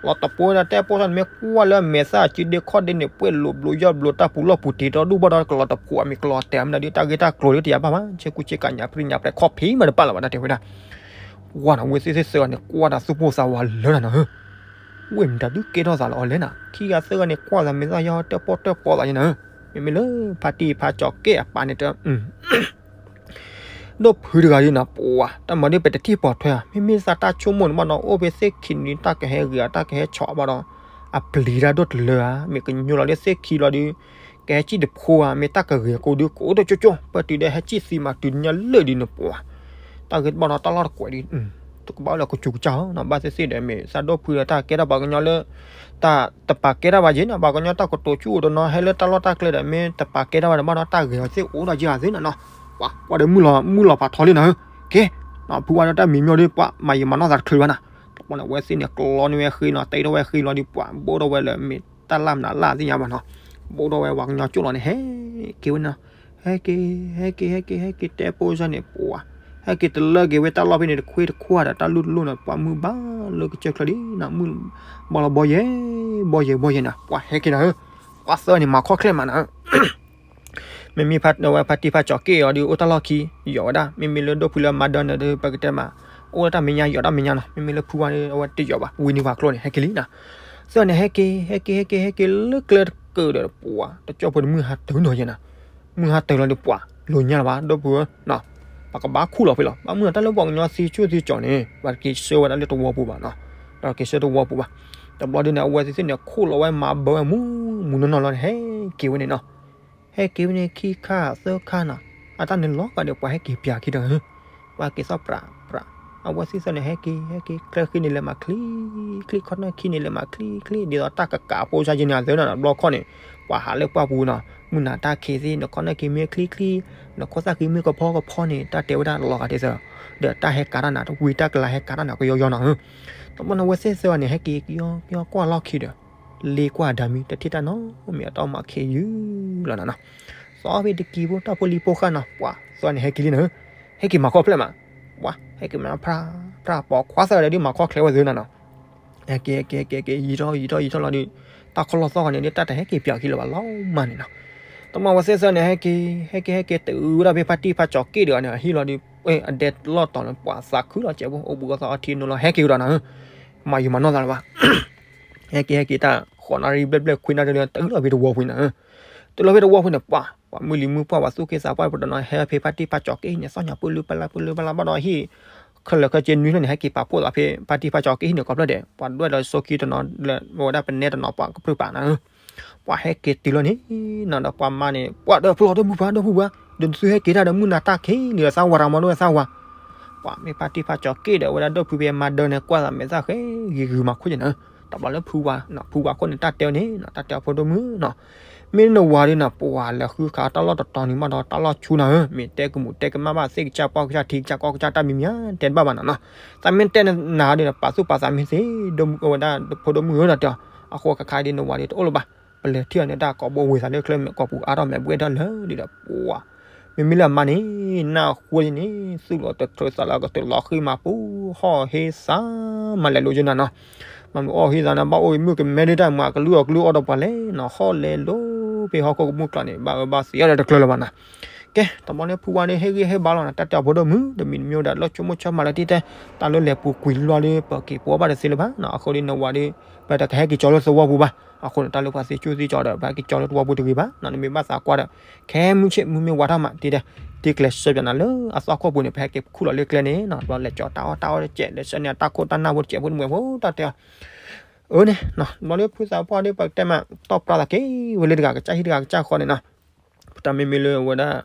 လီၤတပိၢ်ဒၣ်တဲပိၢ်စၢ်န့ၣ် မ့ၢ်ကွၢ်လၢအမဲာ်သၣ်စုဒ့ခီၣ်ဒ့န့ၣ် ပှဲၢ်လိာ်ဘျိယီၢ်ဘျိ တၢ်ပူၤလီၢ်ပူၤတ့ထီၣ်ဒူၣ်ဘၣ်ဒီး ကလီၤတဖိး အမံၤကလီၤတဲာ်မနုၤဒ် တၢ်ဂ့ၢ်တၢ်ကျိၤဒ်တယၤဘၣ်ဘၣ် ဆ့ကူဆ့ကၤညါပြံညါပြဲခီၣ်ဖံးမးတပာ်လၢၤဘၣ် တၢ်တဲဝဲဒၣ်, ဝဲနၤ ဝဲသ့ၣ်သ့ၣ်သၢဂၤန့ၣ် ကွၢ်တၢ်သူၣ်ပိၢ်သးဝးလၢနၤနၤဧၢ ဝ့ၢ်မတၤဒုးကဲထီၣ်သးလၢအီၤလဲၣ်နၤ, ခံဂၤသၢဂၤန့ၣ် ကွၢ်သးမဲာ်သၣ်ယီၢ်တၢၣ်ပီၣ်တၢၣ်ပီသးယဲနၤဧၢ, မ့မ့ၢ်လၢဖါတံၢ်ဖါကၠီၤက့ၣ်အပၢ်န့ၣ်တ ဒိၣ်ဖုတဂၤဒ်နၤ ပှၤ တၢ်မၤဒ်ပတထံၣ်ပိာ်ထွဲဧါ, မ့မ့ၢ်သးတၢ်ဆိကမိၣ်န့ၣ်ဘၣ်နီၤ အိၣ်ဖဲသ့ၣ်ခံန့ၣ် တၢ်ကဟဲဂ့ၤဧါ တၢ်ကဟဲဆီးဘၣ်ဒီး အပျံၤတၢ်ဒိၣ်တလၢဧါ, မ့ၢ်ကညိလီၤဒ်သ့ၣ်ခံလီၤဒုး ကဟဲစံၣ်တဖိဧါ, မ့ၢ်တၢ်ကဂ့ၤကိးဒုး ကအိၣ်တကၠိကၠိ ပၢၢ်တုၤဒီး ဟဲစံၣ်သံမၤတုၤညါလၢာ်ဒ်နပှၤ တၢ်ဂ့ၢ်တဘၣ်ဒီးတၢ်လီၢ်တကွဲးဒ် တကဘၣ်အိၣ်လၢကစူးကစၢ်ဧါနီၤ, ဘၣ်သ့ၣ်သ့ၣ်ဒီး မ့ၢ်သးဒိၣ်ဖုဒီး တၢ်ကဲထီၣ်ပှၤကညီလၢ တၢ်တပာ်ကဲထီၣ်ဘၣ်ယဲနီၤ, ပှၤကညီတၢ်ကတိၤဆူၣ်အိၣ်တနီၤ ဟဲလၢတၢ်လီၢ်တၢ်ကျဲဒီး မ့ၢ်တပာ်ကဲထီၣ်ဘၣ်ဒီး ဘၣ်ဒီးတၢ်ဂ့ၤအီၤသ့ၣ်အိၣ်ဒီးယဲအသ့ၣ်နၤနီၤ, ပှၤကွၢ်ဒီးမုၢ်လီၤ မုၢ်လီၤဖးထီလံနၤဧၢ, ကဲ ဖုဝါဒီးတၢ်မံၤမီၢ်ဒီး ပှၤမၤယံာ်မၤနီၢ်သးတချုးဘၣ်နၤ, တဘျီန့ၣ် အဝဲသ့ၣ်န့ၣ် ကျီန့ၢ်ဝဲဃ့လီၤ တ့ထီၣ်ဝဲဃ့လီၤဒီး ပှၤဘိၣ်ထီၣ်ဝဲလၢ မ့ၢ်တၢ်လၢ်မနုၤလၢ်သ့ၣ်ညါဘၣ်နီၤ, ဘိၣ်ထီၣ်ဝဲပှၤကညီကၠိလီၤန့ၣ် ဟဲက့ၤဝဲန့ၣ်နီၤ, ဟဲက့ၤ ဟဲက့ၤ ဟဲက့ၤ ဟဲက့ၤ တဲပိၢ်စၢ်န့ၣ် ပှၤ ဟဲက့ၤတလၢက့ၤဝဲတၢ်လီၢ်ဖဲန့ၣ် တခွ့တခွါဒီး တၢ်လူၢ်တလူၢ်န့ၣ် ပှၤမုၢ်ဘၣ်လၢကစၢၢ်ချၢဒ်နၤ မုၢ်ဘၣ်လီၤဘီယဲၢ် ဘီယဲၢ် ဘီယဲၢ်နၤ, ပှၤဟဲက့ၤနၤဧၢ, ပှၤသၢန့ၣ်မၤခီၣ်ချဲမးနၤဧၢ မ့မ့ၢ်ဝဲဖါတံၢ်ဖါကၠီၤက့ၣ်အီၤဒီး အိၣ်တၢ်လီၢ်ခံ ယီၤဝဲဒၣ်, မ့မ့ၢ်လၢဒိၣ်ဖုလၢမၤဒၢန့ၣ်ဒီး ပကတဲမး အိၣ်လၢတၢ်မဲာ်ညါ ယီၤတၢ်မဲာ်ညါနီၤ, မ့မ့ၢ်လၢဖုဝါဒီး အဝဲတယီၤဘၣ် ဝံၤန့ၢ်ပှၤကျိန့ၣ် ဟဲက့ၤလံနၤ, သၢန့ၣ် ဟဲက့ၤ ဟဲက့ၤ ဟဲက့ၤ ဟဲက့ၤလၢကျဲတကၢၢ်ဒီး ပှၤ တကၠီၣ်ဖိတမုၢ်ဟါတုၤနီၤယဲနၤ, မုၢ်ဟါတုၤလီၤဒီး ပှၤလိာ်ညါလၢၤဘၣ် ဒိၣ်ဖုဧၢ ပကဘၣ်ခူၣ်လီၤဖဲလီၤ, ဘၣ်မနုၤတၢ်လၢပှၤကညီသံဆူၣ်သံကၠီၤန့ၣ် ပှၤတက့ၤဆှၢဝဲဒၣ်လၢတဝီပူၤဘၣ်နီၤ, ဒီးက့ၤဆှၢတဝီပူၤဘၣ်, တဘျီဒ်န့ၣ် အဝဲသ့ၣ်သ့ၣ်န့ၣ် ခူၣ်လီၤဝဲမၤဘၢဝဲမူမူနီၢ်နီၢ်လီၤန့ၣ် ဟဲက့ၤဝဲန့ၣ်နီၤ ဟဲက့ၤဝဲန့ၣ် ခံခါသၢခါနီၤ, အတၢ်န့ၣ်လီၤဂာ်ဒီး ပှၤဟဲက့ၤပၠးခံဒီး ပှၤက့ၤသီၣ်ပြးပြး, အဝဲသ့ၣ်သ့ၣ်န့ၣ် ဟဲက့ၤ ဟဲက့ၤ ကျဲဃ့န့ၣ်လဲၤမၤချံ ချံ ခီၣ်နၢၣ်ခံန့ၣ်လဲၤမၤချံချံ ဒ်သိးတၢ်ကကးဖိစၢ်ယဲန့ၣ် အသၢနီၤ တဘျီခီၣ်န့ၣ် ပှၤဟးလၢပှၢ်ပူၤနီၤ, မုၢ်နၤတၢ်ခံးသ့ၣ် နခီၣ်နၢၣ်ခံမ့ၢ်ချံချံ, နခိၣ်သၣ်ခံမ့ၢ်ကဖီကဖီန့ၣ် တၢ်တဲဝဲဒၣ်လီၤဂာ်ဒ်သိး ဒီးတၢ်ဟဲကးတၢ်နၤ တဝံၤတၢ်ကလၤဟဲကးတၢ်နၤကယီယီနီၤ, တဘျီန့ၣ် အဝဲသ့ၣ်သ့ၣ်န့ၣ် ဟဲက့ၤကယီကယီကွၢ်လီၢ်ခံဒီး လ့ကွၢ်ဒၣ်မံ တထံၣ်တၢ်နီတမံၤ အတၢ်မၤခဲယုၢ်လီၤနၤနီၤ, သီဖဲတကံၤဖိ တၢ်ဖိလံၤဖိဃၣ်နီၤ ပှၤသီန့ၣ် ဟဲက့ၤလံနၤဧၢ, ဟဲက့ၤမၤခီၣ်ဖျဲၣ်မး, ပှၤဟဲက့ၤမၤဖျါဖျါ ပိာ်ခွါသၢဂၤဒီး မၤခီၣ်ချဲဝဲသ့နီၤနီၤ, ဟဲက့ၤ ဟဲက့ၤ ဟဲက့ၤ ဟဲက့ၤ ယံာ်ထီၣ်ယံာ်ထီၣ်ယံာ်ထီၣ်လီၤဒီး တၢ်ခီၣ်လီၢ်သီၣ်ဂီၤန့ၣ်ဒီး တၢ်တဟဲက့ၤပၠးခံလၢၤဘၣ်လီၤမးန့ၣ်နီၤ, တမ့ၢ်ဝဲသ့ၣ်သ့ၣ်န့ၣ် ဟဲက့ၤ ဟဲက့ၤ ဟဲက့ၤ တုၤဝဲဒၣ်ဖဲဖါတံၢ်ဖါကၠီၤက့ၣ်တဂၤန့ၣ် အဟံၣ်လီၤဒီး အဒဲလီၢ်တီၤလၢ ပှၤသးခုလီၤ ကဲးဖိ အိၣ်ဘှံးအီၣ်သီအီထံအနိလီၤ ဟဲက့ၤကဒီးနၤဧၢ, မၤယံာ်မၤနီၢ်သးလၢၤဘၣ် ဟဲက့ၤ ဟဲက့ၤ တၢ်ဃိးနၣ်ရံၣ်ဘျဲၣ်ဘျဲၣ်ခွံနၣ်ရံၣ်လၢ တုၤလီၤဖဲတဝီပူၤနၤဧၢ, တုၤလီၤဖဲတဝီပူၤန့ၣ် ပှၤ ပှၤမုၢ်လံၤမုၢ်ပှၢ် ပှၤသူၣ်က့သးပှၢ် ပတနီၤ ဟဲဖဲဖါတံၢ်ဖါကၠီၤက့ၣ်ဟံၣ်န့ၣ် သီၣ်ညါပၢၢ်လုၢ်ပလၢ်ပၢၢ်လုၢ်ပလၢ်ဘၣ်ဒီးဟံၣ် ခဲလၢာ်ခဲဆ့နွံဖျၢၣ်န့ၣ် ဟဲက့ၤပာ်ဖှိၣ်သးဖဲဖါတံၢ်ဖါကၠီၤက့ၣ်ဟံၣ်န့ၣ် ကိးဖျၢၣ်ဒဲး ပှၤဒွဲၣ်ဒီးစိခံတနီၤ လၢဝဲဒၣ်ပနဲတနီၤ ပှၤကပြုၢ်ပာ်နၤဧၢ ပှၤဟဲက့ၤတုၤလီၤန့ၣ် နီၤဒီးပှၤမါန့ၣ် ပှၤဒီးဖျီဒိၣ်မုၢ်ပှၤဒိၣ်မုၢ်ပှၤ ဒီးနသုဟဲက့ၤတၢ်ဒီးမုၢ်နၤတၢ်ခံးလံဒီး သးဝၤတၢ်မၤဒိၣ်ဝဲသးဝၤ ပှၤမ့ၢ်ဖါတံၢ်ဖါကၠီၤက့ၣ်ဒီး အဝဲဒၣ်ဒိၣ်ဖုဖဲမၤဒၢန့ၣ် ကွၢ်သးမဲာ်သၣ်ဃဲ ဂ့ၤဂ့ၤမၤခိၣ်က့ၤနၤ တဘျီလၢဖုဝါ ဖုဝါခိၣ်န့ၣ် တၢ်တဲဝဲန့ၣ် တၢ်တဲအဖိဒိၣ်မုၢ်နီၤ မ့ၢ်နဝၤဒ်နၤ ပှၤလဲၤဃုခးတၢ်လီၢ်တတီၤန့ၣ်မးဒီး တၢ်လီၢ်ဆူနၤဧၢ မ့ၢ်တဲကမူးတဲကမၣ်ဘၣ် သ့ၣ်ကစၢ်ပှၢ်ကစၢ်ထံကစၢ်ကီၢ်ကစၢ်တၢ်မံၤမံၤဧါ တဲတဘၣ်ဘၣ်နၤနီၤ သးမ့ၢ်တဲနၤဒီး ပာ်သူၣ်ပာ်သးမ့ၢ်သ့ ဒိၣ်မုၢ်အိၣ်ဝဲဒၣ်ဖိဒိၣ်မုၢ်ဧၢ တၢ်တဲအီၤ အဃိခါခါဒ်နဝၤဒ်တအိၣ်လၢၤဘၣ် ပလဲၤထံၣ်အီၤန့ၣ် တၢ်ကိးဘိဝ့ၤသးလၢချၢမ့ၢ်ကိးပူၤအါထီၣ်မဲာ်ဘှဲၣ်ထီၣ်လၢာ်ဒ်ဒီး ပှၤ မ့မ့ၢ်လၢအမါန့ၣ် နၢ်ဟူန့ၣ် သူၣ်လီၤတချုးသးလီၤကတၢၢ်လီၤဃံမးပူၤ ဟီၣ်ဟ့သးမးလဲၤလိၤယနၤနီၤ မ့ၢ်မ့ၢ်အီၣ်ဟ့သးန့ၣ် ဘၣ်အိၣ်မုၢ်ကမဲဒ်တၢ်မၤကလုၢ်အီၣ်ကလုၢ်အီၣ်ဒီးပှၤလဲၣ်နီၤ ဟီၣ်လဲၤလိၤဖဲဟီၣ်ခိၣ်ကမူၣ်ကျါန့ၣ် ဘၣ်အၢဘၣ်သီအီၤဒီးတကျၢၤလၢၤဘၣ်နီၤ ကဲ တဘျီန့ၣ် ဖုဝါန့ၣ် ဟ့ၣ်ဂံၢ်ဟ့ၣ်ဘါလီၤနီၤ တၢ်တဲအီၤဖိဒိၣ်မုၢ် တမံၤတမံၤဒီး လၢဆိကမိၣ်ဆိကမးလၢတံၢ်တဲ တၢ်လၢလဲၤပူၤကွံာ်လီၤဒီး ပက့ၤပှၤဘၣ်တသ့လၢၤဘၣ်နီၤ အဃိဒီးနဝၤဒီး ပတကဟဲက့ၤကၠီလၢသဝီပူၤဘၣ် အဃိန့ၣ် တၢ်လၢပှၤသ့ကၠူသ့ကၠီဒီး ပဟဲက့ၤကၠီလၢသဝီပူၤတဂ့ၤဘၣ်နီၤ နမ့ၢ်ဘၣ်သးကွၢ်ဒီး ခဲမုၢ်ဆ့ၣ်မုၢ်မ့ၢ်ဝါထီၣ်မး တံၢ်တဲ တံၢ်ကျဲးစၢးပၠးနၤလၢအသီခိၣ်ပူၤန့ၣ် ပဟဲက့ၤခူၣ်လီၤလၢကျဲန့ၣ်နီၤ ဘျီလဲၤကၠီတၢ်အီၣ်တၢ်အီတစဲး လဲၤဆှၢန့ၢ်အတၢ်ခိၣ်တၢ်နၢ်ဖိတစဲးဖိတမှဲၤဖိ တၢ်တဲအီၤ အၢန့ၣ်နီၤ ဘျီလၢဖုသးပှၢ်ဒီး ပကတဲမး တီၢ်ပြၢသးက့ၤဝဲလၢတဂၤကစၢ် ဟံၣ်တဂၤကစၢ်ဃီန့ၣ်နီၤ ပတၢ်မ့မ့ၢ်လၢအဝဲဒၣ်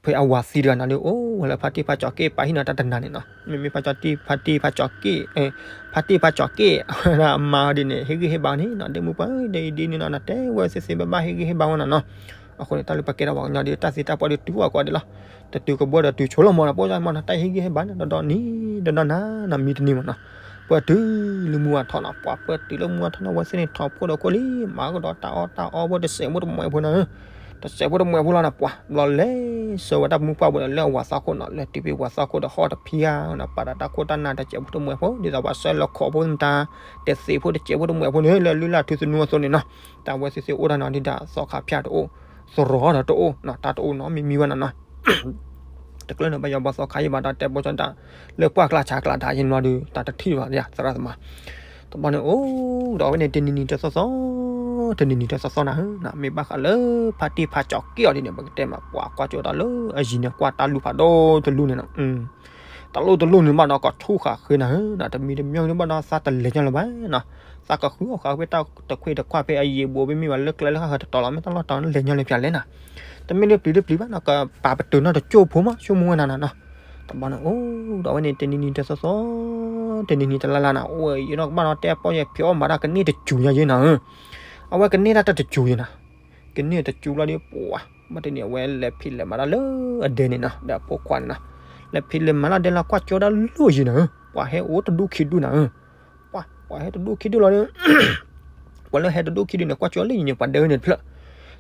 ဖဲအဝၤသံတဂၤန့ၣ်ဒီး အိၣ်ဝဲလၢဖါတံၢ်ဖါကၠီၤက့ၣ် ပာ်ဟံၣ်နီၤတၢ်တနၤန့ၣ်နီၤ မ့မ့ၢ်ဖါတံၢ်ဖါကၠီၤက့ၣ် ဖါတံၢ်ဖါကၠီၤက့ၣ် အဝဲဒၣ်အမါဒ်န့ၣ် ဟ့ၣ်ဂံၢ်ဟ့ၣ်ဘါန့ၣ်နီၤ ဒ့မုၣ်ပှၢ် ဒ်အံၤဒ်န့ၣ်နီၤ နတဲဝဲသ့သ့ဘၣ်ဘၣ် ဟ့ၣ်ဂံၢ်ဟ့ၣ်ဘါဝဲနီၤနီၤ အဃိန့ၣ် တၢ်လၢပကဲထီၣ်ပှၤကညီဒီး တၢ်သံတၢ်ပှၢ်ဒီး တုၤအီၤကိးဂၤဒဲးလီၤ တတုၤကဘီဒီးတုၤဆိလီၤမးနီၤ ပိၢ်စၢ်မးနီၤ တၢ်ဟ့ၣ်ဂံၢ်ဟ့ၣ်ဘါန့ၣ် ဒီးဒီနံၤ ဒီးဒီနၤနီၤ မံတနံၤမးနီၤ ပၢၢ်တုၤလၢမုၢ်ဝါထီၣ်နီၤ ပှၤပၢၢ်တုၤလၢမုၢ်ဝါထီၣ်နီၤ အဝဲသ့ၣ်န့ၣ်ထီၣ်ဖိဒီးခိၣ်လံ မၤကဒီးတၢ်အီၣ်တၢ်အီဖိတစဲးဖိတမှဲၤဖိနီၤဧၢ တစဲးဖိတမှဲးဖိလီၤနီၤ ပှၤဘျီလဲၤဆှၢဝဲတၢ်မုၢ်ပှၢ်ပူၤဒီး လၢအဝၤသီခိၣ်နီၤ လၢတံၤဖံဝၤသီခိၣ်ဒီး ဟီၣ်တဖံဧါနီၤ ပာ်ဒီးတၢ်ခိၣ်တၢ်နၢ် တစဲးဖိတမှဲးဖိ ဒ်သိးပှၤဆှၢလၢခိးဖိမတၤ တသ့းဖိတစဲးဖိတမှဲးဖိန့ၣ် လၢလုၢ်လၢ်ထူသနူအသိးန့ၣ်နီၤ တၢ်ဝဲသ့ၣ်သ့ၣ်အိၣ်တၢ်နီၤ ဒ်ဒၣ်သီခါဖၠၣ်တအိၣ် သရီဒီးတအိၣ်နီၤ တၢ်တအိၣ်နီတမံၤမံၤဘၣ်နီၤနီၤ တကျၢၢ်န့ၣ်ဘၣ်ယီၤဘီသီခါယံၤဘၣ်ဒီး တဲပိာ်စၢ်တၢ် လၢပှၢ်ကျါဆါကျါတၢ်ယံၤနီၤဒုး တၢ်တထံၣ်ဘၣ်ယါ သရၣ်သမါ တဘျီန့ၣ် အိၣ်ဒီးအဝဲန့ၣ် တနံၤနံၤတသီသီ တနံၤနံၤတသီသီနၤဧၢ မ့ၢ်ဘၣ်ဃးလၢဖါတံၢ်ဖါကၠီၤက့ၣ်အီၤဒ်န့ၣ် ပကတဲမး ပှၤကွၢ်ကၠိတၢ်လၢအယံၤန့ၣ် ကွၢ်တၢ်လူၤဖးဒိၣ်တလူၤန့ၣ်နီၤ တၢ်လူၤတလူၤန့ၣ်ဘၣ်ဒီး ကဆူၣ်ဃာ်ဃ့နၤဧၢ တမံၤတမံၤန့ၣ်ဘၣ်ဒီး သးတလဲၤညါလၢၤဘၣ်နီၤ သးကဃုအီၣ်ဃာ်ဖဲတၢ်တခွ့တခွါဖဲအယံၤဘူးဖဲမ့ၢ်ဘၣ်လၢကျဲလၢဃၣ်ဃၢၤတတီၤလီၤ မ့ၢ်တၢ်လီၢ်တတီၤန့ၣ် လဲၤညါလၢၤဖျါလဲၣ်နၤ တမ့ၢ်လၢပျံၤတပျံၤဘၣ်နီၤ ကပာ်ပတုာ်နီၢ်တကၠိၢ်ဖိမး ဆိကမိၣ်ဝဲနၤနီၤ တဘျီန့ၣ် အိၣ်ဒီးအဝဲန့ၣ် တနံၤနံၤတသီသီ တနံၤနံၤတလါလါနၤ အိၣ်ယံၤနီၤ ကဘၣ်ဒီးတဲပိာ်ယဲဖံးအီၣ်မၤတၢ်ကန့ၢ်တစူၤညါယဲနၤဧၢ အဝဲကန့ၢ်တၢ်တစူၤယဲနၤ ကန့ၢ်တစူၤလီၤဒီး ပှၤ ဘၣ်တနံၤအဝဲလဲၤဖံးလဲၤမၤတၢ်လၢအဒဲန့ၣ်နီၤ ဒီးအဖိခွါန့ၣ်နီၤ လဲၤဖံးလဲၤမၤလၢအဒဲလီၤ ကွၢ်ကၠိတၢ်လၢယံၤနၤဧၢ ပှၤဟဲအိၣ်တဒူၣ်ခံဒူၣ်နၤဧၢ ပှၤ ပှၤဟဲတဒူၣ်ခံဒူၣ်လီၤဒီး ပှၤလၢဟဲတဒူၣ်ခံဒူၣ်န့ၣ် ကွၢ်ကၠိလၢယံၤန့ၣ် ပှၤဒဲဝဲန့ၣ်တဖျၢၣ်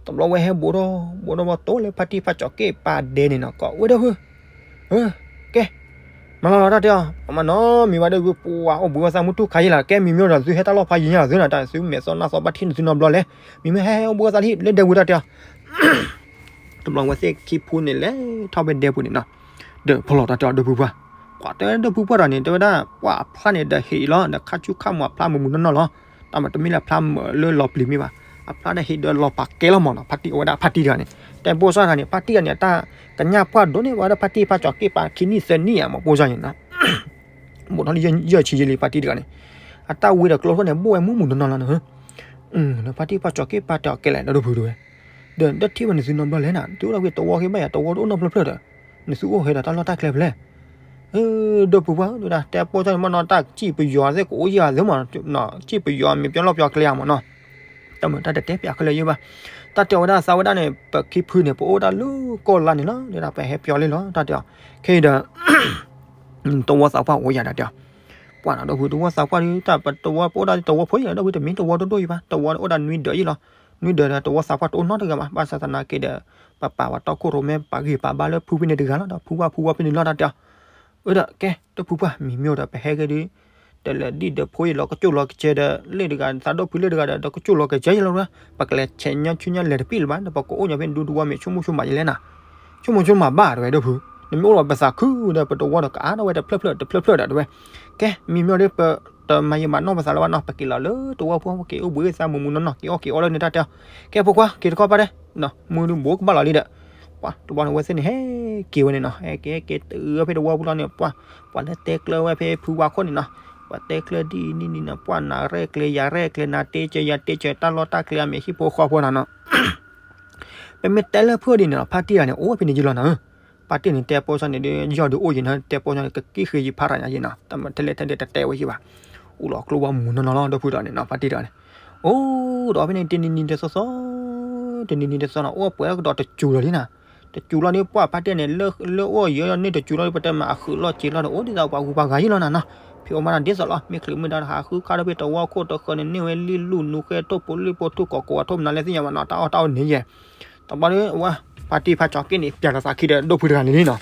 တဘျီဝဲဟဲဘူးထီၣ် ဘူးထီၣ်ဘၣ်တိၢ်လၢဖါတံၢ်ဖါကၠီၤက့ၣ်ပာ်ဒဲန့ၣ်နီၤ ကိးဝဲဒီပုၢ် ကဲ မၤလီၤလီၤတၢ်တဲအီၤ မၤနီၤ မံၤဘၣ်ဒီပုၢ် ပှၤအိၣ်ဘှံးအီၣ်သးမုၢ်ထူၣ်ခါယံၤလီၤ ကဲမံၤမ့ၢ်ဒီးသုဟဲတၢ်လီၢ်ဖးယံၤညါလီၤသုနၤ တၢ်သုမဲာ်သီနၢ်သီဘၣ်ထံၣ်နသုနီတဘျီလဲၣ် မံၤမ့ၢ်ဟဲဟဲအိၣ်ဘှံးအီၣ်သးလံ လၢဒဲဝံၤတၢ်တဲအီၤ တဘျီဝဲသ့ၣ်ခံဖုန့ၣ်လဲၤထီၣ်ဖဲဒဲပူၤန့ၣ်နီၤ ဒီးဖီလီၤတၢ်တဲအီၤဒီပုၢ်ပှၢ် ပှၤတဲဒီပုၢ်ပှၢ်တဂၤန့ၣ် တဲဝဲဒၣ် ပှၤအဖျါန့ၣ်ဒီးဟ့ၣ်လီၤ ဒီးခါဆူခါမီၤအဖျါမုာ်မုာ်နီၢ်နီၢ်လီၤ တၢ်မၤတမ့ၢ်လၢအဖျါမုာ်လၢလီၤပျံၤမ့ၢ်ဘၣ် အဖျါဒီးဟ့ၣ်ဒီးလီၤပာ်ကဲလီၤမီၤနီၤ ဖါတံၢ်အဝဲဒၣ်ဖါတံၢ်တဂၤန့ၣ် တဲပိာ်စၢ်တဂၤန့ၣ် ဖါတံၢ်တဂၤန့ၣ် အတၢ်ကညၣ်ပှၢ်ဒိၣ်န့ၣ် ပှၤဒီးဖါတံၢ်ဖါကၠီၤက့ၣ်ပာ်ခံနံၣ်သၢနံၣ်ဧါ မ့ၢ်ပိာ်စၢ်န့ၣ်နီၤ ဘူးထီၣ်လၢယဲၢ်ဆံယဲၢ်လံ ဖါတံၢ်တဂၤန့ၣ် အတၢ်ဝံဒီးကျိခိၣ်န့ၣ် ဘိၣ်ဝဲမုၢ်မုၢ်နီၢ်နီၢ်လီၤနီၤ ဒီးဖါတံၢ်ဖါကၠီၤက့ၣ်ပာ်တဲအီၤကဲလဲၣ် ဒီပုၢ်တဝဲ ဒီးဒီးထံၣ်ဝဲနသုနီတဘျီလဲၣ်နၤ သုအိၣ်ဒီးဝံၤတဝီက့ဘၣ်ယၤ တဝီတအိၣ်နီတဖျၢၣ်ဖျၢၣ်ဒီး နသုအိၣ်ဟဲဒီးတၢ်လီၢ်တၢ်ကျဲဖဲလဲၣ် ဒီပုၢ်ပှၢ် တဲပိာ်စၢ်န့ၣ်မ့ၢ်နီၤ တၢ်စံၣ်ပယီၤသ့ၣ်ကအိၣ်ယၤသ့မး စံၣ်ပယီၤမ့ၢ်ပျီလီၢ်ပျီကျဲဧါမ့ၢ်နီၤ တၢ်မုာ်တၢ်တတဲပျးခဲလၢာ်ယဲဘၣ် တၢ်တဲဝဲဒၣ်သးဝဲဒၣ်န့ၣ် ပခံဖုန့ၣ် ပအိၣ်ဒၣ်လၢကီၢ်လါန့ၣ်လီၤ ဒ်ဒၣ်ပဟဲပျီလံလီၤ တၢ်တဲအီၤ ခဲအံၤဒီး တဝီသးပှၢ်အိၣ်ယၤဒီးတဲအီၤ ပှၢ်နီၤ ဒီပုၢ် တဝီသးပှၢ်ဒ်တၢ်ပတဝီပအိၣ်ဒၣ်တဝီဖိယံၤ ဒီပုၢ် တမ့ၢ်တဝီဒိၣ်ဒိၣ်ယံၤဘၣ် တဝီန့ၣ်အိၣ်ဒၣ်နွံဒၢးယံၤလီၤ နွံဒၢးဒီးတဝီသးပှၢ်တအိၣ်နီတဂၤဘၣ် ဘၣ်ဆၣ်သနာ်က့ဒီး ပပာ်ပှၤတီခိၣ်ရိၣ်မဲ ပာ်ဂံၢ်ပာ်ဘါလၢဖုဖဲန့ၣ်တဂၤလီၤ ဒီးဖုဝါဖုဝါဖဲန့ၣ်လီၤ တၢ်တဲအီၤ အၢဒီးကဲ ဒီပုၢ်ပှၢ် မံၤမ့ၢ်ဒီး ပဟဲက့ၤဒုး တလဲၤဒံၣ်ဒၢးဖိယံၤလီၤ ကကၠိၣ်လီၤကစဲးဒီး လ့ၣ်တဂၤ သးဒီဖုလ့ၣ်တဂၤဒီး ဒီးကကၠိၣ်လီၤကစဲးယံၤလီၤ ပကလဲၤဆဲးညါဆူညါလဲၤတပံၣ်လၢၤဘၣ် ဒီးပကအိၣ်ညီဖဲဒူတဝီမ့ၢ် ဆိကမိၣ်ဆိကမးယံၤလဲၣ်နၤ ဆိကမိၣ်ဆိကမးဘၣ်တဝဲ ဒီပုၢ် နမ့ၢ်အိၣ်လီၤပသးခုဒီး ပတဝီဒီးကအါထီၣ်ဝဲတဖျၢၣ်ဖျၢၣ်တဖျၢၣ်ဖျၢၣ်ဒီးတဝဲ ကဲ မံၤမ့ၢ်ဒီး ပတမၤယံာ်မၤနီၢ်ပသးလၢၤဘၣ်နီၤ ပက့ၤလီၤလၢတဝီဖိ ပက့ၤအိၣ်ဘှံးသးမုာ်မုာ်နီၢ်နီၢ် က့ၤအီၣ်က့ၤအီလၢန့ၣ် တၢ်တဲအီၤ ကဲ ဖိခွါ က့ၤတခီပၢ်တဲ မုၢ်တဘိကဘၣ်လီၤလံဒီး ပှၤတဘျီန့ၣ် အဝဲသ့ၣ်န့ၣ် ဟဲက့ၤဝဲန့ၣ်နီၤ ဟဲက့ၤဟဲက့ၤတုၤဝဲဖဲတဝီပူၤလီၤန့ၣ် ပှၤ ပှၤလၢတဲကျၢၤဝဲဖဲဖုဝါခိၣ်န့ၣ်နီၤ ပှၤတဲကျၢၤဒ်အံၤဒ်နံၤန့ၣ် ပှၤနၤရဲၣ်ကျဲၤယၤရဲၣ်ကျဲၤ နၤတ့စၢၤယၤတ့စၢၤ တၢ်လီၢ်တၢ်ကျဲအမဲာ်ဟံၣ်ဖိဃီဖိနီၤနီၤ ပမ့ၢ်တဲလၢဖုဒ်န့ၣ်နီၤ ဖါတံၢ်တဂၤန့ၣ် အိၣ်ဝဲဖဲန့ၣ်ယံၤလီၤနၤဧၢ ဖါတံၢ်န့ၣ် တဲပိာ်စၢ်န့ၣ်ဒီး ယီၢ်ဒုးအိၣ်ယံၤနီၤ တဲပိာ်စၢ်န့ၣ် ကက့ၢ်ဃ့ယဖးတၢ်ညါယံၤနီၤ တၢ်မၤထဲလဲၣ်ထဲဒဲးတတဲဝဲယံၤဘၣ် အိၣ်လီၤကျိဘၣ်မုာ်နီၢ်နီၢ်လီၤ ဒီပုၢ်တဂၤန့ၣ်နီၤ ဖါတံၢ်တဂၤန့ၣ် အိၣ်ဒီးဖဲန့ၣ် တနံၤနံၤတသီသီ တနံၤနံၤတသီနီၤ အိၣ်ပှဲၤကဒီးတစူၤလီၤလံနၤ တစူၤလီၤဒီး ပှၢ်ဖါတံၢ်န့ၣ် လၢအိၣ်ယံၤန့ၢ်တစူၤလီၤဒီး ပတဲမးအဃုာ်လီၢ်စ့လီၤဒီး အိၣ်ဒ်သိးပှၤဂုၤပှၤဂၤယံၤလီၤနၤနီၤ ဖံးအီၣ်မၤတၢ်ဒ်သိးလီၤ မ့ၢ်ချုးမ့ၢ်ဒါတဟးဃုခါဒီးဖဲတဝီခိၣ်တဃၢၤန့ၣ် န့ၢ်ဝဲလံလူၢ်နူဃဲထိၣ်ပူၤလံၣ်ပိၢ်ထူၣ်ကိးကိးဝဲထိၣ်မနုၤလဲၣ်သ့ၣ်ညါဘၣ်နီၤ တၢ်အီၣ်တၢ်အီန့ၣ်ယဲ တဘျီဒီး အဝဲ ဖါတံၢ်ဖါကၠီၤက့ၣ်န့ၣ် ပျးလီၤသးခံဒီးဒိၣ်ဖုတဂၤန့ၣ်လံနီၤ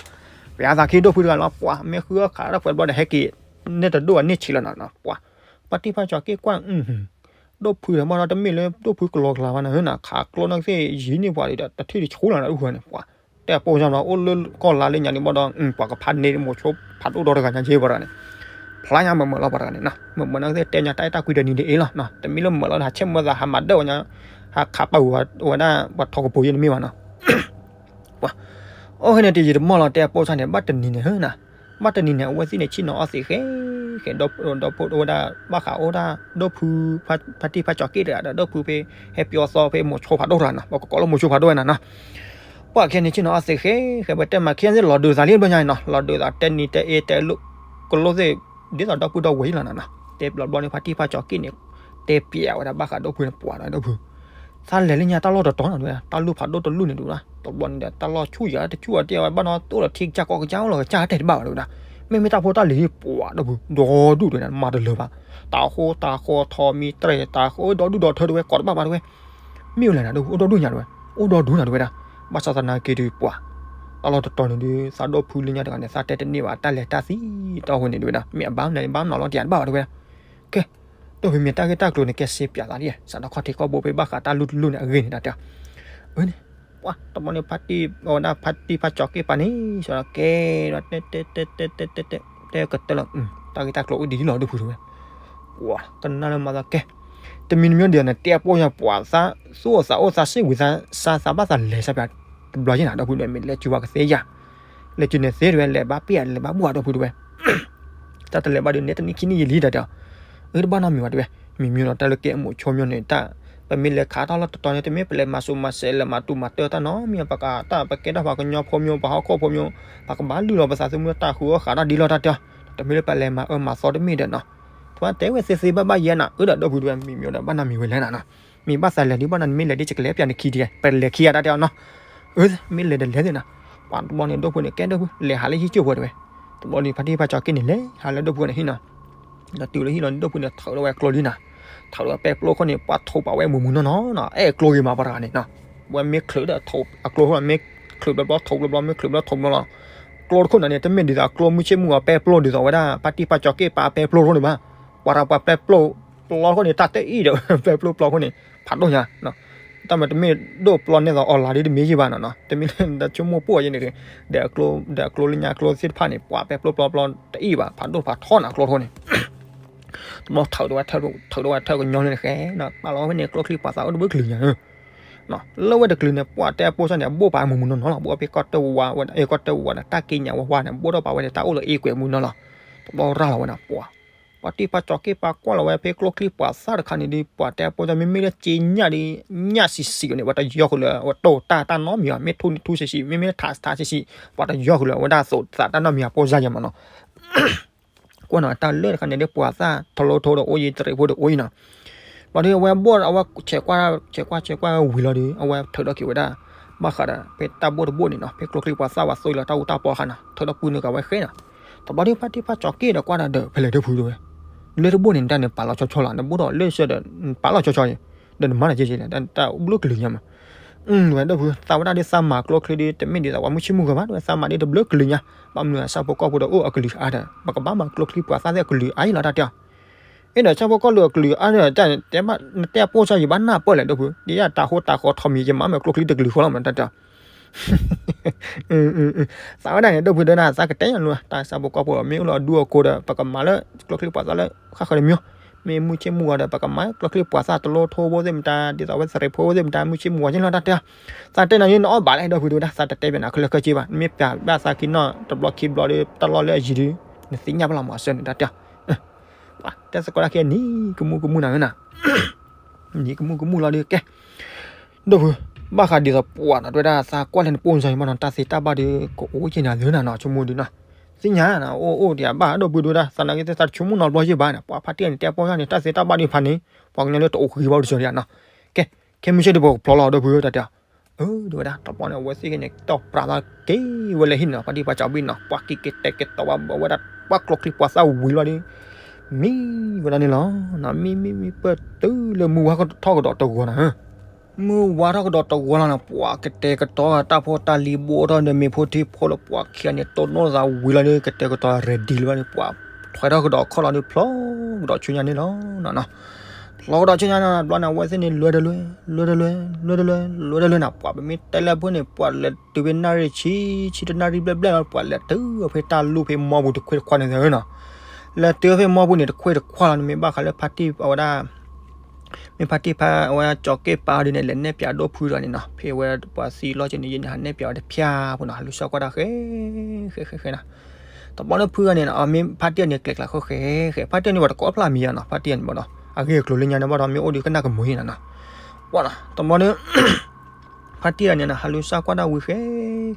ပျးသးခံဒိၣ်ဖုတဂၤလီၤ ပှၢ်မ့ၢ်ဃုအခးဒီးပှဲၤတဘျီဒီး ဟဲက့ၤ န့ၢ်တဒိၣ်အန့ၢ်ဆံးလီၤနီၤ ပှၢ် ဖါတံၢ်ဖါကၠီၤက့ၣ်ကွၢ် ဒိၣ်ဖုဒီးမ့ၢ်ဒီးတမ့ၢ်လၢဒိၣ်ဖုကလီကလီဘၣ်နီၤ ဟၢနၤ ခးကျိန့ၣ်သ့ၣ်ယံၤန့ၢ်ပှၤဒီး တထံၣ်တဆူလီၤနီၤ ဒိၣ်ဖုန့ၣ် ပှၢ် တဲပိာ်စၢ်နီၤ အိၣ်လၢကီၢ်လါလၢညါန့ၣ်ဘၣ်ဒီး ပှၤကဖးန့ၢ်မိၤဆိဖးဒိၣ်ဒီတဂၤညါက့ၤပှၤတဂၤန့ၣ် ဖျါညါမုာ်မုာ်လီၤပှၤတဂၤန့ၣ်နီၤ မုာ်မုာ်န့ၣ်သ့ၣ်တဲညါတၢ်အဲၣ်တၢ်ကွံတနံၤဒ်အံၤလီၤနီၤ တမ့ၢ်လၢမုာ်လီၤ ဟးဆဲးမုာ်သး ဟးမၤဒၢၣ်ဝဲညါ ဟးခးပာ်ဝဲဒၣ် ပှၤထီကပူၤယဲၢ်တမ့ၢ်ဘၣ်နီၤ ပှၤ အိၣ်ဖဲန့ၣ်တယံာ်တမီၢ်လီၤ တဲပိာ်စၢ်န့ၣ် ဘၣ်တနံၤန့ၣ် ဟၢနၤ ဘၣ်တနံၤန့ၣ် အဝဲသ့ၣ်န့ၣ် ဆ့ၣ်နီၤအီၣ်သ့းဃဲ ဃဲ ဒီပုၢ်ဒီဝဲဒၣ် ဘၣ်ဃးအိၣ်ဒၣ် ဒိၣ်ဖု ဖါတံၢ်ဖါကၠီၤက့ၣ်တဂၤဒီး ဒိၣ်ဖုဖဲ ဟဲပၠီသီဖဲမိၤဆိဖးဒိၣ်တဂၤနီၤ ပကကိးလၢမိၤဆိဖးဒိၣ်ဝဲနၤနီၤ ပှၢ်ခဲန့ၣ် ဆ့ၣ်နီၤအီၣ်သ့းဃဲ ဃဲ ပတဲမၤခံသ့ၣ်လီၤဒုးသးလံတဘျီညါနီၤ လီၤဒုးသးတဲနံၤတဲအ့တဲလိာ် ကလိသ့ၣ် ဒ်သိးဒီပုၢ်ဒီဝဲၢ်ယံၤလီၤနၤနီၤ တဲဘျီဘျီန့ၣ် ဖါတံၢ်ဖါကၠီၤက့ၣ်န့ၣ် တဲပျဲဝဲဒၣ်ဘၣ်ဃးဒိၣ်ဖုန့ၣ် ပှၢ်ဒီးဒိၣ်ဖု သးလဲၤလၢညါတၢ်လီၢ်တတီၤနီၤ တၢ်လူၤဖးဒိၣ်တလူၤန့ၣ် တဝဲဒၣ် တဘျီန့ၣ်ဒီး တၢ်လီၢ်ဆူၣ်ယၤတဆူၣ်အီၤတဲဝဲဘၣ်နီၤ တအိၣ်ဒီးထံကစၢ်ကီကစၢ် အိၣ်လီၤကစၢ်တဲတဘၣ်ဘၣ်တဝဲဒၣ် မ့မ့ၢ်တၢ်ဖိတၢ်လံၤ ပှၢ်ဒီပုၢ် ဒီဒူၣ်တဝဲဒၣ် မၤတလၢၤဘၣ် တၢ်ဃိတၢ်ဃီထီမံၤတြဲၤ တၢ်ဃိဒီဒူၣ်ဒီထၢတဝဲ ကိးတဘၣ်ဘၣ်တဝဲ မ့ၢ်ဝဲလဲၣ်နၤ ဒီပုၢ် အိၣ်ဒီဒူၣ်ညါတဝဲ အိၣ်ဒီဒူၣ်နၤတဝဲဒၣ်. ဘၣ်ဆၣ်သနာ်က့ဒုးပှၤ တၢ်လီၢ်တတီၤန့ၣ်ဒုး သးဒိၣ်ဖုလၢညါတဂၤန့ၣ် သးတဲတန့ၢ်ဘၣ် တၢ်လဲၤတၢ်သံတီၢ်အဃိန့ၣ်တဝဲဒၣ် မ့ၢ်အဘၣ်မနုၤဘၣ်မနုၤလီၤတယၤတဘၣ်ဘၣ်တဝဲဒၣ်. ကဲ ဒိၣ်ဖုမ့ၢ်တၢ်ဂ့ၢ်တၢ်ကျိၤန့ၣ် ကဲစ့ပၠးသးဒ် စးထီၣ်ခီၣ်ထံးခီၣ်ဘိဖဲဘၣ်ဃးတၢ်လူၢ်တလူၢ်န့ၣ်အဂ့ၢ်န့ၣ်တၢ်တဲအီၤ. အန့ၣ် ပှၤတဘျီန့ၣ် ဖါတံၢ် အဝဲဒၣ်ဖါတံၢ်ဖါကၠီၤက့ၣ်ပၤန့ၣ် စးဒီးကဲဒီး တဲတဲတဲတဲတဲတဲတဲကတၢၢ်လီၤ. တၢ်ဂ့ၢ်တၢ်ကျိၤအိၣ်ဒ်လီၤဒိၣ်ဖုတဝဲ. ပှၤကနၣ်လၢမၤသးကဲ တမံၤတမံၤဒ်န့ၣ် တဲအပိၢ်ယၤ ပှၤသးသူၣ်အိၣ်သးအိၣ် သးစ့ၣ်ဝံၤသးစၢ် သးဘၣ်သးလဲၤစၢ်ပၠးတဘျီယဲၢ်နၤ ဒီပုၢ်ဒီဝဲၢ် မ့ၢ်လဲၤစုၤဝဲကသ့ယၤ လဲၤစုၤန့ၣ်သ့တဝဲ လဲၤဘၣ်ပ့ၢ်လဲၤဘၣ်ဘူၣ်ဧါ ဒီပုၢ်ဒီဝဲၢ်. တၢ်တလဲၤဘၣ်ဒုး နဲတနံၣ်ခံနံၣ်ယံာ်လံတၢ်တဲအီၤ. အၢ တဘၣ်နီတမံၤဘၣ်တဝဲ. မံၤမံၤလီၤ တၢ်လၢကဲအမိၣ်ဆိမံၤန့ၣ် တၢ် ပမ့ၢ်လဲၤခးတၢ်လီၢ်တတီၤန့ၣ် တမ့ၢ်ပလဲၤမၤစိၤမၤစဲး လဲၤမၤတူၢ်မၤတၢၢ်တၢ်နီတမံၤ ပကတၢ် ပကဲထီၣ်ပှၤကညီဖိမံၤ ပှၤဟီၣ်ခိၣ်ဖိမံၤ ပကဘၣ်လုၢ်လီၤပသးသမူတၢ်ဃုအီၣ်ဃးတၢ်ဒ်လီၢ်တၢ်တဲအီၤ. တမ့ၢ်လၢပလဲၤမၤအၢမၤသီတမ့ၢ်ဒီးနီၤ ပှၤတဲဝဲသ့သ့ဘၣ်ဘၣ်ယဲနၤ အၢ ဒီးဒီပုၢ်ဒီဝဲၢ် မံၤမံၤဒီး ဘၣ်နီတမံၤဝဲလဲၣ်နၤနီၤ. မ့ၢ်ဘၣ်သးလဲၤဒ်ဘၣ်နီၤ နမ့ၢ်လဲၤဒ်ယကလဲၤပၠးနခံဒီး ပလဲၤခံဂၤတၢ်တဲအီၤနီၤ. အၢ မ့ၢ်လဲၤဒီးလဲၤသ့နၤ. ပှၤတဘျီန့ၣ် ဒီပုၢ်န့ၣ် ကဲဒီပုၢ် လဲၤဟးလၢဟံၣ်ကၠိၢ်ဖိတဝဲ. တဘျီန့ၣ် ဖါတံၢ်ဖါကၠီၤက့ၣ်န့ၣ် လဲၤဟးလၢဒီပုၢ်န့ၣ်ဟံၣ်နီၤ. ဒီးတုၤလၢဟံၣ်လီၤ ဒီပုၢ်န့ၣ် ထုးဒီးဝဲအကျိဒ်နၤ. ထုးဒီးဝဲပဲပျိခိၣ်န့ၣ် ပှၤထိးပာ်ဝဲမုၢ်မုၢ်နီၢ်နီၢ်နီၤ အဲၣ်အကျိဂ့ၤမးပှၤတဂၤန့ၣ်နီၤ. ဝဲမ့ၢ်ချုးဒီးထိးအကျိ မ့ၢ်ချုးဘျီဘျီ ထိးဘျီဘျီ မ့ၢ်ချုးဘျီထိးဘျီလီၤ. ကျိတခိၣ်နၤန့ၣ် တမ့ၢ်ဒ်သိးအကျိမုၢ်ဆ့ၣ်မုၢ်ဂီၤပဲပျိဒ်သိးဝဲဒၣ် ဖါတံၢ်ဖါကၠီၤက့ၣ်ပာ်ပဲပျိတခိၣ်န့ၣ်ဘၣ်. ပှၤတၢ်ပှၤပဲပျိပျီတခိၣ်န့ၣ် တၢ်တအံၣ်ဒီး ပဲပျိပျီတခိၣ်န့ၣ် ဖးဒိၣ်ညါ တၢ်မ့ၢ်တမ့ၢ်ဒိၣ်ပျီန့ၢ်သိးအီၤလၤဒ်တမ့ၢ်ယံၢ်ဘၣ်နီၤနီၤ တမ့ၢ်လၢတၢ်ဆိကမိၣ်ပိၢ်ယဲန့ၣ် ဒီးအကျိ ဒီးအကျိလၢညါကျိသ့ၣ်တဖၣ်န့ၣ် ပှၤပဲပျိပျီပျီတအံၣ်ဘၣ် ဖးဒိၣ်ဖးထီနၤကျိတခိၣ်န့ၣ် တဘျီထုးဒီးဝဲထုးဒီးဝဲထုးကညီန့ၣ်ဃဲနီၤ ပာ်လီၤဝဲဖဲန့ၣ် ကျိချံပှၤသၣ်အိၣ်တဘျုးကလုာ်ညါ လၢဝဲတကလုာ်န့ၣ် ပှၤတဲအပိၢ်စၢ်န့ၣ် အဘိၣ်ပာ်မုၢ်မုၢ်နီၢ်နီၢ်လီၤ ဘိၣ်ဖဲကီၢ်တဝါဝဲ အဲ ကီၢ်တဝါန့ၣ် တၢ်က့ညါဝဲဝါန့ၣ် ဘိၣ်ထီၣ်ပာ်ဝဲန့ၣ် တၢ်အိၣ်လၢအ့ကွဲးမုၢ်နီၢ်လီၤ တဘျီရၤလီၤဝဲဒၣ်ပှၤ ပှၤတံၢ်ဖါကၠီၤက့ၣ်ပာ်ကွၢ်လီၤဝဲဖဲကျိချံပှၤသၣ်တခါန့ၣ်ဒီး ပှၤတဲအပိၢ်စၢ်မ့မ့ၢ်လၢက့ညၣ်ဒီး ညၣ်ဆံးဆံးန့ၣ် ပှၤတယီဃုာ်လၢအဝဲတိၢ်တၢ်တၢ်နီတမံၤဘၣ် မ့ၢ်ထူန့ၣ်ထူဆံးဆံး မ့မ့ၢ်ထးထးဆံးဆံး ပှၤတယီဃုာ်လၢအဝဲဒၣ်သိးသးတၢ်နီတမံၤအပိၢ်စၢ်ယဲမးနီၤ ကွၢ်နီၤ တၢ်လၢတခါန့ၣ်ဒီး ပှၤသၣ်ထီလိထီဒီးအိၣ်ယံၤတရံးဖိဒီးအိၣ်အံၤနီၤ ဘျီဒီးအဝဲဘိၣ်အဝဲဆဲးကွၢ်ဆဲးကွၢ်ဆဲးကွၢ်ဝံၤလီၤဒီး အဝဲထုးထီၣ်က့ၤဝဲဒၣ် ဘၣ်ဃးဒီး ဖဲတၢ်ဘိၣ်တဘိၣ်န့ၣ်နီၤ ဖဲကျိချံပှၤသၣ်ဝဲသိလီၤတၢ်အူတၢ်ပီအခါနီၤ ထုးထီၣ်ပုၢ်နုာ်က့ၤဝဲဃဲနီၤ တဘျီဒီးဖါတံၢ်ဖါကၠီၤက့ၣ်ဒီးကွၢ်ဒီး ဖဲလဲၣ်ဒီပုၢ်ဒီဝဲၢ် လၢတဘိၣ်န့ၣ် တၢ်န့ၣ်ပာ်လီၤဆီဆီလီၤ နဘိၣ်ဒီးလၢဆၢဒီး ပာ်လီၤဆီဆီ ဒီးနမၤန့ၣ်က့က့လဲၣ် တၢ်ဘျုးကလုာ်ညါမး ဝဲဒီပုၢ် သးဝဲဒၣ်ဒီးသးမၤကျိချံဒီး တမ့ၢ်ဒ်သိးပှၤမုၢ်ဆ့ၣ်မုၢ်ဂီၤဘၣ် ဒီးသးမၤဒီးတဘျုးကလုာ်ညါ ဘၣ်မနုၤအဆၣ်ဖိကီၢ်ဖိဒီးအိၣ်အကလုာ်အါဒီး ပကဘၣ်မၤကျိချံပှၤသၣ်သ့ၣ်အကလုာ်အါအံၤလီၤတၢ်တဲအီၤ အ့ဒီးဆၣ်ဖိကီၢ်ဖိအကလုာ်အါဒီး တဲဘၣ်နတဲအပိၢ်စၢ်ယံၤဘၣ်နၢ်ပၢၢ်လဲၣ်ဒီပုၢ် ဒ်ယတၢ်ဟိတၢ်ဃီထီၣ်မံၤ ယမၤမ့ၢ်ကျိချံတကလုာ်ဃီလီၤမးတၢ်တဲအီၤ သးဝဲဒၣ်န့ၣ် ဒီပုၢ်ဒီဝဲၢ် သးကတဲညါလၢ တၢ်ဆၣ်ဖိကီၢ်ဖိမ့ၢ်အိၣ်လၢအဒူအကိဒီး ပကမၤလၢကျိချံပှၤသၣ်လၢဃၣ်ဃၢၤတမံၤ မ့ၢ်မုၢ်ဆ့ၣ်မုၢ်ဂီၤဒီး ပကမၤကျိချံပှၤသၣ်တလိထိဘိသ့ၣ်မတၤ ဒ်သိးဝဲသရံးဖိသ့ၣ်မတၤ မုၢ်ဆ့ၣ်မုၢ်ဂီၤက့လီၤတၢ်တဲအီၤ သးတဲနၤန့ၣ် နအီၣ်ဘၣ်လဲၣ် ဒီပုၢ်ဒီဝဲၢ် သးတတဲဘၣ်နၤခဲလၢာ်ခဲဆ့ဘၣ် နမ့ၢ်ပျးဘၣ်သးခံနီၣ်တဘျီခံဘျီဒီး တၢ်လီၢ်လၢအယံၤဒီး နသ့ၣ်ညါဘၣ်လီၤမးအဆၢန့ၣ်တၢ်တဲအီၤ တဲသကိးတၢ်ခဲအံၤ နံၤကမူၣ်ကမူၣ်နၤဧၢနၤ နံၤကမူၣ်ကမူၣ်လီၤဒီးကဲ ဒီပုၢ် ဘၣ်ဃးဒ်သိးပှၤနီၤ တဲဝဲဒၣ်သးကွၢ်လၢနပိၢ်စၢ်ယံၤမးနီၤ တၢ်သ့တၢ်ဘၣ်ဒီး ကအိၣ်က့ၤနၤလၢနၤနီၤ ဆိကမိၣ်ဒုးနီၤ သ့ၣ်ညါနၤ အိၣ်အိၣ်ဒံးအဘၣ် ဒီပုၢ်ဒီဝဲၢ် သးနာ်က့သ့သးတဆိကမိၣ်နီတဘျီယံၤဘၣ်န့ၣ် ပှၤဖါတံၢ်န့ၣ် တဲပိၢ်စၢ်န့ၣ် တၢ်သ့တၢ်ဘၣ်ဒုးဖးန့ၣ် ပှၤကညီလၢတအိၣ်ဃံဘၣ်အိၣ်တစၢၤဒံးနီၤ ကဲ ခဲမုၢ်ဆ့ၣ်ဒုးပကဖျီလီၤ ဒီပုၢ် တၢ်တဲ အၢ ဒ်ဝဲဒၣ် တဘျီန့ၣ် အဝဲသ့ၣ်က့ၤန့ၣ် တီၢ်ပြးလီၤက့ၤဝဲလၢဟံၣ်နီၤ ပှၤဒံၣ်ပှၤကၠီဘံၣ်နီၤ ပှၤက့ၤက့ၤတဲာ်က့ၤတီၤဘၣ်ဝဲဒၣ် ပှၤကျိချံပှၤသၣ်ဝံၤလီၤဒီး မံဝဲဒၣ်န့ၣ်လီၤ မံမံမံပၢၢ်တုၤလၢမုၢ်ဝါထီၣ်ကဒီးတဂီၤနီၤ မုၢ်ဝါထီၣ်ကဒီးတဂီၤလီၤနီၤ ပှၤကတဲာ်ကတီၤတၢ်ဖိတၢ်လံၤဘိၣ်ထီၣ်ဒီးမ့ၢ်ဖိထံဖိလီၤ ပှၤခံဂၤန့ၣ် တိၢ်နီၣ်သးဝံၤလီၤဒီး ကတဲာ်ကတီၤ ready လၢၤဘၣ်န့ၣ် ပှၤထွဲထီၣ်ကဒီးခီၣ်လီၤဒီး ဖျီကဒီးဆူညါန့ၣ်လီၤနီၤ ဖျီကဒီးဆူညါန့ၣ် ဘျီန့ၣ် အဝဲသ့ၣ်န့ၣ် လဲၤတလဲၤ လဲၤတလဲၤ လဲၤတလဲၤ လဲၤတလဲၤနီၤ ပှၤပမ့ၢ်တဲလၢဖိန့ၣ် ပှၤလဲၤတုၤဖဲနၣ်ရံၣ်ဆံ ဆံတနၣ်ရံၣ်ဘျဲၣ်ဘျဲၣ်လီၤ ပှၤလဲၤတုၤဖဲတၢ်လူၢ်ဖဲမီပူၤတခွ့တခွါန့ၣ်နီၤ လဲၤတုၤဖဲမီပူၤန့ၣ် တခွ့တခွါလီၤ နမ့ၢ်ဘၣ်ဃးလၢဖါတံၢ်အဝဲဒၣ် မ့ၢ်ဖါတံၢ်ဖါအဝဲကၠီၤက့ၣ်ပာ်အီၤဒ်န့ၣ် လဲၤနဲၣ်ပၠးဒိၣ်ဖုဒီးန့ၣ်နီၤ ဖဲအဝဲပှၤသံလီၢ်က့န့ၣ် ယဲန့ၣ် ဟးနဲၣ်ပၠးဝဲတဖၠၣ်ဖိနီၤ ဟးလူၤစၢ်ကွၢ်တၢ်ဃဲ ဃဲဃဲဃဲနီၤ တဘျီန့ၣ်ဖုဂၤန့ၣ် မ့ၢ်ဖါတံၢ်န့ၣ် ကျဲၤကျးဃဲဃဲ ဖါတံၢ်န့ၣ် ပှၤတကိးဖျါမံၤနီၤ ဖါတံၢ်န့ၣ်ဘၣ်ဒီး အဂ့ၢ်အကျိၤလၢညါန့ၣ်ဘၣ်ဒီး မ့ၢ်အိၣ်ဒီးကနၣ်ကမုာ်နီၤ ကွၢ်နီၤ တဘျီန့ၣ် ဖါတံၢ်န့ၣ်နီၤ ဟးလူၤစၢ်ကွၢ်တၢ်ဝံၤဃဲ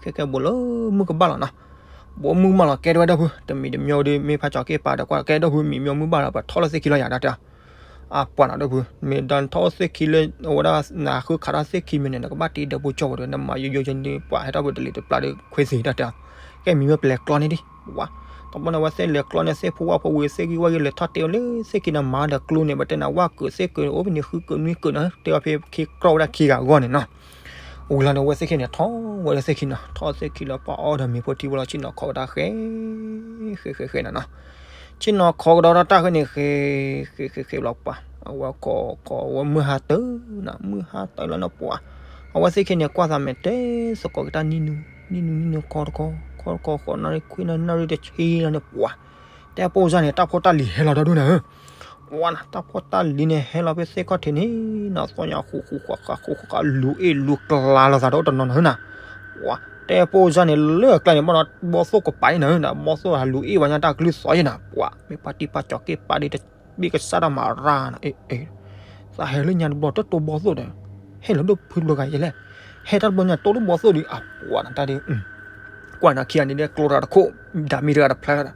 ဃဲဃဲ ဘူးလၢမုၢ်ကဘၣ်လီၤနီၤ ဘူးမုၢ်မးလီၤ ကဲဒိၣ်ဝဲဒီပုၢ် တမံၤတမံၤဒီး မ့ၢ်ဖါကၠီၤက့ၣ်ပာ်ဒီးကွၢ် ကဲဒိၣ်ဖု မံၤမံၤမုၢ်ဘၣ်လီၤ ပှၤထီၣ်လၢသ့ၣ်ခံလီၤယၤ တၢ်တဲ အပှၤနီၤဒီပုၢ် မ့ၢ်ဒီးနထီၣ်အိၣ်သ့ၣ်ခံလၢ အဝဲဒၣ်နဃုခးထီၣ်သ့ၣ်ခံမ့ၢ်န့ၣ် နကဘၣ်တ့ဒီပုၢ်ကၠီၣ်ဝဲဒီး နမၤယိယိယိန့ၣ် ပှၤဟဲထီၣ်ဖဲတလံၤတပျၢ်ဒီးခွ့သ့ၣ်တၢ်တဲ ကဲမံၤမ့ၢ်ပလဲၤကျီန့ၢ်ဒံး ဝါ တဘျီန့ၣ် အဝဲသ့ၣ်လဲၤကျီန့ၢ်သ့ၣ်ဖိဝၣ်ဖိဝံၤ သ့ၣ်ဂံၢ်ဝၣ်ဂံၢ်လဲၤထီၣ်တ့ဝဲလၢသ့ၣ်ခံန့ၣ် မၤဒီးကျိန့ၣ် ပတဲနၤဝၣ်ကုာ်သ့ၣ်ကုာ် အိၣ်ဖဲန့ၣ်ဃုကုာ်နွံကုာ်နီၤ တဲဝဲဖဲခံကြိၣ်ဝဲဒၣ်ခံဂၤအဂီၢ်န့ၣ်နီၤ ဝံၤလီၤန့ၣ် အဝဲသ့ၣ်ခံန့ၣ် ထီၣ်ဝဲလၢသ့ၣ်ခံနီၤ, ထီၣ်သ့ၣ်ခံလၢပှၤအီၣ်ဒီးမ့ၤဖိထံဖိလီၤ ဆ့ၣ်နီၤခီကဒါဃဲ ဃဲဃဲဃဲနီၤနီၤ, ဆ့ၣ်နီၤခီကဒီးတၢ်ဃဲန့ၣ် ဃဲ ဃဲဃဲဃဲလီၤပှၤ, အဝဲခီခီဝဲမုၢ်ဟါတၢၤနီၤ, မုၢ်ဟါတၢၤလီၤန့ၣ်ပှၤ, အဝဲသ့ၣ်ခံန့ၣ် ကွၢ်သးမဲာ်တဲသကိးက့ၤတၢ်နံၣ်နုၤ နံၣ်နုၤနံၣ်နုၤခီတခီ ခီတခီ ဃိးနၣ်ရံၣ်ခွံနၣ်ရံၣ် နၣ်ရံၣ်တဆံလီၤန့ၣ်ပှၤ, တဲပိၢ်စၢ်န့ၣ် တၢ်ဖိတၢ်လံၤဟဲလီၤဒီဒူၣ်န့ၣ်ဧၢ ပှၤနီၤ, တၢ်ဖိတၢ်လံၤန့ၣ် ဟဲလီၤဖဲသ့ၣ်ခီၣ်ထံးန့ၣ်နီၤ, သီၣ်ညါဃူဃူဃီဃီဃူဃီဃီ လူၤအ့ၣ်လူၤကျါလိာ်သးတအိၣ်တနီၤနီၤနၤ, ပှၤ တဲပိၢ်စၢ်န့ၣ် လၢအကျါန့ၣ် ဘၣ်ဒီးဘီသိၣ်ကပၤအံၤနၤ, ဘီသိၣ်ဟးလူၤအ့ၣ်ဝဲညါတၢ်ကလုၢ်သီယဲနၤ, ပှၤ မ့ၢ်ပှၤတံၢ်ပှၤကၠီၤက့ၢ်ပာ်ဒ်တဘ့ၣ် ကစၢ်တၢ်မၤရၣ်နီၤ, အ့ အ့ သးဟဲလၢညါတဘျီ တတိၢ်ဘီသိၣ်ဒီး ဟဲလီၤဒိၣ်ဖုတဘျီဂၤယဲလဲၣ်, ဟဲတၢ်တဘျီညါတိၢ်ဒိၣ်ဘီသိၣ်ဒီး အပှၤနၤတၢ်ဒ် ကွၢ်နၤခံဂၤန့ၣ်ဒီး ကျိတၢ်တခိၣ် ဒၣ်မ့ၢ်တဂၤတဖျါဒီး,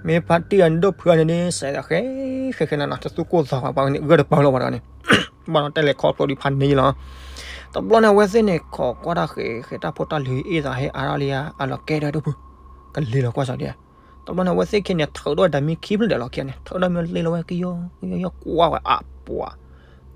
မ့ၢ်ဖါတံၢ်ဂၤန့ၣ် ဒိၣ်ဖုဂၤန့ၣ်ဒီး စဲးဃဲဃဲဃဲနၤနီၤ, တသူၣ်ကိၢ်သးဝး ပှၤန့ၣ် ဂၢၢ်တပၢၢ်လီၤဝဲတဂၤန့ၣ်, ဘၣ်ဒီးတဲလဲၤခီဖျိဒံးဖးန့ၢ်လီၤ, တဘျီန့ၣ် အဝဲသ့ၣ်န့ၣ် ခိးကွၢ်တၢ်ဃဲဃဲ တၢ်ဖိတၢ်လံၤအ့ၣ်သးဟဲအါထီၣ်လံဧါ အလီၤကဲဒီးဒိၣ်ဖု, ကလ့ၤလီၤကွၢ်စးဒ် တဘျီန့ၣ် အဝဲသ့ၣ်ခံန့ၣ် ထုးဒီးဒၣ်မ့ၢ်ခံဖျၢၣ်ဒဲးလီၤခံဂၤန့ၣ် ထုးဒီးမ့ၢ်လ့လီၤဝဲကယီ ကယီကယီကွၢ်ဝဲအပှၤ,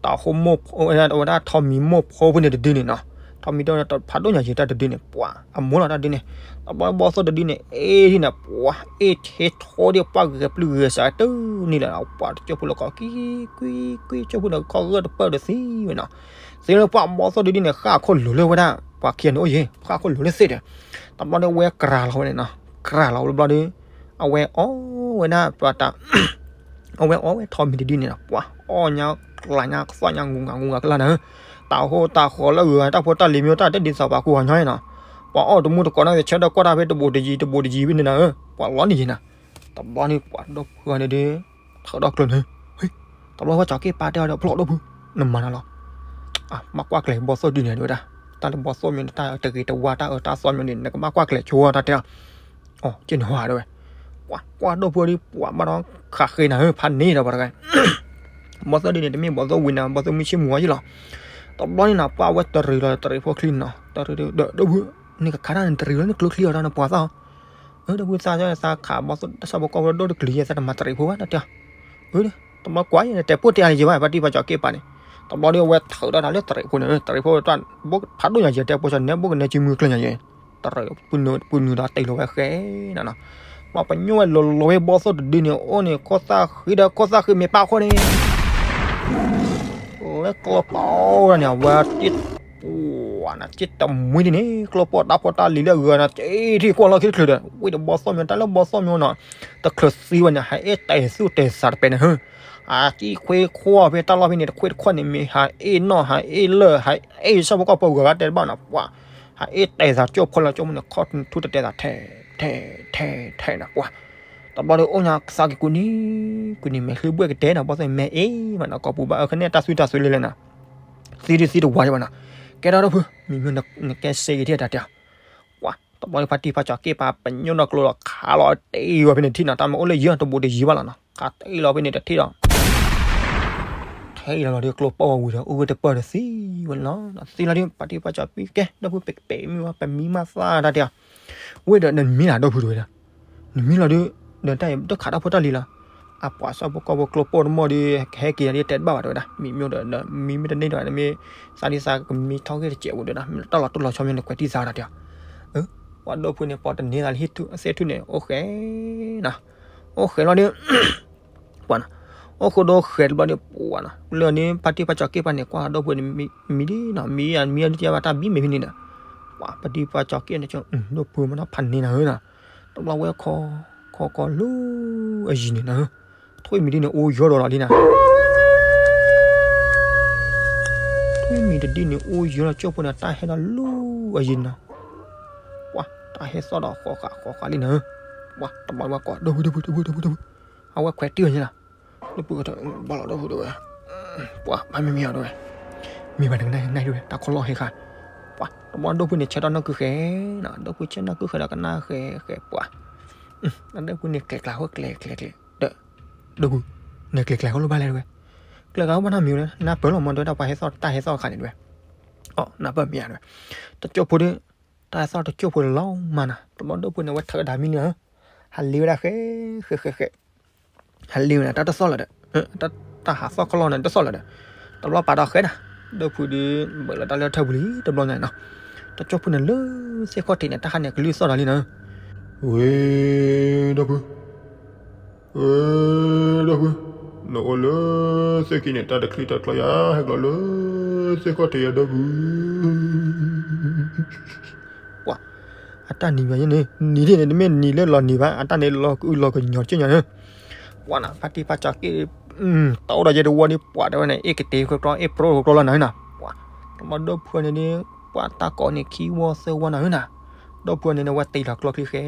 တၢ်ဟိမိၢ်ဖိ ဝဲဒၣ်ထီးမံၤမိၢ်ဖိဖဲန့ၣ်တဒုန့ၣ်နီၤ, ထီးမံၤတဖးဒိၣ်ညါယံၤတၢ်တဒုန့ၣ် ပှၤ အမိၢ်လီၤတၢ်ဒုန့ၣ်, တဘျီဘီသိၣ်တဒုန့ၣ် အ့ၣ်ဒ်န့ၣ် ပှၤ အ့ၣ်ထဲထီဒ်ပှၤဂဲၤပျုၢ်ဂဲၤစးတန့ၢ်လၢၤ, ပှၤတကၠိၢ်ဖိလၢခီ ကွံ ကွံ ကွံ ကၠိၢ်ဖိဒီးခီဂၢၢ်တပၢၢ်ဒီးသံဝဲနီၤ, သ့လၢပှၤဘီသိၣ်တဒုန့ၣ် ဃၣ်ခိၣ်လိၤလၢဝဲဒၣ် ပှၤခံဂၤန့ၣ်အိၣ်ယဲ ဃၣ်ခိၣ်လိၤလၢသ့ၣ်ဒီး, တဘျီဒီးဝဲကြၤလီၤဝဲန့ၣ်နီၤ, ကြၤလီၤဝဲတဘျီဒီး အဝဲအီၣ်ဝဲဒၣ်ပှၤတၢ် အဝဲအီၣ်ဝဲထီးမံၤတဒုန့ၣ်နီၤ, ပှၤအီၣ်ညါကျးညါကသီၣ်ညါငူၤငါငူၤငါကလၢ်နၤဧၢ, တၢ်ဟိတၢ်ဃီလၢအဂုၤအဂၤ တၢ်ဖိတၢ်လံၤမ့ၢ်တၢ်တဲဒ်သိးပှၤကူၣ်ဟးညီအံၤနီၤ, ပှၤအီၣ်တမူတကိးန့ၣ် ဆၢထၢၣ်ကွၢ်တၢ်ဖဲတဘိးတယံၤတဘိးတယံၤဖဲန့ၣ်နၤဧၢ, ပှၤလီၤန့ၢ်ယံၤနၤ, တဘျီန့ၣ်ပှၤဒိၣ်ဖုဂၤန့ၣ်ဒီး ထုးဒီကျၢၤန့ၣ်, တဘျီပှၤကၠီၤက့ၢ်ပာ်တဲအီၤဒီး ဖျိးဒိၣ်ဖု, နမၤနၤလီၤ, ဘၣ်ကွၢ်ကျဲၤဘီသိၣ်ဒုန့ၣ်ဝဲဒၣ်, တၢ်လၢဘီသိၣ်မ့ၢ်န့ၣ် တၢ်တဂ့ၤတဝါ တၢ်အၢတၢ်သီမ့ၢ်န့ၣ် နကဘၣ်ကွၢ်ကျဲၤဆိတၢ်တဲအီၤ အက့ၢ်နဟါဒဝဲ, ပှၤကွၢ်ဒိၣ်ဖုဒ်ပှၤဘၣ်ဒီးခးဃ့နၤဧၢ ဖးန့ၢ်ဒီးပှၤတဂၤ, ဘီသိၣ်ဒုန့ၣ် တမ့ၢ်ဘီသိၣ်ဝံၤနၤ ဘီသိၣ်မုၢ်ဆ့ၣ်မူၤဝါယံၤလီၤ, တဘျီန့ၣ်နၤ ပှၤဝဲတရံးလီၤတရံးဖိချံန့ၣ်နီၤ, တရံးဒီးဒိၣ်ဖု, နကခးတၢ်နတရံးလီၤ နကျိချံအီၤဒီးနပှၤသၣ်အီၤ, ဒိၣ်ဖုသၣ်သၣ်ခးဘီသိၣ်တၢ်ဆၣ်ဖိကီၢ်ဖိဒိၣ်တကျံၤယဲ သးတမၤတရံးဖိဘၣ်တၢ်တဲအီၤ တဘျီကွၢ်ယဲ နတဲပိၢ်တဲအါလၢယဲဘၣ် ပှၤတံၢ်ပှၤကၠီၤက့ၢ်ပာ်န့ၣ်, တဘျီဒီးအဝဲထုးဒီးတၢ်လၢတရံးဖိန့ၣ် တရံးဖိတၢ် ဖးဒိၣ်ညါယဲ တဲပိၢ်စၢ်နဲ ဘိၣ်ကနဲစုမုၢ်ကျၢၢ်ညါယဲ, တရံး ပုၢ်နုာ်ဒီးတ့ၢ်လီၤဝဲဃဲနၤနီၤ, ပှၤပညိၣ်ဝဲလီၤလီၤဝဲဘီသိၣ်တဒုန့ၣ် အိၣ်န့ၣ် ခိၣ်သၣ်ဃံဒီးခိၣ်သၣ်ဃံမ့ၢ်ပၣ်ဃိန့ၣ် လၢကျိပိၢ်န့ၣ် အဝဲ ပှၤနၤ က့ၢ်တမှံတန့ၣ် ကျိပိၢ်တၢ်ဖိတၢ်လံၤလၢအဂၤနၤ က့ၤထံၣ်ကွၢ်လီၢ်ခံတချုးဒီး ဝံၣ်ဒီးဘီသိၣ်မ့ၢ်တၢ်လၢဘီသိၣ်မ့ၢ်နီၤ တချုးသံဝဲန့ၣ် ဟးအ့ၣ်တဲာ်သူၣ်တဲာ်သးတပဲန့ၣ် ဟါ ကံၣ်ခွ့ခွီဖဲတၢ်လီၢ်ဖဲန့ၣ် တခွ့တခွီန့ၣ် မ့ၢ်ဟးအ့ၣ်နီၢ် ဟးအ့ၣ်လၢၢ် ဟးအ့ၣ်ဆၣ်ဖိကီၢ်ဖိဂၤဂၤတဲတဘၣ်နီၤ ပှၤ ဟးအ့ၣ်တဲာ်သးကၠိဖိလၢကၠိမုၢ်န့ၣ် ခီၣ်ထူတတဲသးထဲ ထဲ ထဲ ထဲနီၤ ပှၤ တဘျီဒီးအိၣ်ညါကသးက့ၤကူနံၤ ကူနံၤမဲာ်ချံဘှဲၣ်ကတဲနီၤ ဘီသိၣ်မဲာ်အ့ၣ်မးနီၤ ကိာ်ပူၤဘၣ်အၢ ကနဲၣ်တၢ်သွံၣ်တၢ်သွံၣ်လဲၣ်လဲၣ်နီၤ သံဒုသံတဝါဒံးဘၣ်နီၤ ကဲထီၣ်ဒိၣ်ဖု မံၤမ့ၢ်နကဲစ့ဂ့ၤထဲတၢ်တဲ ပှၤ တဘျီဒီးဖါတံၢ်ဖါကၠီၤက့ၢ်ပာ် ပညိၣ်ဒီးကျိဒီးခးလီၤတ့ၢ်ဝဲဖဲန့ၣ်ထံၣ်နီၤ တၢ်မ့ၢ်အိၣ်လၢယဲၢ်တဘိးတယံၤဘၣ်လီၤနီၤ ခးတ့ၢ်လီၤဖဲန့ၣ်တထံၣ်ဒီး ထဲလီၤဒီးကျိပိၢ်ဝဲဝံၤဒီး အိၣ်ဂၢၢ်တပၢၢ်ဒီးသံဝဲလီၤ သံလီၤဒုး ဖါတံၢ်ဖါကၠီၤက့ၢ်ကဲ ဒိၣ်ဖု ပကပဲာ်မုၢ်ဝဲ ပမံမးသၣ်တၢ်တဲ ဝဲဒီးနမံလၢဒိၣ်ဖုတဝဲဒၣ် နမံလီၤဒုး ဒီးတၢ်အံၤတခးတၢ်ဖိတၢ်လံၤလီၤ အပှၤဆၣ်ဖိကီၢ်ဖိကျိပိၢ်တမီၢ်ဒီး ကဟဲက့ၤဒီးတဲတဘၣ်ဘၣ်တဝဲဒၣ် မံမ့ၢ်ဒီး မံမ့ၢ်တန့ၢ်ဒီး မ့ၢ်သးဒ်သးကမံထီၣ်ဂ့ၢ်တစဲးဝဲဒီး မ့ၢ်တၢ်လီၤတိၢ်လီၤဆီမ့ၢ်နကွဲးတံၢ်သးတၢ်တဲ ပှၤဒိၣ်ဖုန့ၣ် ပှၤတန့ၢ်သးလၢဟံၣ်ထူၣ်သ့ၣ်ထူၣ်န့ၣ် အိၣ်ဃဲနီၤ အိၣ်ဃဲလီၤဒီး ပှၤနီၤ အိၣ်ဃိဒီးအိၣ်ဃဲတဘျီဒီး ပှၤနီၤ လၢန့ၣ် ဖါတံၢ်ဖါကၠီၤက့ၢ်ပာ်န့ၣ် ကွၢ်ဒိၣ်ဖုန့ၣ် မံဒ်နီၤ မံ မံအဒုးတယါဘၣ်တၢ်ဘံၣ်မ့ၢ်ဖဲန့ၣ်ဒီး ပှၤ ဖါတံၢ်ဖါကၠီၤက့ၢ်န့ၣ် ဒိၣ်ဖုမ့ၢ်နီၤ ဖးန့ၢ်နၤဧၢနီၤ တဘျီဝဲခီ ခီခီလၢအယံၤန့ၣ်နၤဧၢ ထွံၣ်မံၤဒ်န့ၣ် အိၣ်ယီၤဒီးလီၤဒ်နၤ ထွံၣ်မံၤတဒ်န့ၣ် အိၣ်ယီၤလီၤကၠိဖိန့ၣ် တၢ်ဟဲဒီးလူၤအယံၤနီၤ ပှၤ တၢ်ဟဲသီၣ်ဒီးဃီဃာ်ဃီဃာ်လံနၤဧၢ ပှၤ တဘျီဝဲကိး ဒိၣ်ဖု ဒိၣ်ဖု ဒိၣ်ဖု ဒိၣ်ဖု အဝဲခွဲးတံၢ်အီၤန့ၣ်လီၤ ဒိၣ်ဖု ဘၣ်လီၤဒိၣ်ဖုဒိၣ်ဝဲ ပှၤ ဘၣ်မ့ၢ်မ့ၢ်အီၤဒိၣ်ဝဲ မ့ၢ်ဘၣ်နကနၣ်နၣ်ဒိၣ်ဝဲ တၢ်ခီလီၢ်ဟဲဃာ် ပှၤ တဘျီဒိၣ်ဖုန့ၣ် ဆၢထီၣ်နီၢ်ကုဃဲနီၤ ဒိၣ်ဖုဆၢနီၢ်ကုဃဲဒီးကနၣ်ဃဲဃဲပှၤ ဒိၣ်ဖုန့ၣ် ကျဲၤကျါဃိကျဲၤကျဲၤကျဲၤ ဒီး ဒိၣ်ဖု နကျဲၤကျါဃိလၢဘၣ်လဲၣ်တဝဲ ကျဲၤကျါဃိဘၣ်နီတမံၤဝဲ နၢ်ပၢၢ်လီၤမ့ၢ်တဝဲ တၢ်ပှၤဟဲသီၣ်တၢ်ဟဲသီၣ်အခါန့ၣ်တဝဲ အီ နၢ်ပၢၢ်မ့ၢ်ဧါတဝဲ တကၠိၢ်ဖိဒီး တၢ်ဟဲသီၣ်တကၠိၢ်ဖိလီၤမးနီၤ တဘျီဒိၣ်ဖုန့ၣ် အဝဲထုးဒၣ်မံန့ၣ် ဟးလ့ဝဲဒၣ်ဃဲ ဃဲဃဲဃဲ ဟးလ့ဝဲဒၣ်တၢ်တသီၣ်လၢၤဒီး တၢ်ဟးသီၣ်ခီလီၢ်န့ၣ်တသီၣ်လၢၤဒီး တဘျီပာ်ဒီးဃဲဒၣ် ဒီဖုဒီး ဘၣ်လီၤတၢ်လၢထၢၣ်ပူၤလံတဘျီညါနီၤ. တကၠိဖိန့ၣ်လၢသ့ၣ်ခီၣ်ထံးန့ၣ် တၢ်ဟးန့ၣ်ကလုၢ်သီၣ်ဒီးလံနီၤ. ဝ့ၢ် ဒီဖု, ဝ့ၢ် ဒီဖု, နအိၣ်လၢသ့ၣ်ခံန့ၣ် တၢ်တချံတချီယၤ ဟဲကျီလၢသ့ၣ်ခီၣ်ထံးယၤဒီဖု. ပှၤ အတၢ်နံၤမးယဲန့ၣ် နံၤဒ်န့ၣ် တမ့ၢ်နံၤလၢလီၤနံၤဘၣ် အတၢ်န့ၣ်လီၤကအုလီၤကညီၤက့ညါန့ၣ်. ပှၤနီၤ ဖါတံၢ်ဖါကၠီၤက့ၢ် တအိၣ်ဒီးယဲတဝီဒီး ပှၤတဲဝဲန့ၣ် အ့ၣ်ကတ့ၤကျီ အ့ၣ်ပရိကျီလီၤနၤနၤ. ပှၤ တဘျီဒီဖုန့ၣ်ဒီး ပှၤတၢ်ကိးန့ၣ်ခံဝီသၢဝီနၤနၤ. ဒီဖုန့ၣ် အဝဲတ့ၢ်လီၤကျီချံဃဲ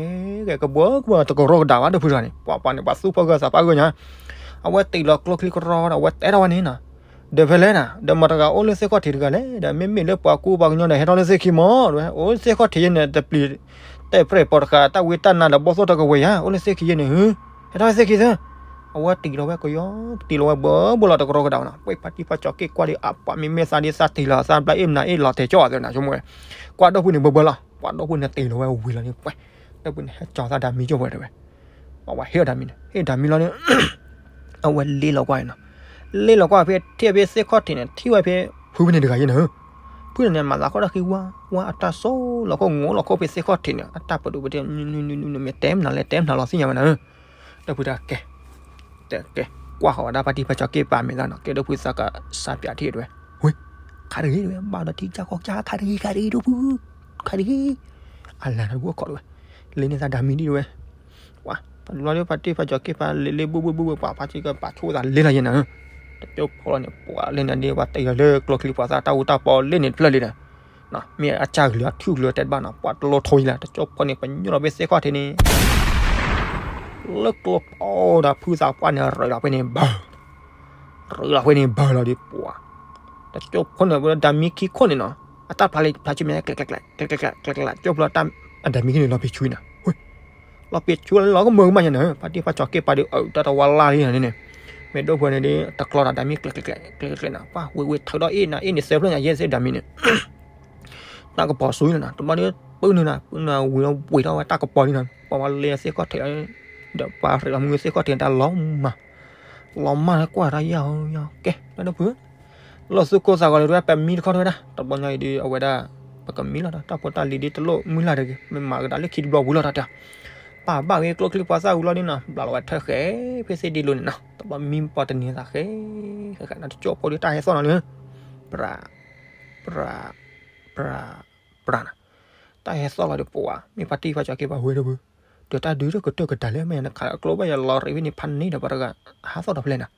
ကဲကဘှီကဘှီတကရီကဒးဘၣ် ဒီဖုတဂၤန့ၣ် ပှၤပှၤန့ၣ်ပှၤသူၣ်ဖီၣ်ဂၢၢ်သးပှၢ်ဂၢၢ်ညါ. အဝဲတ့ၢ်လီၤကျီချံကရီဒီး အဝဲတဲထီၣ်ဝဲန့ၣ်နီၤ. ဒီးဖဲလဲၣ်နၤ ဒီးမတၤတဂၤအိၣ်လၢသ့ၣ်ခီၣ်ထံးတဂၤလဲၣ် ဒီးမ့မ့ၢ်လၢပှၤကူပှၤကညီဒီး ဟဲထီၣ်လၢသ့ၣ်ခံမီၤ တဲဝဲ အိၣ်သ့ၣ်ခီၣ်ထံးယဲန့ၣ် တပျံၤ တဲပြဲၢ်ပိာ်တဃာ် တၢ်ဝံတၢ်နါဒီးဘီၣ်သိၣ်တကဝဲၤယၤ အိၣ်လၢသ့ၣ်ခံယဲန့ၣ် ဟဲထီၣ်လၢသ့ၣ်ခံသၢ. အဝဲတ့ၢ်လီၤဝဲကယီ တ့ၢ်လီၤဝဲဘၢဘၢလီၤတကရီကဒးနီၤ. ပှၤဖါတံၢ်ဖါကၠီၤက့ၢ်ကွၢ်ဒီး အပှၤမ့မ့ၢ်သးဒ်သးတ့ၢ်လီၤသးဘျါအ့ၣ်မနၤအ့ၣ်လီၤတဲာ်ကၠီအီၤသၢနၤ ဆိကမိၣ်ဝဲ ကွၢ်ဒီဖုန့ၣ်ဘၢဘၢလီၤ. ပှၤဒီဖုန့ၣ်တ့ၢ်လီၤဝဲဝံၤလီၤန့ၣ် ပှၤ ဒီဖုန့ၣ်ဟဲကၠီၤသးဒၣ်မံကၠိဖိတဲဝဲ ပှၤဝဲဟ့ၣ်အီၤဒၣ်မံန့ၣ် ဟ့ၣ်ဒၣ်မံလီၤန့ၣ် အဝဲလ့လီၤကွၢ်အံၤနီၤ. လ့လီၤကွၢ်ဖဲထံၣ်ဖဲသ့ၣ်ခီၣ်ထံးန့ၣ် ထံၣ်ဝဲဖဲ ဖုဖဲန့ၣ်တဂၤယဲန့ၣ် ဖုန့ၣ်န့ၣ် မၤသးခီၣ်တၢ်ဃံဝါ ဝါအတၢ်စိလီၤခိၣ် ငိၣ်လီၤခိၣ်ဖဲသ့ၣ်ခီၣ်ထံးန့ၣ် အတၢ်ပဒိၣ်ပတဲ မ့ၢ်တဲမနုၤလဲၣ် တဲမနုၤလီၤသ့ၣ်ညါဝဲနၤ. ဒီဖုတၢ်ကဲ တကဲ ကွၢ်ဃီၤဝဲဒၣ်ဖါတံၢ်ဖါကၠီၤက့ၢ်ပာ်မဲာ်သးနီၤ ကဲဒီဖုသးကစၢ်ပၠးထံၣ်တဲဝဲ ဝ့ၢ် ခါတဂ့ၤတဲဝဲ ဘၣ်ဒီးထံကစၢ်ကီၢ်ကစၢ် ခါတဂ့ၤ ခါတဂ့ၤ ဒီဖု ခါတဂ့ၤ အလၢတဘိခီၣ်တဲဝဲ လ့န့ၣ်သးဒၣ်မံဒ်တဲဝဲ ပှၤ တဘျီဒီးဖါတံၢ်ဖါကၠီၤက့ၢ်ပာ်လ့လ့ဘိဘိဘိဘိ ပှၤဖါတံၢ်ကပာ်ဆိသးလ့လီၤယဲနၤ. တကၠိဖိလီၤန့ၣ် ပှၤလ့န့ၣ်ဒီး ပှၤတ့ၢ်လီၤလၢကျီချံပှၤသးတၢ်အူတၢ်ပီလ့န့ၣ်တဖျၢၣ်လံဒီး မ့ၢ်အစၢ်ကလုာ်အထူၣ်ကလုာ်တဲတဘၣ်နီၤ ပှၤတလီၤထိယံလၢ တကၠိဖိန့ၣ် ပညိၣ်လီၤဖဲသ့ၣ်ခီၣ်ထံးန့ၣ် လၢကျိဖီဒီးဖုသးပှၢ်န့ၣ် ရ့လီၤဖဲန့ၣ်ဘၢ ရ့လီၤဖဲန့ၣ်ဘၢလီၤဒီးပှၤ တကၠိဖိန့ၣ် ဒၣ်မံခံခိၣ်န့ၣ်နီၤ အတၢ်ဖျါလံဖျါဆူမဲာ် ကျဲးကျဲးကျဲး ကျဲးကျဲးကျဲး ကျဲးကျဲးကျဲး ကၠိဖိလီၤတၢ် အဒၣ်မံခံန့ၣ်လီၤဖဲဆူအံၤနီၤ လီၤဖဲဆူလီၤကမၢကမၣ်ညါန့ၣ် ဖါတံၢ်ဖါကၠီၤက့ၢ်ပာ်ဒီး အတၢ်တဝါလါလံန့ၣ် မ့ၢ်ဒိၣ်ဖိန့ၣ်ဒီး တကျီဒီးဒၣ်မံကျဲးကျဲးကျဲး ကျဲးကျဲးကျဲးနီၤ ပှၤဝ့ၢ်ဝ့ၢ်ထုးဒီးအ့ၣ်နၤအ့ၣ်န့ၣ် စဲဖျၢၣ်ညါယဲသ့ၣ်ဒၣ်မံန့ၣ် တၢ်ကပီၤဆူအံၤနီၤ တဘျီဒီး ပုၢ်နုာ်နၤ ပုၢ်နုာ်ဝံၤဒီးဝ့ၢ်ထီၣ်ဝဲတၢ်ကပီၤလံနီၤ ပှၤဝဲလ့သ့ၣ်ခီၣ်ထံး ဒီးပှၤရ့လီၤမုၢ်သ့ၣ်ခီၣ်ထံးတၢ်လီၤမၢ် လီၤမၢ်လၢကွၢ်တၢ်ယၤအီၤယၤ ကဲ လၢဒိၣ်ဖု လီၢ်သူၣ်ကိၢ်သးဂီၤလၢဒၣ် ပမံတခီထီၣ်ဝဲဒၣ် တဘျီညါအံၤဒီး အဝဲဒၣ် ပကမံလီၤ တၢ်ဖိတၢ်လံၤဒ်တလိၣ်မုၢ်လၢ်တဂ့ၤ မ့ၢ်မၤကဒါလၢခံတဘျီဝံၤလီၤတၢ်တၢ် ပာ်ဘၣ်ဂ့ၤကျိချံပှၤသၣ်ဝံၤလီၤဒ်နီၤ ဘျးလီၤဝဲထၢၣ်ဃဲ ဖဲသ့ၣ်ဒ့လိၤန့ၣ်နီၤ တဘျီမံပှၤတနံၤသးဃဲ ဃဲဃဲနီၤ တကၠိဖိဒီးတၢ်ဟဲသီၣ်လီၤန့ၣ် ပြၤ ပြၤ ပြၤ ပြၤနီၤ တၢ်ဟဲသီၣ်လီၤဒီးပှၤ မ့ၢ်ဖါတံၢ်ဖါကၠီၤက့ၢ်ပာ်ဝဲဒၣ်ဖု ဒီးတၢ်ဒုးတကတၢၢ်ကတၢၢ်လၢမ့ၢ်နခးကျိဘၣ်ယၤလီၤရ့ဖဲန့ၣ် ဖးန့ၢ်ဒီးပှၤတဂၤ ဟးသီၣ်ဒီးဖဲလဲၣ်နီၤ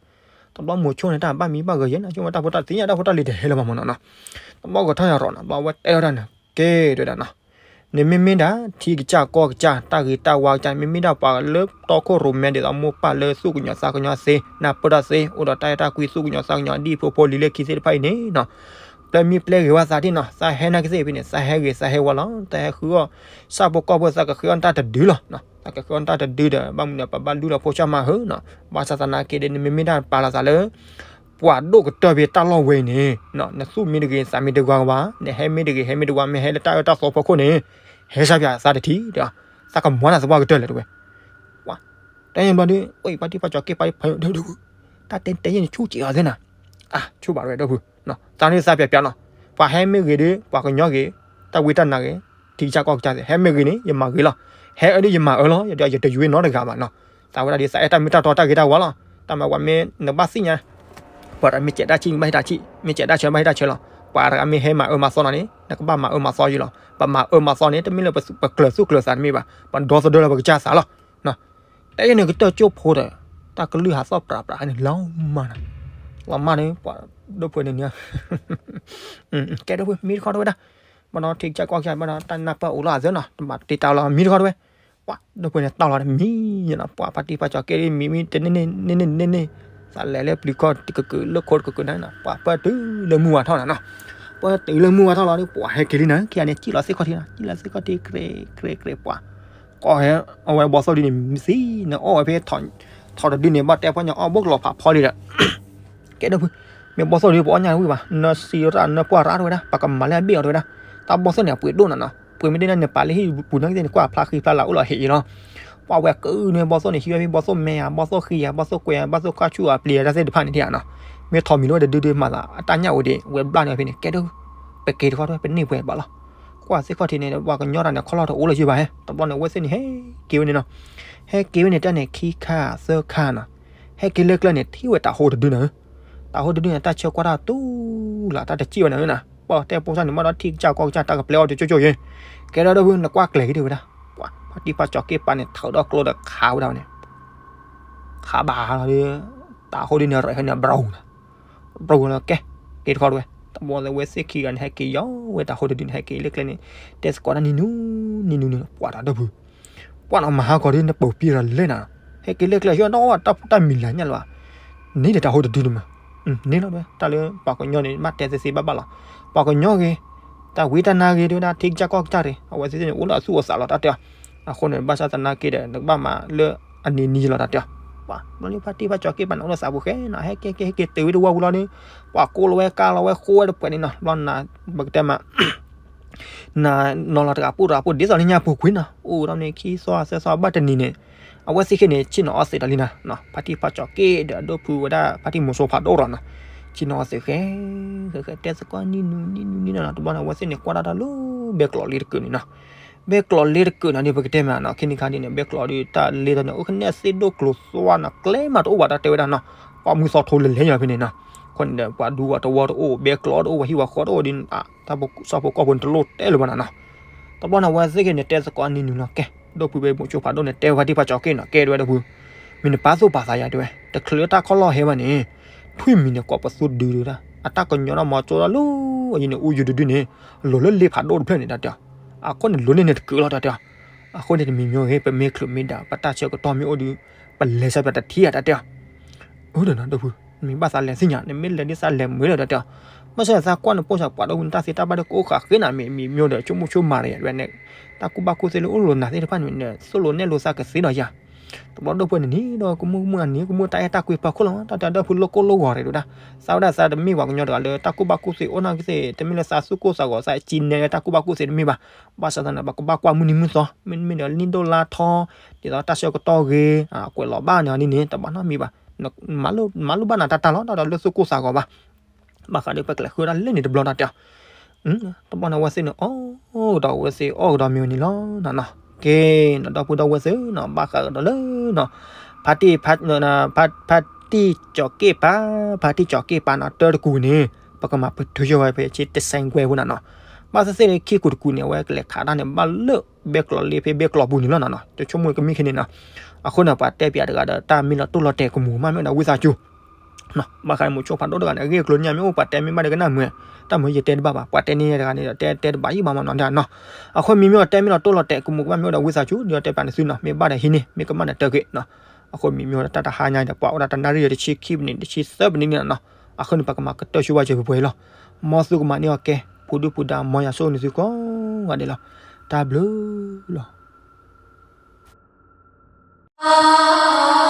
တဘျီမိၤဆိန့ၣ် တၢ်ဘၣ်မံဘၣ်ဂဲၤယဲနီၤ ဆိမိၣ်တၢ်ဖိတၢ်လံၤသ့ၣ်ညါ တၢ်ဖိတၢ်လံၤတဟဲလၢၤဘၣ်မနီၤနီၤ တဘျီဂီၤထီၣ်ယၤရီၤနီၤ ဘျီဝဲတဲဝဲဒၣ်န့ၣ် ကဲတဲဝဲဒၣ်နီၤ နမ့မ့ၢ်ဒၣ် ထံကစၢ်ကီၢ်ကစၢ် တၢ်ဂ့ၤတၢ်ဝါကစၢ် မ့မ့ၢ်ဒၣ်ပှၤလၢတီခိၣ်ရိၣ်မဲ ဒ်သိးမိၢ်ပၢ်လၢသူၣ်ကညီၤသးကညီၤသ့ နၢ်ပၢၢ်တၢ်သ့ အိၣ်ဒီးတၢ်အဲၣ်တၢ်ကွံသူၣ်ကညီၤသးကညီၤ ဒ်ဖိဖိလံၤလၢခံသ့ၣ်တဖၣ်အံၤန့ၣ်နီၤ ပျဲမံပျဲဂ့ၤဝဲသးဒ်နီၤ သးဟဲနာ်က့သ့ၣ်ဖဲန့ၣ် သးဟဲဂ့ၤ သးဟဲဝါလီၤ သးဟဲဃုအီၣ် ဆၣ်ဖိကီၢ်ဖိ သးကဃ့အီၣ်တၢ်တဒုလီၤ သးကဃ့အီၣ်တၢ်တဒုဒီး ဘၣ်မနုၤဒီး ပဘၣ်လုၢ်လီၤဖိဆၣ်မၤဟၢၤနီၤ ဘၣ်ဆၣ်သနာ်က့ဒီး နမ့မ့ၢ်ဒၣ်ပာ်လီၤသးလၢ ပှၤဒိၣ်ကတၢၢ်ဖဲတၢ်လီၢ်ဝဲအံၤန့ၣ် နသူၣ်မ့ၢ်တဂ့ၤ သးမ့ၢ်တဂ့ၤဘၣ် နဟဲမ့ၢ်တဂ့ၤ ဟဲမ့ၢ်တဝါ မ့ၢ်ဟဲလၢတၢ်အၢတၢ်သီဖီခိၣ်န့ၣ် ဟဲစၢ်ပၠးသးတထံၣ်ဒီး သးကမၤနၤသပှၢ်ကတၢၢ်လၢၤတဝဲ ပှၤ တၢ်ယဲၢ်ဘျီဒီး အိၣ်အံၤဖါတံၢ်ဖါကၠီၤက့ၢ်ပာ်ဖးယိၣ်ဒၣ်ဒၣ် တၢ်တဲတဲယဲၢ်န့ၣ် ဆူၣ်စဲးအီၤသ့နီၤ အါ ဆူၣ်ဘၣ်တဝဲဒၣ်ဖု သးန့ၣ်သးပၠးပၠးနီၤ ပှၤဟဲမ့ၢ်ဂ့ၤဒီး ပှၤကညီဂ့ၤ တၢ်ဝံတၢ်နါဂ့ၤ ထံကစၢ်ကီၢ်ကစၢ်သ့ၣ် ဟဲမ့ၢ်ဂ့ၤန့ၣ် ယမၤဂ့ၤလီၤ ဟဲအၢဒီးယမၤအၢလီၤ ယတယုၢ်ဝဲနီတဂၤဘၣ်နီၤ သးဝဲဒၣ်ဒီး သးအဲၣ်တၢ်မ့ၢ်တၢ်တီတၢ်ဂ့ၤတၢ်ဝါလီၤ တၢ်မၤဝဲမ့ၢ်နဘၣ်သ့ၣ်ညါ ပှၤတၢ်မ့ၢ်စဲးတၢ်ဆံၣ် ဘၣ်ဟ့ၣ်တၢ်ဆံၣ် မ့ၢ်စဲးတၢ်ဆၢ ဘၣ်ဟ့ၣ်တၢ်ဆၢလီၤ ပှၤတဂၤမ့ၢ်ဟဲမၤအၢမၤသီနီၤန့ၣ် နကဘၣ်မၤအၢမၤသီယုာ်လီၤ ပမၤအၢမၤသီန့ၣ် တမ့ၢ်လၢပကျၢၤသူၣ်ကျၢၤသးတမ့ၢ်ဘၣ် ပဒီသဒၢလီၤပကစၢ်သးလီၤ တဲယဲၢ်န့ၣ်ကတၢၢ်ကၠိဖိဒီး တၢ်ကလုၢ်ဟးသီၣ်ပြးပြးန့ၣ် လီၤမၢ်နီၤ လီၤမၢ်န့ၣ် ပှၤဒိၣ်ဖုန့ၣ်န့ၣ် ကဲဒိၣ်ဖု မံတခီထီၣ်ဝဲဒၣ် ဘၣ်ဒီးထံကစၢ်ကီၢ်ကစၢ် ဘၣ်ဒီးတၢ်နၢ်ပၢၢ်အိၣ်လီၤအသးနီၤ တမၤတ့တၢ်လီၤ မံတခီထီၣ်ဝဲ ပှၤဒိၣ်ဖုန့ၣ် တၢ်လီၤတမံၤနီၤ ပှၤဖါတံၢ်ဖါကၠီၤက့ၢ်မံမံတန့ၢ်န့ၢ်န့ၢ်န့ၢ် သးလဲၤလၢပျံၤခီၣ်တကကုာ် လၢခိတကကုာ်န့ၣ်နီၤ ပှၤပၢၢ်တုၤလၢမုၢ်ဝါထီၣ်နီၤနီၤ ပၢၢ်တုၤလၢမုၢ်ဝါထီၣ်လီၤဒီး ပှၤဟဲက့ၤလံနီၤ ခံဂၤန့ၣ် စံၣ်လီၤသ့ၣ်ခီၣ်ထံးနီၤ စံၣ်လီၤသ့ၣ်ခီၣ်ထံး ကြဲးကြဲးကြဲး ပှၤ ကီၢ်ဟဲ အဝဲဘီသိၣ်ဒုန့ၣ် မံသံ နအီၣ်ဝဲဖဲ ထီၣ်တဒုန့ၣ် ဘၣ်တဲဖီညါအီၣ်ဘိကလီၤဖးဖီလံဒီး ကဲဒိၣ်ဖု မ့ၢ်ဘီသိၣ်ဒု ပအီၣ်ညၣ်ဝံၣ်ဘၣ် နစံးရၣ်နပှၢ်ရၣ်တဝဲဒၣ် ပကမၤလၢအဘ့ၣ်အီၤတဝဲဒၣ် တၢ်ဘီသိၣ်န့ၣ် အပှ့ၤဒိၣ်နီၤနီၤ ပှ့ၤမ့ၢ်ဒ်န့ၣ် နပာ်လၢဟံၣ်ပူၤနာ်က့သ့ၣ်န့ၣ် ကွၢ်ဖျါဃံဖျါလၤအိၣ်လီၤဟ့ၣ်အံၤလီၤ ပှၤဝဲကုၢ်န့ၣ် ဘီသိၣ်န့ၣ် ဟံးဝဲဖဲဘီသိၣ်မဲဧါ ဘီသိၣ်ဃံဧါ ဘီသိၣ်ကွဲးဧါ ဘီသိၣ်ခါဆူၣ်ဧါ ပျံၤတၢ်သ့ၣ်တဖၣ်န့ၣ်ဒ်နီၤ မ့ၢ်ထီၣ်မံၤလၢဝဲတဒုဒုမၤသး အတၢ်ညၣ်အိၣ်ဒံး ဝဲဘျၣ်န့ၢ်ဖဲန့ၣ် ကဲဒိၣ်, ပက့ၤတခီတဝဲ ပန့ၢ်ပှဲၤဘၣ်လီၤ. ကွၢ်သ့ၣ်ခီၣ်ထံးန့ၣ် ပှၤကညီတၢ်န့ၣ် ခီၣ်လီၢ်တအိၣ်လၢၤယုၢ်ဘၣ်ဟဲ, တဘျီန့ၣ် အဝဲသ့ၣ်န့ၣ် ဟဲက့ၤဝဲန့ၣ်နီၤ. ဟဲက့ၤဝဲန့ၣ် တၢ်န့ၣ် ခံခါသၢခါနီၤ. ဟဲက့ၤလၢကျဲန့ၣ် ထံၣ်ဝဲတၤဟိတဒုန့ၣ်ဧၢ. တၤဟိတဒုန့ၣ် တၢ်ဆၢကွၢ်တၢ်တူၢ်လီၤ တၢ်တစံၣ်ဝဲန့ၣ်ဧၢနီၤ. ပှၤတဲပိာ်စၢ်န့ၣ် ဘၣ်ဒီးထံၣ်ကစၢ်ကီၢ်ကစၢ် တၢ်ကပျဲအီၤတကၠိကၠိယဲၢ်. ကဲဒၣ်ဒီပုၢ် နကွၢ်ကျဲၤက့ၤဒံးဝဲဒၣ်. ပှၤဖါတံၢ်ဖါကၠီၤက့ၣ်ပၤန့ၣ် ထုးဒီးကျိဒီးခးဝဲဒၣ်ဝဲန့ၣ် ခးဘၣ်လီၤဒီး တၤဟိဒုန့ၣ် ရဲၣ်ဟဲန့ၣ် ဘြီၣ်န့ၣ်, ဘြီၣ်လီၤ ကဲ, က့ၤတခီတဝဲ. တဘျီန့ၣ် အဝဲသ့ၣ်ခံဂၤန့ၣ် ဟဲက့ၤယီၤဝဲတၤဟိတဒုန့ၣ် ဟဲက့ၤလၢကျဲန့ၣ် တဲသကိးတၢ်နံၤနုၤနံၤနုၤန့ၣ် ပှၤတၢ်ဒီပုၢ်, ပှၤနီၢ်မၤဟးဂီၤဒု နပိာ်ပံၤဒီးလဲၣ်နၤ, ဟဲက့ၤလၢကျဲ ဟံၣ်ဒီးတၢ်ဖူးတၢ်မံၤလၢ်ညါလၢၤဘၣ်, န့ၣ်ဒီးတၤဟိတဒုန့ၣ်မး, န့ၣ်လီၤ တၢ်လၢပှၤကညီန့ၣ် ဘၣ်တဲသ့သ့ဘၣ်ဘၣ်လီၤ. ပှၤကညီဂ့ၤ, တၢ်ဝံတၢ်နါဂ့ၤ တဲဝဲဒၣ် ထံကစၢ်ကီၢ်ကစၢ်တဂ့ၤ အဝဲသ့ၣ်န့ၣ် အိၣ်လၢအသူၣ်အသးလီၤ တၢ်တဲအီၤ. အဃိန့ၣ် ဘၣ်ဆၣ်သနာ်က့ဒီး နကဘၣ်မၤလၢအနံၤနံၤလီၤ တၢ်တဲအီၤ. ပှၤဘျီလၢဖါတံၢ်ဖါကၠီၤက့ၣ်ပၤန့ၣ် အိၣ်လၢသးပူၤဃဲနီၤ ဟဲက့ၤက့ၤ ဟဲက့ၤတုၤဝဲတဝီပူၤလီၤန့ၣ်, ပှၤကိးလီၤဝဲကါလီၤဝဲဃိဝဲတပှဲၤန့ၣ်နီၤ. ဘျီနၤ ပကတဲမး နၤနီၤလီၤတဂၤပိၢ်တဂၤပိၢ် ဒ်သိးလၢညါပူၤကွံာ်နီၤ အိၣ်ဒီးန့ၣ် ခံသီသၢသီဘၣ်တနံၤန့ၣ်, အဝဲသ့ၣ်ခဲန့ၣ် ဆ့ၣ်နီၤအီသံးတၢ်လံနၤ, ဖါတံၢ်ဖါကၠီၤက့ၣ်ဒီး အဒိၣ်ဖုဝဲဒၣ် ဖါတံၢ်မုဆိဖးဒိၣ်ဒီးနီၤ, ဆ့ၣ်နီၤအီသံးဃဲ ဃဲဃဲ တဲသကိးနံၤနုၤနံၤနုၤနံၤနုၤနီၤ. တဘျီန့ၣ် အဝဲသ့ၣ်န့ၣ် ကွၢ်ဒၣ်တၢ်လၢ ဘဲကျိးလ့တကုာ်န့ၣ်နီၤ. ဘဲကျိးလ့တကုာ်နီၤ ဒ်ပကတဲမးနီၤ ခဲနံၣ်ခါဒ်န့ၣ် ဘဲကျိးဒုး တၢ်လ့တၢ်န့ၣ် အိၣ်ကနဲၣ်သ့ၣ်ဒိၣ်ကျိၤသွါနီၤ ကျဲမးတအိၣ်ဘၣ် တၢ်တဲဝဲဒၣ်နီၤ. ပှၤမုၢ်သီထိလဲၤလဲၤညါဖဲန့ၣ်နီၤ. အဃိန့ၣ်ဒီး ပှၤဒူပှၤတဝီတအိၣ် ဘဲကျိးတအိၣ် ပှၤဟံၣ်ပှၤဃီတအိၣ်ဒ် တၢ်ဖိကီၢ်ဖိကီၢ်ဖိန့ၣ် တလိၣ်တဲလၢၤဘၣ်နၤနီၤ. တဘျီန့ၣ် အဝဲသ့ၣ်ခဲန့ၣ် တဲသကိးနံၤနုၤလီၤ ကဲ, ဒိၣ်ဖုဝဲမုဆိဖးဒိၣ်န့ၣ် တဲဖါတံၢ်ဖါကၠီၤက့ၣ်နီၤ ကဲဒၣ်ဝဲဒၣ်ဖု, မ့ၢ်နပာ်သူၣ်ပာ်သးယၤတဲဝဲ, တချုးတၢ်ခီၣ်လီၢ်ဟဲဘၣ်န့ၣ်, ထွံၣ်မံၤန့ၣ် ကိးပသူဒုဒုဒၣ် အတၢ်ကညီၤနီၢ်မၤကၠိဒီးလၢ အယံၤန့ၣ် အူယုဒုဒုန့ၣ် လိၤလၢလ့ဖးဒိၣ်တဖျၢၣ်န့ၣ် တၢ်တဲအီၤ. အဃိန့ၣ် လိၤန့ၢ်န့ၣ်တကုာ်လီၤ တၢ်တဲအီၤ. အဃိန့ၣ် တမံၤမ့ၢ်ဂ့ၤ ပမ့ၢ်ချုးမ့ၢ်ဒၣ် ပတၢ်ဆၢကတီၢ်မ့ၢ်အိၣ်ဒီး ပလဲၤဆၢပျၢၤတထံၣ်ဧါ တၢ်တဲအီၤ. အၢ ဒီးနီၤ ဒိၣ်ဖု, နမ့ၢ်ဘၣ်သးလဲၤသ့ၣ်ညါ နမ့ၢ်လဲၤဒ်သးလဲၤမုာ်လီၤ တၢ်တဲအီၤ. ဘၣ်ဆၣ်သးကွၢ်နပိာ်စၢ်ပှၤဒီး နတၢ်သ့တၢ်ဘၣ်ဒီးကအိၣ်ဃာ်ဃ့နၤ မ့ၢ်မံၤမ့ၢ်ဒီး ဆိကမိၣ်ဆိကမးဒီးယၤ တၢ်ကူၣ်ဘၣ်ကူၣ်သ့လၢအိၣ်လိာ်နၤသ့ၣ်တဖၣ်န့ၣ် သိၣ်လိနဲၣ်လိသးကသ့ဒီးယၤ. တဘျီဒိၣ်ဖုန့ၣ်န့ၣ်ဒီး ကမူၣ်ကမူၣ်အန့ၣ် ကမူၣ်တၢ်အဲၣ်တၢ်ကွံဖီခိၣ်လီၤ တၢ်တဲဒိၣ်ဖုလိၣ်ကိၢ်လိၣ်ဂီၤတဒုဒၣ်. သးဝဲဒၣ်သးတမ့ၢ်ပှၤကညီတဂၤလၢ တၢ်ကူၣ်ဘၣ်ကူၣ်သ့အိၣ်နာ်က့သ့ၣ် တမ့ၢ်လၢသးသူၣ်ကိၢ်သးဂီၤ သးစံးနဲလၢတၢ်ကူၣ်ဘၣ်ကူၣ်သ့တမ့ၢ်ဘၣ်. ဘၣ်ဆၣ်သနာ် ပကဘၣ်ကွၢ်မုၢ်နံၤမုၢ်သီ မ့တမ့ၢ်ဒီးနံၣ်ဒိၣ်လါထီ ဒ်သိးတၢ်ဆၢကတီၢ်ဂ့ၤ ကွဲးလီၤဘၣ်န့ၣ်ဒ်န့ၣ် တဘၣ်နီတမံၤဘၣ်. မၤလိဘၣ်နၤတၢ်တၢ်လီၤ တၢ်ဒီးလၢသူၣ်ကိၢ်သးဂီၤဘၣ်. ဘၣ်ဃးဒီးပကလဲၤဃုတၢ်လၢန့ၣ်တဘျီ တၢ်တဲအီၤ. တဘျီန့ၣ် အဝဲသ့ၣ်န့ၣ် အီၣ်ကဒီး အဝဲသ့ၣ်အီၣ်ကဒီးမ့ၢ်ဝဲန့ၣ်လီၤနနီၤ. ကဲနီၤ ဒီပုၢ်ဒီဝဲၢ်သ့ၣ်နီၤ ဘၣ်ဃးကဒီးလၢနီၤ ဖါတံၢ် ဖါတံၢ်ကၠီၤက့ၣ်ပၤ ဖါတံၢ်ကၠီၤက့ၣ်ပၤနီၤ တၢတကူာ်န့ၣ် ပကမၤပထုးယိဝဲဖဲဆ့တစဲးကွဲးဖိနၤနီၤ. ဘၣ်သ့ၣ်သ့ၣ်န့ၣ် ခံကူာ်တကူာ်န့ၣ် အဝဲကလဲၤခးတၢ်န့ၣ် ဘၣ်လၢဘဲကျိးလ့ဖဲဘဲကျိးပူၤန့ၣ်လီၤနနီၤ. တဆိကမိၣ်ကမ့ၢ်ခဲန့ၣ်နီၤ. အဃိန့ၣ် ပှၤတဲပၠးတဂၤဒီး တၢ်မ့ၢ်လီၤတိၢ်လီၤတဲာ်ကမူၤမး မ့ၢ်ဝဲဒၣ်ဝံသးစူၤ ဘၣ်ဃးမုဆိဖးဒိၣ်တဂၤန့ၣ် အဂ့ၢ်အကျိၤညါမ့ၢ်အိၣ် ပှၤတဲမ့ၢ်ဘၣ်ဒီးကနၣ်မုာ်, တၢ်မုာ်ယတဲတဘၣ်ဘၣ်, ပှၤတဲန့ၢ်တဂၤန့ၣ်ဒီး တဲတဲတဘၣ်ယံၣ်ဘၣ်မနီၤနီၤ. အဃိမ့မ့ၢ်အီၤတဲမ့ၢ်လီၤတိၢ်လီၤတဲာ်ကမူၤကမၣ်မ့ၢ်အိၣ်ဒီးဝံသးစူၤ ဒီးတဲပၠးနသုနီၤ မ့ၢ်ဘၣ်ဒီးဟံးန့ၢ် မ့ၢ်ကမၣ်ဒီးတၢ်ဂ့ၤနီၤ. အဃိမ့မ့ၢ်အီၤတၢ်တဟါညါဒီး ပှၤအိၣ်ဒၣ်တနၣ်ရံၣ်ဒီးတဆံခံပနံး တဆံသၢပနံးန့ၣ်နီၤ. အဃိန့ၣ် ပကမၤကတၢၢ်ဆိဝဲစၢၤပှဲၤပှဲၤလီၤ. မ်သုကမၤန့ၢ်အီၤကဲ ပူၤဒုၣ်ပူၤဒါမ်ယွၤဆိၣ်ဂ့ၤနသုကိးဂၤဒဲးလီၤ. တၢ်ဘျုးလီၤ.